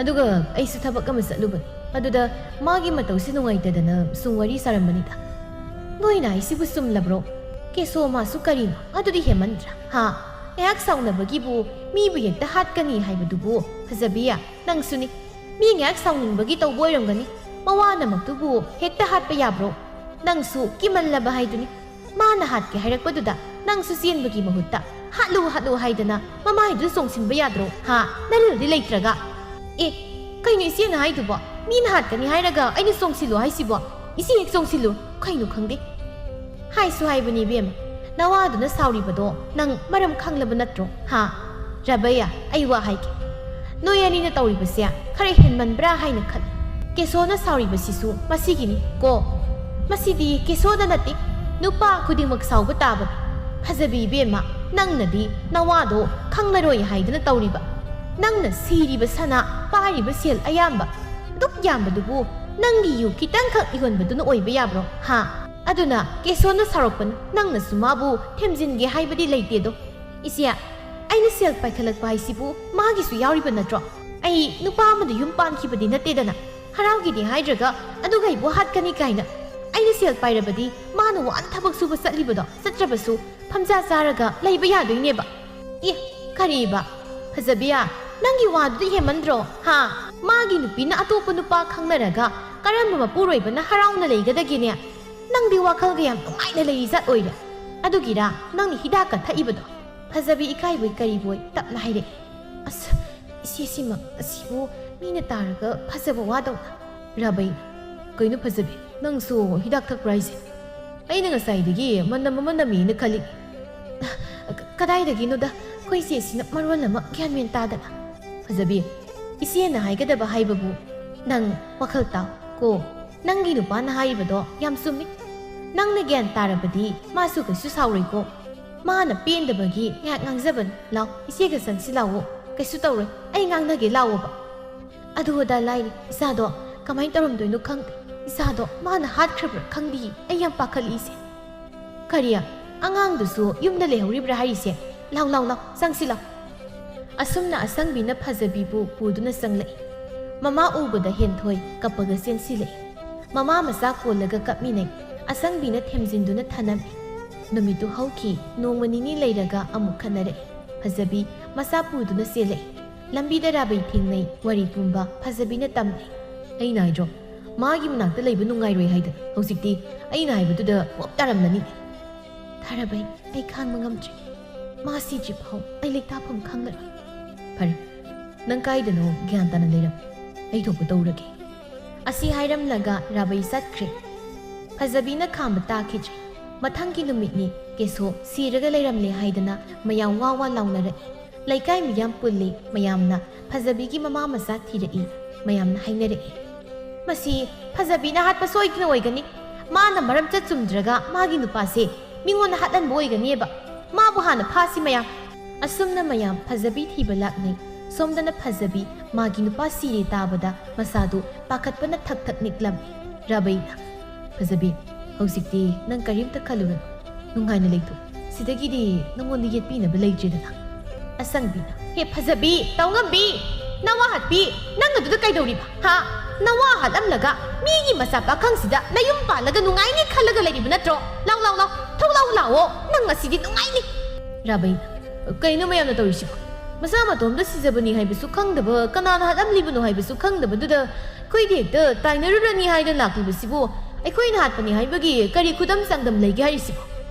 ꯑꯗꯨꯒ ꯑꯩꯁꯨ ꯊꯕꯛ ꯑꯃ ꯆꯠꯂꯨꯕꯅꯤ, ꯑꯗꯨꯗ ꯃꯥꯒꯤ ꯃꯇꯧꯁꯤ ꯅꯨꯡꯉꯥꯏꯇꯗꯅ ꯁꯨꯝ ꯋꯥꯔꯤ ꯁꯥꯔꯝꯕꯅꯤꯗ꯫" "ꯅꯣꯏꯅ ꯍꯥꯏꯁꯤꯕꯨ ꯆꯨꯝꯂꯕ꯭ꯔꯣ? ꯀꯦꯁꯣ, ꯃꯥꯁꯨ ꯀꯔꯤꯅꯣ? ꯑꯗꯨꯗꯤ ꯍꯦꯃꯟꯗ꯭ꯔꯥ? ꯍꯥ? ꯉꯥꯏꯍꯥꯛ ꯁꯥꯎꯅꯕꯒꯤꯕꯨ ꯃꯤꯕꯨ ꯍꯦꯛꯇ ꯍꯥꯠꯀꯅꯤ ꯍꯥꯏꯕꯗꯨꯕꯨ? ꯐꯖꯕꯤ, ꯅꯪꯁꯨꯅꯤ꯫ ꯃꯤ ꯉꯥꯏꯍꯥꯛ ꯁꯥꯎꯅꯤꯡꯕꯒꯤ ꯇꯧꯕ ꯑꯣꯏꯔꯝꯒꯅꯤ꯫ ꯃꯋꯥꯅꯃꯛꯇꯨꯕꯨ ꯍꯦꯛꯇ ꯍꯥꯠꯄ ꯌꯥꯕ꯭ꯔꯣ? ꯅꯪꯁꯨ ꯀꯤꯃꯜꯂꯕ ꯍꯥꯏꯗꯨꯅꯤ꯫ ꯃꯥꯅ ꯍꯥꯠꯀꯦ ꯍꯥꯏꯔꯛꯄꯗꯨꯗ ꯅꯪꯁꯨ ꯆꯦꯟꯕꯒꯤ ꯃꯍꯨꯠꯇ ꯍꯥꯠꯂꯨ, ꯍꯥꯠꯂꯨ ꯍꯥꯏꯗꯅ ꯃꯃꯥꯏꯗꯨꯗ ꯆꯣꯡꯁꯤꯟꯕ ꯌꯥꯗ꯭ꯔꯣ? ꯍꯥ? ꯅꯔꯜꯗꯤ ꯂꯩꯇ꯭ꯔꯒ?" "ꯑꯦ, ꯀꯩꯅꯣ ꯏꯆꯦꯅ ꯍꯥꯏꯗꯨꯕꯣ? ꯃꯤꯅ ꯍꯥꯠꯀꯅꯤ ꯍꯥꯏꯔꯒ ꯑꯩꯅ ꯆꯣꯡꯁꯤꯜꯂꯨ ꯍꯥꯏꯁꯤꯕꯣ? ꯏꯆꯦ ꯍꯦꯛ ꯆꯣꯡꯁꯤꯜꯂꯨ꯫" ꯀꯩꯅꯣ ꯈꯪꯗꯦ꯫ ꯍꯥꯏꯁꯨ ꯍꯥꯏꯕꯅꯤ ꯏꯕꯦꯝꯃ, ꯅꯋꯥꯗꯨꯅ ꯁꯥꯎꯔꯤꯕꯗꯣ ꯅꯪ ꯃꯔꯝ ꯈꯪꯂꯕ ꯅꯠꯇ꯭ꯔꯣ? ꯍꯥ? ꯔꯥꯕꯩꯌꯥ, ꯑꯩ ꯋꯥ ꯍꯥꯏꯒꯦ꯫ ꯅꯣꯏ ꯑꯅꯤꯅ ꯇꯧꯔꯤꯕꯁꯦ ꯈꯔ ꯍꯦꯟꯃꯟꯕ꯭ꯔꯥ ꯍꯥꯏꯅ ꯈꯜꯂꯤ꯫ ꯀꯦꯁꯣꯅ ꯁꯥꯎꯔꯤꯕꯁꯤꯁꯨ ꯃꯁꯤꯒꯤꯅꯤ ꯀꯣ꯫ ꯃꯁꯤꯗꯤ ꯀꯦꯁꯣꯗ ꯅꯠꯇꯦ, ꯅꯨꯄꯥ ꯈꯨꯗꯤꯡꯃꯛ ꯁꯥꯎꯕ ꯇꯥꯕꯅꯤ꯫ ꯐꯖꯕꯤ ꯏꯕꯦꯝꯃ, ꯅꯪꯅꯗꯤ ꯅꯋꯥꯗꯣ ꯈꯪꯂꯔꯣꯏ ꯍꯥꯏꯗꯨꯅ ꯇꯧꯔꯤꯕ꯫ ꯅꯪꯅ ꯁꯤꯔꯤꯕ ꯁꯅꯥ, ꯄꯥꯏꯔꯤꯕ ꯁꯦꯜ ꯑꯌꯥꯝꯕ, ꯑꯗꯨꯛ ꯌꯥꯝꯕꯗꯨꯕꯨ ꯅꯪꯒꯤ ꯌꯨ ꯈꯤꯇꯪꯈꯛ ꯌꯣꯟꯕꯗꯨꯅ ꯑꯣꯏꯕ ꯌꯥꯕ꯭ꯔꯣ? ꯍꯥ? ꯑꯗꯨꯅ ꯀꯦꯁꯣꯅ ꯁꯥꯎꯔꯛꯄꯅꯤ, ꯅꯪꯅꯁꯨ ꯃꯥꯕꯨ ꯊꯦꯝꯖꯤꯟꯒꯦ ꯍꯥꯏꯕꯗꯤ ꯂꯩꯇꯦꯗꯣ꯫ ꯏꯆꯦ, ꯑꯩꯅ ꯁꯦꯜ ꯄꯥꯏꯈꯠꯂꯛꯄ ꯍꯥꯏꯁꯤꯕꯨ ꯃꯥꯒꯤꯁꯨ ꯌꯥꯎꯔꯤꯕ ꯅꯠꯇ꯭ꯔꯣ? ꯑꯩ ꯅꯨꯄꯥ ꯑꯃꯗ ꯌꯨꯝ ꯄꯥꯟꯈꯤꯕꯗꯤ ꯅꯠꯇꯦꯗꯅ꯫ ꯍꯔꯥꯎꯒꯤꯗꯤ ꯍꯥꯏꯗ꯭ꯔꯒ ꯑꯗꯨꯒ ꯑꯩꯕꯨ ꯍꯥꯠꯀꯅꯤ ꯀꯥꯏꯅ꯫ ꯑꯩꯅ ꯁꯦꯜ ꯄꯥꯏꯔꯕꯗꯤ ꯃꯥꯅ ꯋꯥꯅ ꯊꯕꯛ ꯁꯨꯕ ꯆꯠꯂꯤꯕꯗꯣ ꯆꯠꯇ꯭ꯔꯕꯁꯨ ꯐꯝꯖꯥ ꯆꯥꯔꯒ ꯂꯩꯕ ꯌꯥꯗꯣꯏꯅꯦꯕ꯫ ꯑꯦ, ꯀꯔꯤꯕ? ꯐꯖꯕꯤꯌꯥ, ꯅꯪꯒꯤ ꯋꯥꯗꯨꯗꯤ ꯍꯦꯟꯃꯟꯗ꯭ꯔꯣ? ꯍꯥ? ꯃꯥꯒꯤ ꯅꯨꯄꯤꯅ ꯑꯇꯣꯞꯄ ꯅꯨꯄꯥ ꯈꯪꯅꯔꯒ ꯀꯔꯝꯕ ꯃꯄꯨꯔꯣꯏꯕꯅ ꯍꯔꯥꯎꯅ ꯂꯩꯒꯗꯒꯦꯅꯦ? ꯅꯪꯗꯤ ꯋꯥꯈꯜꯒ ꯌꯥꯝ ꯅꯨꯡꯉꯥꯏꯅ ꯂꯩꯔꯤ ꯖꯥꯠ ꯑꯣꯏꯔꯦ꯫ ꯑꯗꯨꯒꯤꯔꯥ ꯅꯪꯅ ꯍꯤꯗꯥꯛꯀ ꯊꯛꯏꯕꯗꯣ? ꯐꯖꯕꯤ ꯏꯀꯥꯏꯕꯣꯏ ꯀꯔꯤꯕꯣꯏ ꯇꯞꯅ ꯍꯥꯏꯔꯛꯏ꯫ ꯑꯁ, ꯏꯆꯦꯁꯤꯃꯛ ꯑꯁꯤꯕꯨ ꯃꯤꯅ ꯇꯥꯔꯒ ꯐꯖꯕ ꯋꯥꯗꯧꯅ꯫ ꯔꯥꯕꯩ, ꯀꯩꯅꯣ ꯐꯖꯕꯤ, ꯅꯪꯁꯨ ꯍꯤꯗꯥꯛ ꯊꯛꯄ꯭ꯔꯥ ꯍꯥꯏꯁꯦ? ꯑꯩꯅ ꯉꯁꯥꯏꯗꯒꯤ ꯃꯅꯝ ꯑꯃ ꯅꯝꯃꯤꯅ ꯈꯜꯂꯤ꯫ ꯀ-, ꯀꯗꯥꯏꯗꯒꯤꯅꯣꯗ, ꯑꯩꯈꯣꯏ ꯏꯆꯦꯁꯤꯅ ꯃꯔꯣꯜ ꯑꯃ ꯒ꯭ꯌꯥꯟ ꯃꯦꯟ ꯇꯥꯗꯅ꯫ ꯐꯖꯕꯤ, ꯏꯆꯦꯅ ꯍꯥꯏꯒꯗꯕ ꯍꯥꯏꯕꯕꯨ ꯅꯪ ꯋꯥꯈꯜ ꯇꯥꯎ ꯀꯣ꯫ ꯅꯪꯒꯤ ꯅꯨꯄꯥꯅ ꯍꯥꯏꯔꯤꯕꯗꯣ ꯌꯥꯝ ꯆꯨꯝꯃꯤ꯫ ꯅꯪꯅ ꯒ꯭ꯌꯥꯟ ꯇꯥꯔꯕꯗꯤ ꯃꯥꯁꯨ ꯀꯩꯁꯨ ꯁꯥꯎꯔꯣꯏꯀꯣ꯫ ꯃꯥꯅ ꯄꯦꯟꯗꯕꯒꯤ ꯉꯥꯏꯍꯥꯛ ꯉꯥꯡꯖꯕꯅꯤ꯫ ꯂꯥꯎ, ꯏꯆꯦꯒ ꯆꯪꯁꯤ ꯂꯥꯎꯑꯣ꯫ ꯀꯩꯁꯨ ꯇꯧꯔꯣꯏ, ꯑꯩ ꯉꯥꯡꯅꯒꯦ ꯂꯥꯎꯑꯣꯕ꯫ ꯑꯗꯨ ꯑꯗꯥ ꯂꯥꯏꯔꯤ, ꯏꯆꯥꯗꯣ ꯀꯃꯥꯏꯅ ꯇꯧꯔꯝꯗꯣꯏꯅꯣ ꯈꯪꯗꯦ꯫ ꯏꯆꯥꯗꯣ ꯃꯥꯅ ꯍꯥꯠꯈ꯭ꯔꯕ꯭ꯔꯥ ꯈꯪꯗꯦ, ꯑꯩ ꯌꯥꯝ ꯄꯥꯈꯠꯂꯤꯁꯦ꯫ ꯀꯔꯤ? ꯑꯉꯥꯡꯗꯨꯁꯨ ꯌꯨꯝꯗ ꯂꯩꯍꯧꯔꯤꯕ꯭ꯔꯥ ꯍꯥꯏꯔꯤꯁꯦ? ꯂꯥꯎ, ꯂꯥꯎ, ꯂꯥꯎ, ꯆꯪꯁꯤ ꯂꯥꯎ꯫ ꯑꯁꯨꯝꯅ ꯑꯁꯪꯕꯤꯅ ꯐꯖꯕꯤꯕꯨ ꯄꯨꯗꯨꯅ ꯆꯪꯂꯛꯏ꯫ ꯃꯃꯥ ꯎꯕꯗ ꯍꯦꯟꯊꯣꯏ ꯀꯞꯄꯒ ꯆꯦꯟꯁꯤꯜꯂꯛꯏ꯫ ꯃꯃꯥ ꯃꯆꯥ ꯀꯣꯜꯂꯒ ꯀꯞꯃꯤꯟꯅꯩ꯫ ꯑꯁꯪꯕꯤꯅ ꯊꯦꯝꯖꯤꯟꯗꯨꯅ ꯊꯅꯝꯃꯤ꯫ ꯅꯨꯃꯤꯠꯇꯨ ꯍꯧꯈꯤ, ꯅꯣꯡꯃ ꯅꯤꯅꯤ ꯂꯩꯔꯒ ꯑꯃꯨꯛ ꯈꯠꯅꯔꯛꯏ꯫ ꯐꯖꯕꯤ ꯃꯆꯥ ꯄꯨꯗꯨꯅ ꯆꯦꯜꯂꯛꯏ꯫ ꯂꯝꯕꯤꯗ ꯔꯥꯕꯩ ꯊꯦꯡꯅꯩ, ꯋꯥꯔꯤ ꯄꯨꯝꯕ ꯐꯖꯕꯤꯅ ꯇꯝꯅꯩ꯫ ꯑꯩꯅ ꯍꯥꯏꯗ꯭ꯔꯣ, ꯃꯥꯒꯤ ꯃꯅꯥꯛꯇ ꯂꯩꯕ ꯅꯨꯡꯉꯥꯏꯔꯣꯏ ꯍꯥꯏꯗꯅ꯫ ꯍꯧꯖꯤꯛꯇꯤ ꯑꯩꯅ ꯍꯥꯏꯕꯗꯨꯗ ꯄꯣꯞ ꯇꯥꯔꯝꯂꯅꯤ꯫ ꯊꯥꯔꯕꯩ, ꯑꯩ ꯈꯥꯡꯕ ꯉꯝꯗ꯭ꯔꯦ꯫ ꯃꯥ ꯁꯤꯗ꯭ꯔꯤ ꯐꯥꯎ ꯑꯩ ꯂꯩꯇꯥꯐꯝ ꯈꯪꯂꯔꯣꯏ꯫ ꯐꯔꯦ, ꯅꯪ ꯀꯥꯏꯗꯅꯣ ꯒ꯭ꯌꯥꯟ ꯇꯥꯅ ꯂꯩꯔꯝꯃꯨ꯫ ꯑꯩ ꯊꯣꯛꯄ ꯇꯧꯔꯒꯦ꯫ ꯑꯁꯤ ꯍꯥꯏꯔꯝꯂꯒ ꯔꯥꯕꯩ ꯆꯠꯈ꯭ꯔꯦ꯫ ꯐꯖꯕꯤꯅ ꯈꯥꯝꯕ ꯇꯥꯈꯤꯗ꯭ꯔꯦ꯫ ꯃꯊꯪꯒꯤ ꯅꯨꯃꯤꯠꯅꯤ, ꯀꯦꯁꯣ ꯁꯤꯔꯒ ꯂꯩꯔꯝꯂꯦ ꯍꯥꯏꯗꯅ ꯃꯌꯥꯝ ꯋꯥ ꯋꯥ ꯂꯥꯎꯅꯔꯛꯏ꯫ ꯂꯩꯀꯥꯏ ꯃꯤꯌꯥꯝ ꯄꯨꯜꯂꯤ꯫ ꯃꯌꯥꯝꯅ ꯐꯖꯕꯤꯒꯤ ꯃꯃꯥ ꯃꯆꯥ ꯊꯤꯔꯛꯏ꯫ ꯃꯌꯥꯝꯅ ꯍꯥꯏꯅꯔꯛꯏ, "ꯃꯁꯤ ꯐꯖꯕꯤꯅ ꯍꯥꯠꯄ ꯁꯣꯏꯗꯅ ꯑꯣꯏꯒꯅꯤ꯫ ꯃꯥꯅ ꯃꯔꯝ ꯆꯠ ꯆꯨꯝꯗ꯭ꯔꯒ ꯃꯥꯒꯤ ꯅꯨꯄꯥꯁꯦ ꯃꯤꯉꯣꯟꯗ ꯍꯥꯠꯍꯟꯕ ꯑꯣꯏꯒꯅꯤꯕ꯫ ꯃꯥꯕꯨ ꯍꯥꯟꯅ ꯐꯥꯁꯤ ꯃꯌꯥꯝ꯫" ꯑꯁꯨꯝꯅ ꯃꯌꯥꯝ ꯐꯖꯕꯤ ꯊꯤꯕ ꯂꯥꯛꯅꯩ꯫ ꯁꯣꯝꯗꯅ ꯐꯖꯕꯤ ꯃꯥꯒꯤ ꯅꯨꯄꯥ ꯁꯤꯔꯦ ꯇꯥꯕꯗ ꯃꯁꯥꯗꯨ ꯄꯥꯈꯠꯄꯅ ꯊꯛ ꯊꯛ ꯅꯤꯛꯂꯝꯃꯤ꯫ ꯔꯥꯕꯩꯅ, "ꯐꯖꯕꯤ, ꯍꯧꯖꯤꯛꯇꯤ ꯅꯪ ꯀꯔꯤꯝꯇ ꯈꯜꯂꯨꯔꯅꯨ꯫ ꯅꯨꯡꯉꯥꯏꯅ ꯂꯩꯊꯣꯛ꯫ ꯁꯤꯗꯒꯤꯗꯤ ꯅꯉꯣꯟꯗ ꯌꯦꯠꯄꯤꯅꯕ ꯂꯩꯇ꯭ꯔꯦꯗꯅ꯫" ꯑꯁꯪꯕꯤꯅ, "ꯍꯦ ꯐꯖꯕꯤ, ꯇꯧꯉꯝꯕꯤ, ꯅꯋꯥ ꯍꯥꯠꯄꯤ, ꯅꯪ ꯑꯗꯨꯗ ꯀꯩꯗꯧꯔꯤꯕ? ꯍꯥ? ꯅꯋꯥ ꯍꯥꯠꯂꯝꯂꯒ ꯃꯤꯒꯤ ꯃꯆꯥ ꯄꯥꯈꯪꯁꯤꯗ ꯅꯌꯨꯝ ꯄꯥꯜꯂꯒ ꯅꯨꯡꯉꯥꯏꯅꯤ ꯈꯜꯂꯒ ꯂꯩꯔꯤꯕ ꯅꯠꯇ꯭ꯔꯣ? ꯂꯥꯎ, ꯂꯥꯎ, ꯂꯥꯎ, ꯊꯣꯛꯂꯥꯎ ꯂꯥꯛꯑꯣ, ꯅꯪ ꯉꯁꯤꯗꯤ ꯅꯨꯡꯉꯥꯏꯅꯤ꯫" ꯔꯥꯕꯩꯅ, "ꯀꯩꯅꯣ ꯃꯌꯥꯝꯅ ꯇꯧꯔꯤꯁꯤꯕꯣ? ꯃꯁꯥ ꯃꯇꯣꯝꯇ ꯁꯤꯖꯕꯅꯤ ꯍꯥꯏꯕꯁꯨ ꯈꯪꯗꯕ, ꯀꯅꯥꯅ ꯍꯥꯠꯂꯝꯂꯤꯕꯅꯣ ꯍꯥꯏꯕꯁꯨ ꯈꯪꯗꯕꯗꯨꯗ ꯑꯩꯈꯣꯏꯗꯤ ꯍꯦꯛꯇ ꯇꯥꯏꯅꯔꯨꯔꯅꯤ ꯍꯥꯏꯗꯅ ꯂꯥꯛꯂꯤꯕꯁꯤꯕꯨ, ꯑꯩꯈꯣꯏꯅ ꯍꯥꯠꯄꯅꯤ ꯍꯥꯏꯕꯒꯤ ꯀꯔꯤ ꯈꯨꯗꯝ ꯆꯥꯡꯗꯝ ꯂꯩꯒꯦ ꯍꯥꯏꯔꯤꯁꯤꯕꯣ?"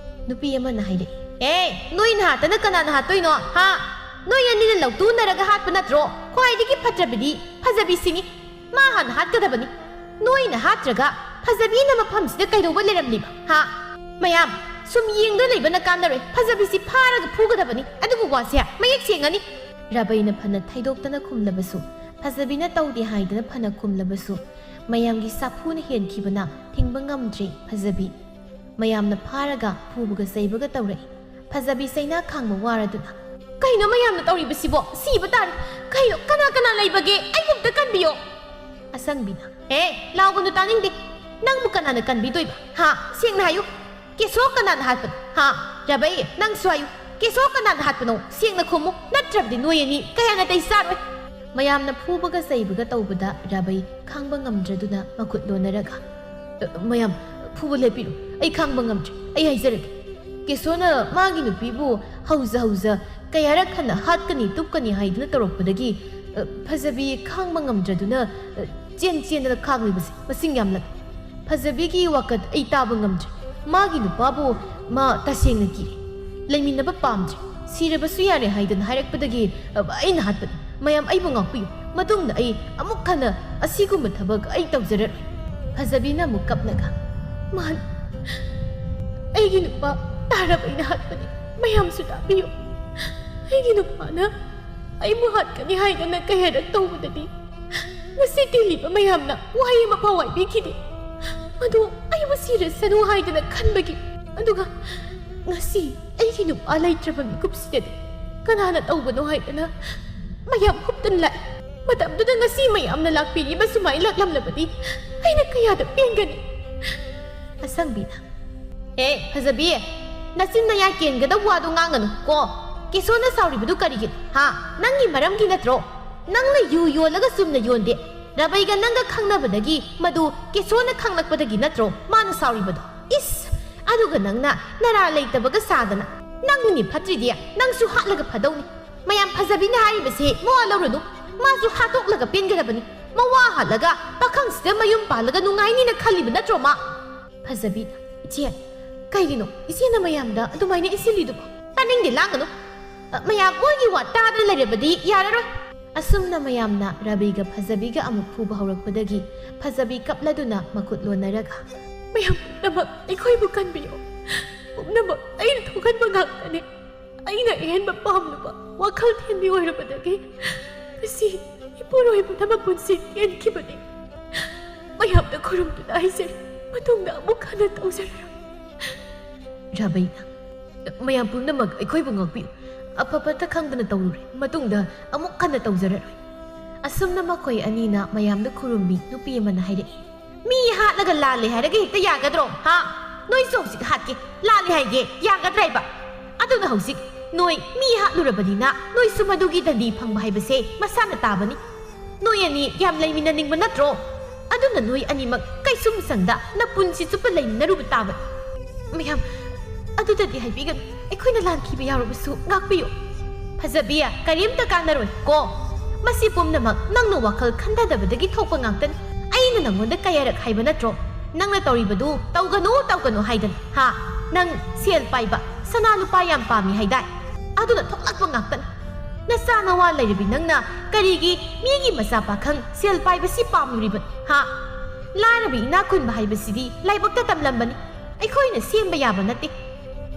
ꯅꯨꯄꯤ ꯑꯃꯅ ꯍꯥꯏꯔꯛꯏ, "ꯑꯦ, ꯅꯣꯏꯅ ꯍꯥꯠꯇꯅ ꯀꯅꯥꯅ ꯍꯥꯠꯇꯣꯏꯅꯣ? ꯍꯥ? ꯅꯣꯏ ꯑꯅꯤꯅ ꯂꯧꯇꯨꯅꯔꯒ ꯍꯥꯠꯄ ꯅꯠꯇ꯭ꯔꯣ? ꯈ꯭ꯋꯥꯏꯗꯒꯤ ꯐꯠꯇ꯭ꯔꯕꯗꯤ ꯐꯖꯕꯤꯁꯤꯅꯤ꯫ ꯃꯥ ꯍꯥꯟꯅ ꯍꯥꯠꯀꯗꯕꯅꯤ꯫ ꯅꯣꯏꯅ ꯍꯥꯠꯇ꯭ꯔꯒ ꯐꯖꯕꯤꯅ ꯃꯐꯝꯁꯤꯗ ꯀꯩꯗꯧꯕ ꯂꯩꯔꯝꯂꯤꯕ? ꯍꯥ? ꯃꯌꯥꯝ, ꯁꯨꯝ ꯌꯦꯡꯗꯨꯅ ꯂꯩꯕꯅ ꯀꯥꯟꯅꯔꯣꯏ꯫ ꯐꯖꯕꯤꯁꯤ ꯐꯥꯔꯒ ꯐꯨꯒꯗꯕꯅꯤ꯫ ꯑꯗꯨꯕꯨ ꯋꯥꯁꯦ ꯃꯌꯦꯛ ꯁꯦꯡꯉꯅꯤ꯫" ꯔꯥꯕꯩꯅ ꯐꯅ ꯊꯩꯗꯣꯛꯇꯅ ꯈꯨꯝꯂꯕꯁꯨ, ꯐꯖꯕꯤꯅ ꯇꯧꯗꯦ ꯍꯥꯏꯗꯅ ꯐꯅ ꯈꯨꯝꯂꯕꯁꯨ, ꯃꯌꯥꯝꯒꯤ ꯁꯥꯐꯨꯅ ꯍꯦꯟꯈꯤꯕꯅ ꯊꯤꯡꯕ ꯉꯝꯗ꯭ꯔꯦ ꯐꯖꯕꯤ꯫ ꯃꯌꯥꯝꯅ ꯐꯥꯔꯒ ꯐꯨꯕꯒ ꯆꯩꯕꯒ ꯇꯧꯔꯛꯏ꯫ ꯐꯖꯕꯤ ꯆꯩꯅꯥ ꯈꯥꯡꯕ ꯋꯥꯔꯗꯨꯅ, "ꯀꯩꯅꯣ ꯃꯌꯥꯝꯅ ꯇꯧꯔꯤꯕꯁꯤꯕꯣ? ꯁꯤꯕ ꯇꯥꯔꯦ꯫ ꯀꯩꯅꯣ, ꯀꯅꯥ ꯀꯅꯥ ꯂꯩꯕꯒꯦ? ꯑꯩꯕꯨ ꯑꯝꯇ ꯀꯟꯕꯤꯌꯣ꯫" ꯑꯁꯪꯕꯤꯅ, "ꯍꯦ, ꯂꯥꯎꯒꯅꯨ, ꯇꯥꯅꯤꯡꯗꯦ꯫ ꯅꯪꯕꯨ ꯀꯅꯥꯅ ꯀꯟꯕꯤꯗꯣꯏꯕ? ꯍꯥ? ꯁꯦꯡꯅ ꯍꯥꯏꯌꯨ꯫ ꯀꯦꯁꯣ ꯀꯅꯥꯅ ꯍꯥꯠꯄꯅꯣ? ꯍꯥ? ꯔꯥꯕꯩ, ꯅꯪꯁꯨ ꯍꯥꯏꯌꯨ꯫ ꯀꯦꯁꯣ ꯀꯅꯥꯅ ꯍꯥꯠꯄꯅꯣ? ꯁꯦꯡꯅ ꯈꯨꯝꯃꯨ꯫ ꯅꯠꯇ꯭ꯔꯕꯗꯤ ꯅꯣꯏ ꯑꯅꯤ ꯀꯌꯥ ꯅꯥꯇꯩ ꯆꯥꯔꯣꯏ꯫" ꯃꯌꯥꯝꯅ ꯐꯨꯕꯒ ꯆꯩꯕꯒ ꯇꯧꯕꯗ ꯔꯥꯕꯩ ꯈꯥꯡꯕ ꯉꯝꯗ꯭ꯔꯗꯨꯅ ꯃꯈꯨꯠ ꯂꯣꯟꯅꯔꯒ, "ꯑ, ꯃꯌꯥꯝ, ꯐꯨꯕ ꯂꯦꯞꯄꯤꯔꯣ꯫ ꯑꯩ ꯈꯥꯡꯕ ꯉꯝꯗ꯭ꯔꯦ꯫ ꯑꯩ ꯍꯥꯏꯖꯔꯒꯦ꯫ ꯀꯦꯁꯣꯅ ꯃꯥꯒꯤ ꯅꯨꯄꯤꯕꯨ ꯍꯧꯖ ꯍꯧꯖ ꯀꯌꯥꯔꯛ ꯍꯟꯅ ꯍꯥꯠꯀꯅꯤ ꯇꯨꯞꯀꯅꯤ ꯍꯥꯏꯗꯨꯅ ꯇꯧꯔꯛꯄꯗꯒꯤ, ꯑ, ꯐꯖꯕꯤ ꯈꯥꯡꯕ ꯉꯝꯗ꯭ꯔꯗꯨꯅ, ꯑ, ꯆꯦꯟ ꯆꯦꯟꯗꯅ ꯈꯥꯡꯂꯤꯕꯁꯦ ꯃꯁꯤꯡ ꯌꯥꯝꯂꯛꯂꯦ꯫ ꯐꯖꯕꯤꯒꯤ ꯋꯥꯀꯠ ꯑꯩ ꯇꯥꯕ ꯉꯝꯗ꯭ꯔꯦ꯫ ꯃꯥꯒꯤ ꯅꯨꯄꯥꯕꯨ ꯃꯥ ꯇꯁꯦꯡꯅ ꯀꯤꯔꯦ꯫ ꯂꯩꯃꯤꯟꯅꯕ ꯄꯥꯝꯗ꯭ꯔꯦ꯫ ꯁꯤꯔꯕꯁꯨ ꯌꯥꯔꯦ ꯍꯥꯏꯗꯅ ꯍꯥꯏꯔꯛꯄꯗꯒꯤ, ꯑ, ꯑꯩꯅ ꯍꯥꯠꯄꯅꯤ꯫ ꯃꯌꯥꯝ ꯑꯩꯕꯨ ꯉꯥꯛꯄꯤꯌꯨ꯫ ꯃꯇꯨꯡꯗ ꯑꯩ ꯑꯃꯨꯛ ꯍꯟꯅ ꯑꯁꯤꯒꯨꯝꯕ ꯊꯕꯛ ꯑꯩ ꯇꯧꯖꯔꯔꯣꯏ꯫" ꯐꯖꯕꯤꯅ ꯑꯃꯨꯛ ꯀꯞꯂꯒ, ꯃꯥꯅꯤ, ꯑꯩꯒꯤ ꯅꯨꯄꯥ ꯇꯥꯔꯕ ꯑꯩꯅ ꯍꯥꯠꯄꯅꯤ꯫ ꯃꯌꯥꯝꯁꯨ ꯇꯥꯕꯤꯌꯨ꯫ ꯑꯩꯒꯤ ꯅꯨꯄꯥꯅ ꯑꯩꯕꯨ ꯍꯥꯠꯀꯅꯤ ꯍꯥꯏꯗꯅ ꯀꯌꯥꯔꯛ ꯇꯧꯕꯗꯗꯤ ꯉꯁꯤ ꯇꯤꯜꯂꯤꯕ ꯃꯌꯥꯝꯅ ꯋꯥꯍꯩ ꯑꯃ ꯐꯥꯎ ꯍꯥꯏꯕꯤꯈꯤꯗꯦ꯫ ꯃꯗꯨ ꯑꯩꯕꯨ ꯁꯤꯔꯁꯅꯨ ꯍꯥꯏꯗꯅ ꯈꯟꯕꯒꯤ꯫ ꯑꯗꯨꯒ ꯉꯁꯤ ꯑꯩꯒꯤ ꯅꯨꯄꯥ ꯂꯩꯇ꯭ꯔꯕ ꯃꯤꯀꯨꯞꯁꯤꯗꯗꯤ ꯀꯅꯥꯅ ꯇꯧꯕꯅꯣ ꯍꯥꯏꯗꯅ ꯃꯌꯥꯝ ꯍꯨꯞꯇꯅ ꯂꯥꯛꯏ꯫ ꯃꯇꯝꯗꯨꯗ ꯉꯁꯤ ꯃꯌꯥꯝꯅ ꯂꯥꯛꯄꯤꯔꯤꯕ ꯁꯨꯃꯥꯏꯅ ꯂꯥꯛꯂꯝꯂꯕꯗꯤ ꯑꯩꯅ ꯀꯌꯥꯗ ꯄꯦꯟꯒꯅꯤ꯫ ꯑꯁꯪꯕꯤꯅ, "ꯑꯦ, ꯐꯖꯕꯤ, ꯅꯆꯤꯟ ꯅꯌꯥ ꯀꯦꯟꯒꯗꯕ ꯋꯥꯗꯣ ꯉꯥꯡꯒꯅꯨ ꯀꯣ꯫ ꯀꯦꯁꯣꯅ ꯁꯥꯎꯔꯤꯕꯗꯨ ꯀꯔꯤꯒꯤꯅꯣ? ꯍꯥ? ꯅꯪꯒꯤ ꯃꯔꯝꯒꯤ ꯅꯠꯇ꯭ꯔꯣ? ꯅꯪꯅ ꯌꯨ ꯌꯣꯜꯂꯒ ꯆꯨꯝꯅ ꯌꯣꯟꯗꯦ꯫ ꯔꯕꯩꯒ ꯅꯪꯒ ꯈꯪꯅꯕꯗꯒꯤ ꯃꯗꯨ ꯀꯦꯁꯣꯅ ꯈꯪꯂꯛꯄꯗꯒꯤ ꯅꯠꯇ꯭ꯔꯣ ꯃꯥꯅ ꯁꯥꯎꯔꯤꯕꯗꯣ? ꯏꯁ! ꯑꯗꯨꯒ ꯅꯪꯅ ꯅꯔꯥ ꯂꯩꯇꯕꯒ ꯁꯥꯗꯅ꯫ ꯅꯪꯅꯤ ꯐꯠꯇ꯭ꯔꯤꯗꯤ, ꯅꯪꯁꯨ ꯍꯥꯠꯂꯒ ꯐꯗꯧꯅꯤ꯫ ꯃꯌꯥꯝ ꯐꯖꯕꯤꯅ ꯍꯥꯏꯔꯤꯕꯁꯤ ꯃꯋꯥ ꯂꯧꯔꯨꯅꯨ꯫ ꯃꯥꯁꯨ ꯍꯥꯠꯇꯣꯛꯂꯒ ꯄꯦꯟꯒꯗꯕꯅꯤ꯫ ꯃꯋꯥ ꯍꯥꯠꯂꯒ ꯄꯥꯈꯪꯁꯤꯗ ꯃꯌꯨꯝ ꯄꯥꯜꯂꯒ ꯅꯨꯡꯉꯥꯏꯅꯤꯅ ꯈꯜꯂꯤꯕ ꯅꯠꯇ꯭ꯔꯣ ꯃꯥ?" ꯐꯖꯕꯤ, "ꯏꯆꯦ, ꯀꯩꯒꯤꯅꯣ ꯏꯆꯦꯅ ꯃꯌꯥꯝꯗ ꯑꯗꯨꯃꯥꯏꯅ ꯏꯟꯁꯤꯜꯂꯤꯗꯨꯕꯣ?" "ꯇꯥꯅꯤꯡꯗꯦ, ꯂꯥꯡꯒꯅꯨ꯫ ꯑ, ꯃꯌꯥꯝ ꯃꯣꯏꯒꯤ ꯋꯥ ꯇꯥꯗꯅ ꯂꯩꯔꯕꯗꯤ ꯌꯥꯔꯔꯣꯏ꯫" ꯑꯁꯨꯝꯅ ꯃꯌꯥꯝꯅ ꯔꯕꯤꯒ ꯐꯖꯕꯤꯒ ꯑꯃꯨꯛ ꯐꯨꯕ ꯍꯧꯔꯛꯄꯗꯒꯤ ꯐꯖꯕꯤ ꯀꯞꯂꯗꯨꯅ ꯃꯈꯨꯠ ꯂꯣꯟꯅꯔꯒ, "ꯃꯌꯥꯝ ꯄꯨꯝꯅꯃꯛ ꯑꯩꯈꯣꯏꯕꯨ ꯀꯟꯕꯤꯌꯨ꯫ ꯄꯨꯝꯅꯃꯛ ꯑꯩꯅ ꯊꯣꯛꯍꯟꯕ ꯉꯥꯛꯇꯅꯤ꯫ ꯑꯩꯅ ꯑꯍꯦꯟꯕ ꯄꯥꯝꯂꯨꯕ ꯋꯥꯈꯜ ꯊꯦꯟꯕꯤ ꯑꯣꯏꯔꯨꯕꯗꯒꯤ ꯉꯁꯤ ꯏꯄꯨꯔꯣꯏꯕꯅ ꯃꯄꯨꯟꯁꯤ ꯇꯦꯟꯈꯤꯕꯅꯤ꯫ ꯃꯌꯥꯝꯗ ꯈꯨꯔꯨꯝꯗꯨꯅ ꯍꯥꯏꯖꯔꯤ, ꯃꯇꯨꯡꯗ ꯑꯃꯨꯛ ꯍꯟꯅ ꯇꯧꯖꯔꯔꯣꯏ꯫" ꯔꯥꯕꯩꯅ, "ꯃꯌꯥꯝ ꯄꯨꯝꯅꯃꯛ ꯑꯩꯈꯣꯏꯕꯨ ꯉꯥꯛꯄꯤꯌꯨ꯫ ꯑꯐ ꯐꯠꯇ ꯈꯪꯗꯅ ꯇꯧꯔꯨꯔꯦ꯫ ꯃꯇꯨꯡꯗ ꯑꯃꯨꯛ ꯍꯟꯅ ꯇꯧꯖꯔꯔꯣꯏ꯫" ꯑꯁꯨꯝꯅ ꯃꯈꯣꯏ ꯑꯅꯤꯅ ꯃꯌꯥꯝꯗ ꯈꯨꯔꯨꯝꯃꯤ꯫ ꯅꯨꯄꯤ ꯑꯃꯅ ꯍꯥꯏꯔꯛꯏ, "ꯃꯤ ꯍꯥꯠꯂꯒ ꯂꯥꯜꯂꯦ ꯍꯥꯏꯔꯒ ꯍꯦꯛꯇ ꯌꯥꯒꯗ꯭ꯔꯣ? ꯍꯥ? ꯅꯣꯏꯁꯨ ꯍꯧꯖꯤꯛ ꯍꯥꯠꯀꯦ, ꯂꯥꯜꯂꯦ ꯍꯥꯏꯒꯦ ꯌꯥꯒꯗ꯭ꯔꯥ ꯍꯥꯏꯕ? ꯑꯗꯨꯅ ꯍꯧꯖꯤꯛ ꯅꯣꯏ ꯃꯤ ꯍꯥꯠꯂꯨꯔꯕꯅꯤꯅ ꯅꯣꯏꯁꯨ ꯃꯗꯨꯒꯤ ꯗꯟꯗꯤ ꯐꯪꯕ ꯍꯥꯏꯕꯁꯦ ꯃꯁꯥꯅ ꯇꯥꯕꯅꯤ꯫ ꯅꯣꯏ ꯑꯅꯤ ꯌꯥꯝ ꯂꯩꯃꯤꯟꯅꯅꯤꯡꯕ ꯅꯠꯇ꯭ꯔꯣ? ꯑꯗꯨꯅ ꯅꯣꯏ ꯑꯅꯤꯃꯛ ꯀꯩꯁꯨꯝ ꯁꯪꯗ ꯅꯄꯨꯟꯁꯤ ꯆꯨꯞꯄ ꯂꯩꯃꯤꯟꯅꯔꯨꯕ ꯇꯥꯕꯅꯤ꯫" ꯃꯌꯥꯝ, "ꯑꯗꯨꯗꯗꯤ ꯍꯥꯏꯕꯤꯒꯅꯨ꯫ ꯑꯩꯈꯣꯏꯅ ꯂꯥꯟꯈꯤꯕ ꯌꯥꯎꯔꯕꯁꯨ ꯉꯥꯛꯄꯤꯌꯨ꯫" "ꯐꯖꯕꯤ, ꯀꯔꯤꯝꯇ ꯀꯥꯟꯅꯔꯣꯏ ꯀꯣ꯫ ꯃꯁꯤ ꯄꯨꯝꯅꯃꯛ ꯅꯪꯅ ꯋꯥꯈꯜ ꯈꯟꯊꯗꯕꯗꯒꯤ ꯊꯣꯛꯄ ꯉꯥꯛꯇꯅꯤ꯫ ꯑꯩꯅ ꯅꯪꯉꯣꯟꯗ ꯀꯌꯥꯔꯛ ꯍꯥꯏꯕ ꯅꯠꯇ꯭ꯔꯣ? ꯅꯪꯅ ꯇꯧꯔꯤꯕꯗꯨ ꯇꯧꯒꯅꯨ, ꯇꯧꯒꯅꯨ ꯍꯥꯏꯗꯅ, ꯍꯥ? ꯅꯪ ꯁꯦꯜ ꯄꯥꯏꯕ, ꯁꯅꯥ ꯂꯨꯄꯥ ꯌꯥꯝ ꯄꯥꯝꯃꯤ ꯍꯥꯏꯗꯥꯏ? ꯑꯗꯨꯅ ꯊꯣꯛꯂꯛꯄ ꯉꯥꯛꯇꯅꯤ꯫ ꯅꯆꯥ ꯅꯋꯥ ꯂꯩꯔꯕꯤ ꯅꯪꯅ ꯀꯔꯤꯒꯤ ꯃꯤꯒꯤ ꯃꯆꯥ ꯄꯥꯈꯪ ꯁꯦꯜ ꯄꯥꯏꯕꯁꯤ ꯄꯥꯝꯂꯨꯔꯤꯕꯅꯣ, ꯍꯥ? ꯂꯥꯏꯔꯕ ꯏꯅꯥꯛ ꯈꯨꯟꯕ ꯍꯥꯏꯕꯁꯤꯗꯤ ꯂꯥꯏꯕꯛꯇ ꯇꯝꯂꯝꯕꯅꯤ, ꯑꯩꯈꯣꯏꯅ ꯁꯦꯝꯕ ꯌꯥꯕ ꯅꯠꯇꯦ꯫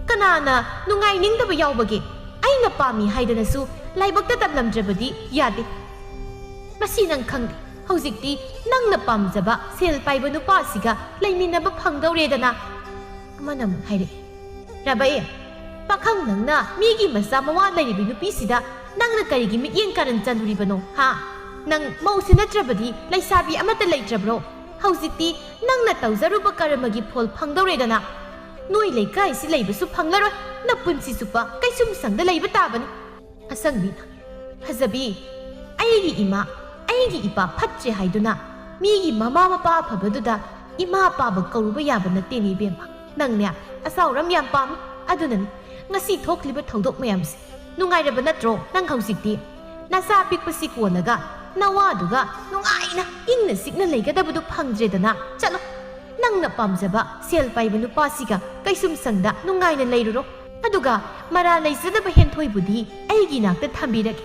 ꯀꯅꯥꯅ ꯅꯨꯡꯉꯥꯏꯅꯤꯡꯗꯕ ꯌꯥꯎꯕꯒꯦ? ꯑꯩꯅ ꯄꯥꯝꯃꯤ ꯍꯥꯏꯗꯅꯁꯨ ꯂꯥꯏꯕꯛꯇ ꯇꯝꯂꯝꯗ꯭ꯔꯕꯗꯤ ꯌꯥꯗꯦ꯫ ꯃꯁꯤ ꯅꯪ ꯈꯪꯗꯦ꯫ ꯍꯧꯖꯤꯛꯇꯤ ꯅꯪꯅ ꯄꯥꯝꯖꯕ ꯁꯦꯜ ꯄꯥꯏꯕ ꯅꯨꯄꯥ ꯑꯁꯤꯒ ꯂꯩꯃꯤꯟꯅꯕ ꯐꯪꯗꯧꯔꯦꯗꯅ꯫ ꯑꯃꯅ ꯑꯃꯨꯛ ꯍꯥꯏꯔꯛꯏ, "ꯔꯥꯕꯩ, ꯄꯥꯈꯪ ꯅꯪꯅ ꯃꯤꯒꯤ ꯃꯆꯥ ꯃꯋꯥ ꯂꯩꯔꯤꯕꯤ ꯅꯨꯄꯤꯁꯤꯗ ꯅꯪꯅ ꯀꯔꯤꯒꯤ ꯃꯤꯠꯌꯦꯡ ꯀꯥꯔꯟ ꯆꯜꯂꯨꯔꯤꯕꯅꯣ, ꯍꯥ? ꯅꯪ ꯃꯧꯁꯤ ꯅꯠꯇ꯭ꯔꯕꯗꯤ ꯂꯩꯁꯥꯕꯤ ꯑꯃꯠꯇ ꯂꯩꯇ꯭ꯔꯕ꯭ꯔꯣ? ꯍꯧꯖꯤꯛꯇꯤ ꯅꯪꯅ ꯇꯧꯖꯔꯨꯕ ꯀꯔꯃꯒꯤ ꯐꯣꯜ ꯐꯪꯗꯧꯔꯦꯗꯅ꯫ ꯅꯣꯏ ꯂꯩꯀꯥꯏꯁꯤ ꯂꯩꯕꯁꯨ ꯐꯪꯂꯔꯣꯏ, ꯅꯄꯨꯟꯁꯤ ꯆꯨꯞꯄ ꯀꯩꯁꯨꯝꯁꯪꯗ ꯂꯩꯕ ꯇꯥꯕꯅꯤ꯫" ꯑꯁꯪꯕꯤꯅ, "ꯐꯖꯕꯤ, ꯑꯩꯒꯤ ꯏꯃꯥ, ꯑꯩꯒꯤ ꯏꯄꯥ ꯐꯠꯇ꯭ꯔꯦ ꯍꯥꯏꯗꯨꯅ ꯃꯤꯒꯤ ꯃꯃꯥ ꯃꯄꯥ ꯑꯐꯕꯗꯨꯗ ꯏꯃꯥ ꯄꯥꯕ ꯀꯧꯔꯨꯕ ꯌꯥꯕ ꯅꯠꯇꯦꯅꯦ ꯏꯕꯦꯝꯃ꯫ ꯅꯪꯅꯦ ꯑꯆꯥꯎꯔꯝ ꯌꯥꯝ ꯄꯥꯝꯃꯤ꯫ ꯑꯗꯨꯅꯅꯤ ꯉꯁꯤ ꯊꯣꯛꯂꯤꯕ ꯊꯧꯗꯣꯛ ꯃꯌꯥꯝꯁꯦ꯫ ꯅꯨꯡꯉꯥꯏꯔꯕ ꯅꯠꯇ꯭ꯔꯣ ꯅꯪ ꯍꯧꯖꯤꯛꯇꯤ? ꯅꯆꯥ ꯄꯤꯛꯄꯁꯤ ꯀꯣꯜꯂꯒ ꯅꯋꯥꯗꯨꯒ ꯅꯨꯡꯉꯥꯏꯅ ꯏꯪꯅ ꯆꯤꯛꯅ ꯂꯩꯒꯗꯕꯗꯨ ꯐꯪꯗ꯭ꯔꯦꯗꯅ꯫ ꯆꯠꯂꯣ, ꯅꯪꯅ ꯄꯥꯝꯖꯕ ꯁꯦꯜ ꯄꯥꯏꯕ ꯅꯨꯄꯥꯁꯤꯒ ꯀꯩꯁꯨꯝꯁꯪꯗ ꯅꯨꯡꯉꯥꯏꯅ ꯂꯩꯔꯨꯔꯣ꯫ ꯑꯗꯨꯒ ꯃꯔꯥ ꯂꯩꯖꯗꯕ ꯍꯦꯟꯊꯣꯏꯕꯨꯗꯤ ꯑꯩꯒꯤ ꯏꯅꯥꯛꯇ ꯊꯝꯕꯤꯔꯒꯦ꯫"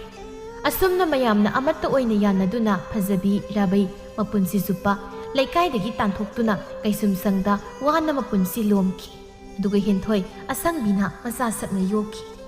ꯑꯁꯨꯝꯅ ꯃꯌꯥꯝꯅ ꯑꯃꯠꯇ ꯑꯣꯏꯅ ꯌꯥꯅꯗꯨꯅ ꯐꯖꯕꯤ ꯔꯥꯕꯩ ꯃꯄꯨꯟꯁꯤ ꯆꯨꯞꯄ ꯂꯩꯀꯥꯏꯗꯒꯤ ꯇꯥꯟꯊꯣꯛꯇꯨꯅ ꯀꯩꯁꯨꯝꯁꯪꯗ ꯋꯥꯅ ꯃꯄꯨꯟꯁꯤ ꯂꯣꯝꯈꯤ꯫ ꯑꯗꯨꯒ ꯍꯦꯟꯊꯣꯏ ꯑꯁꯪꯕꯤꯅ ꯃꯆꯥ ꯁꯛꯅ ꯌꯣꯛꯈꯤ꯫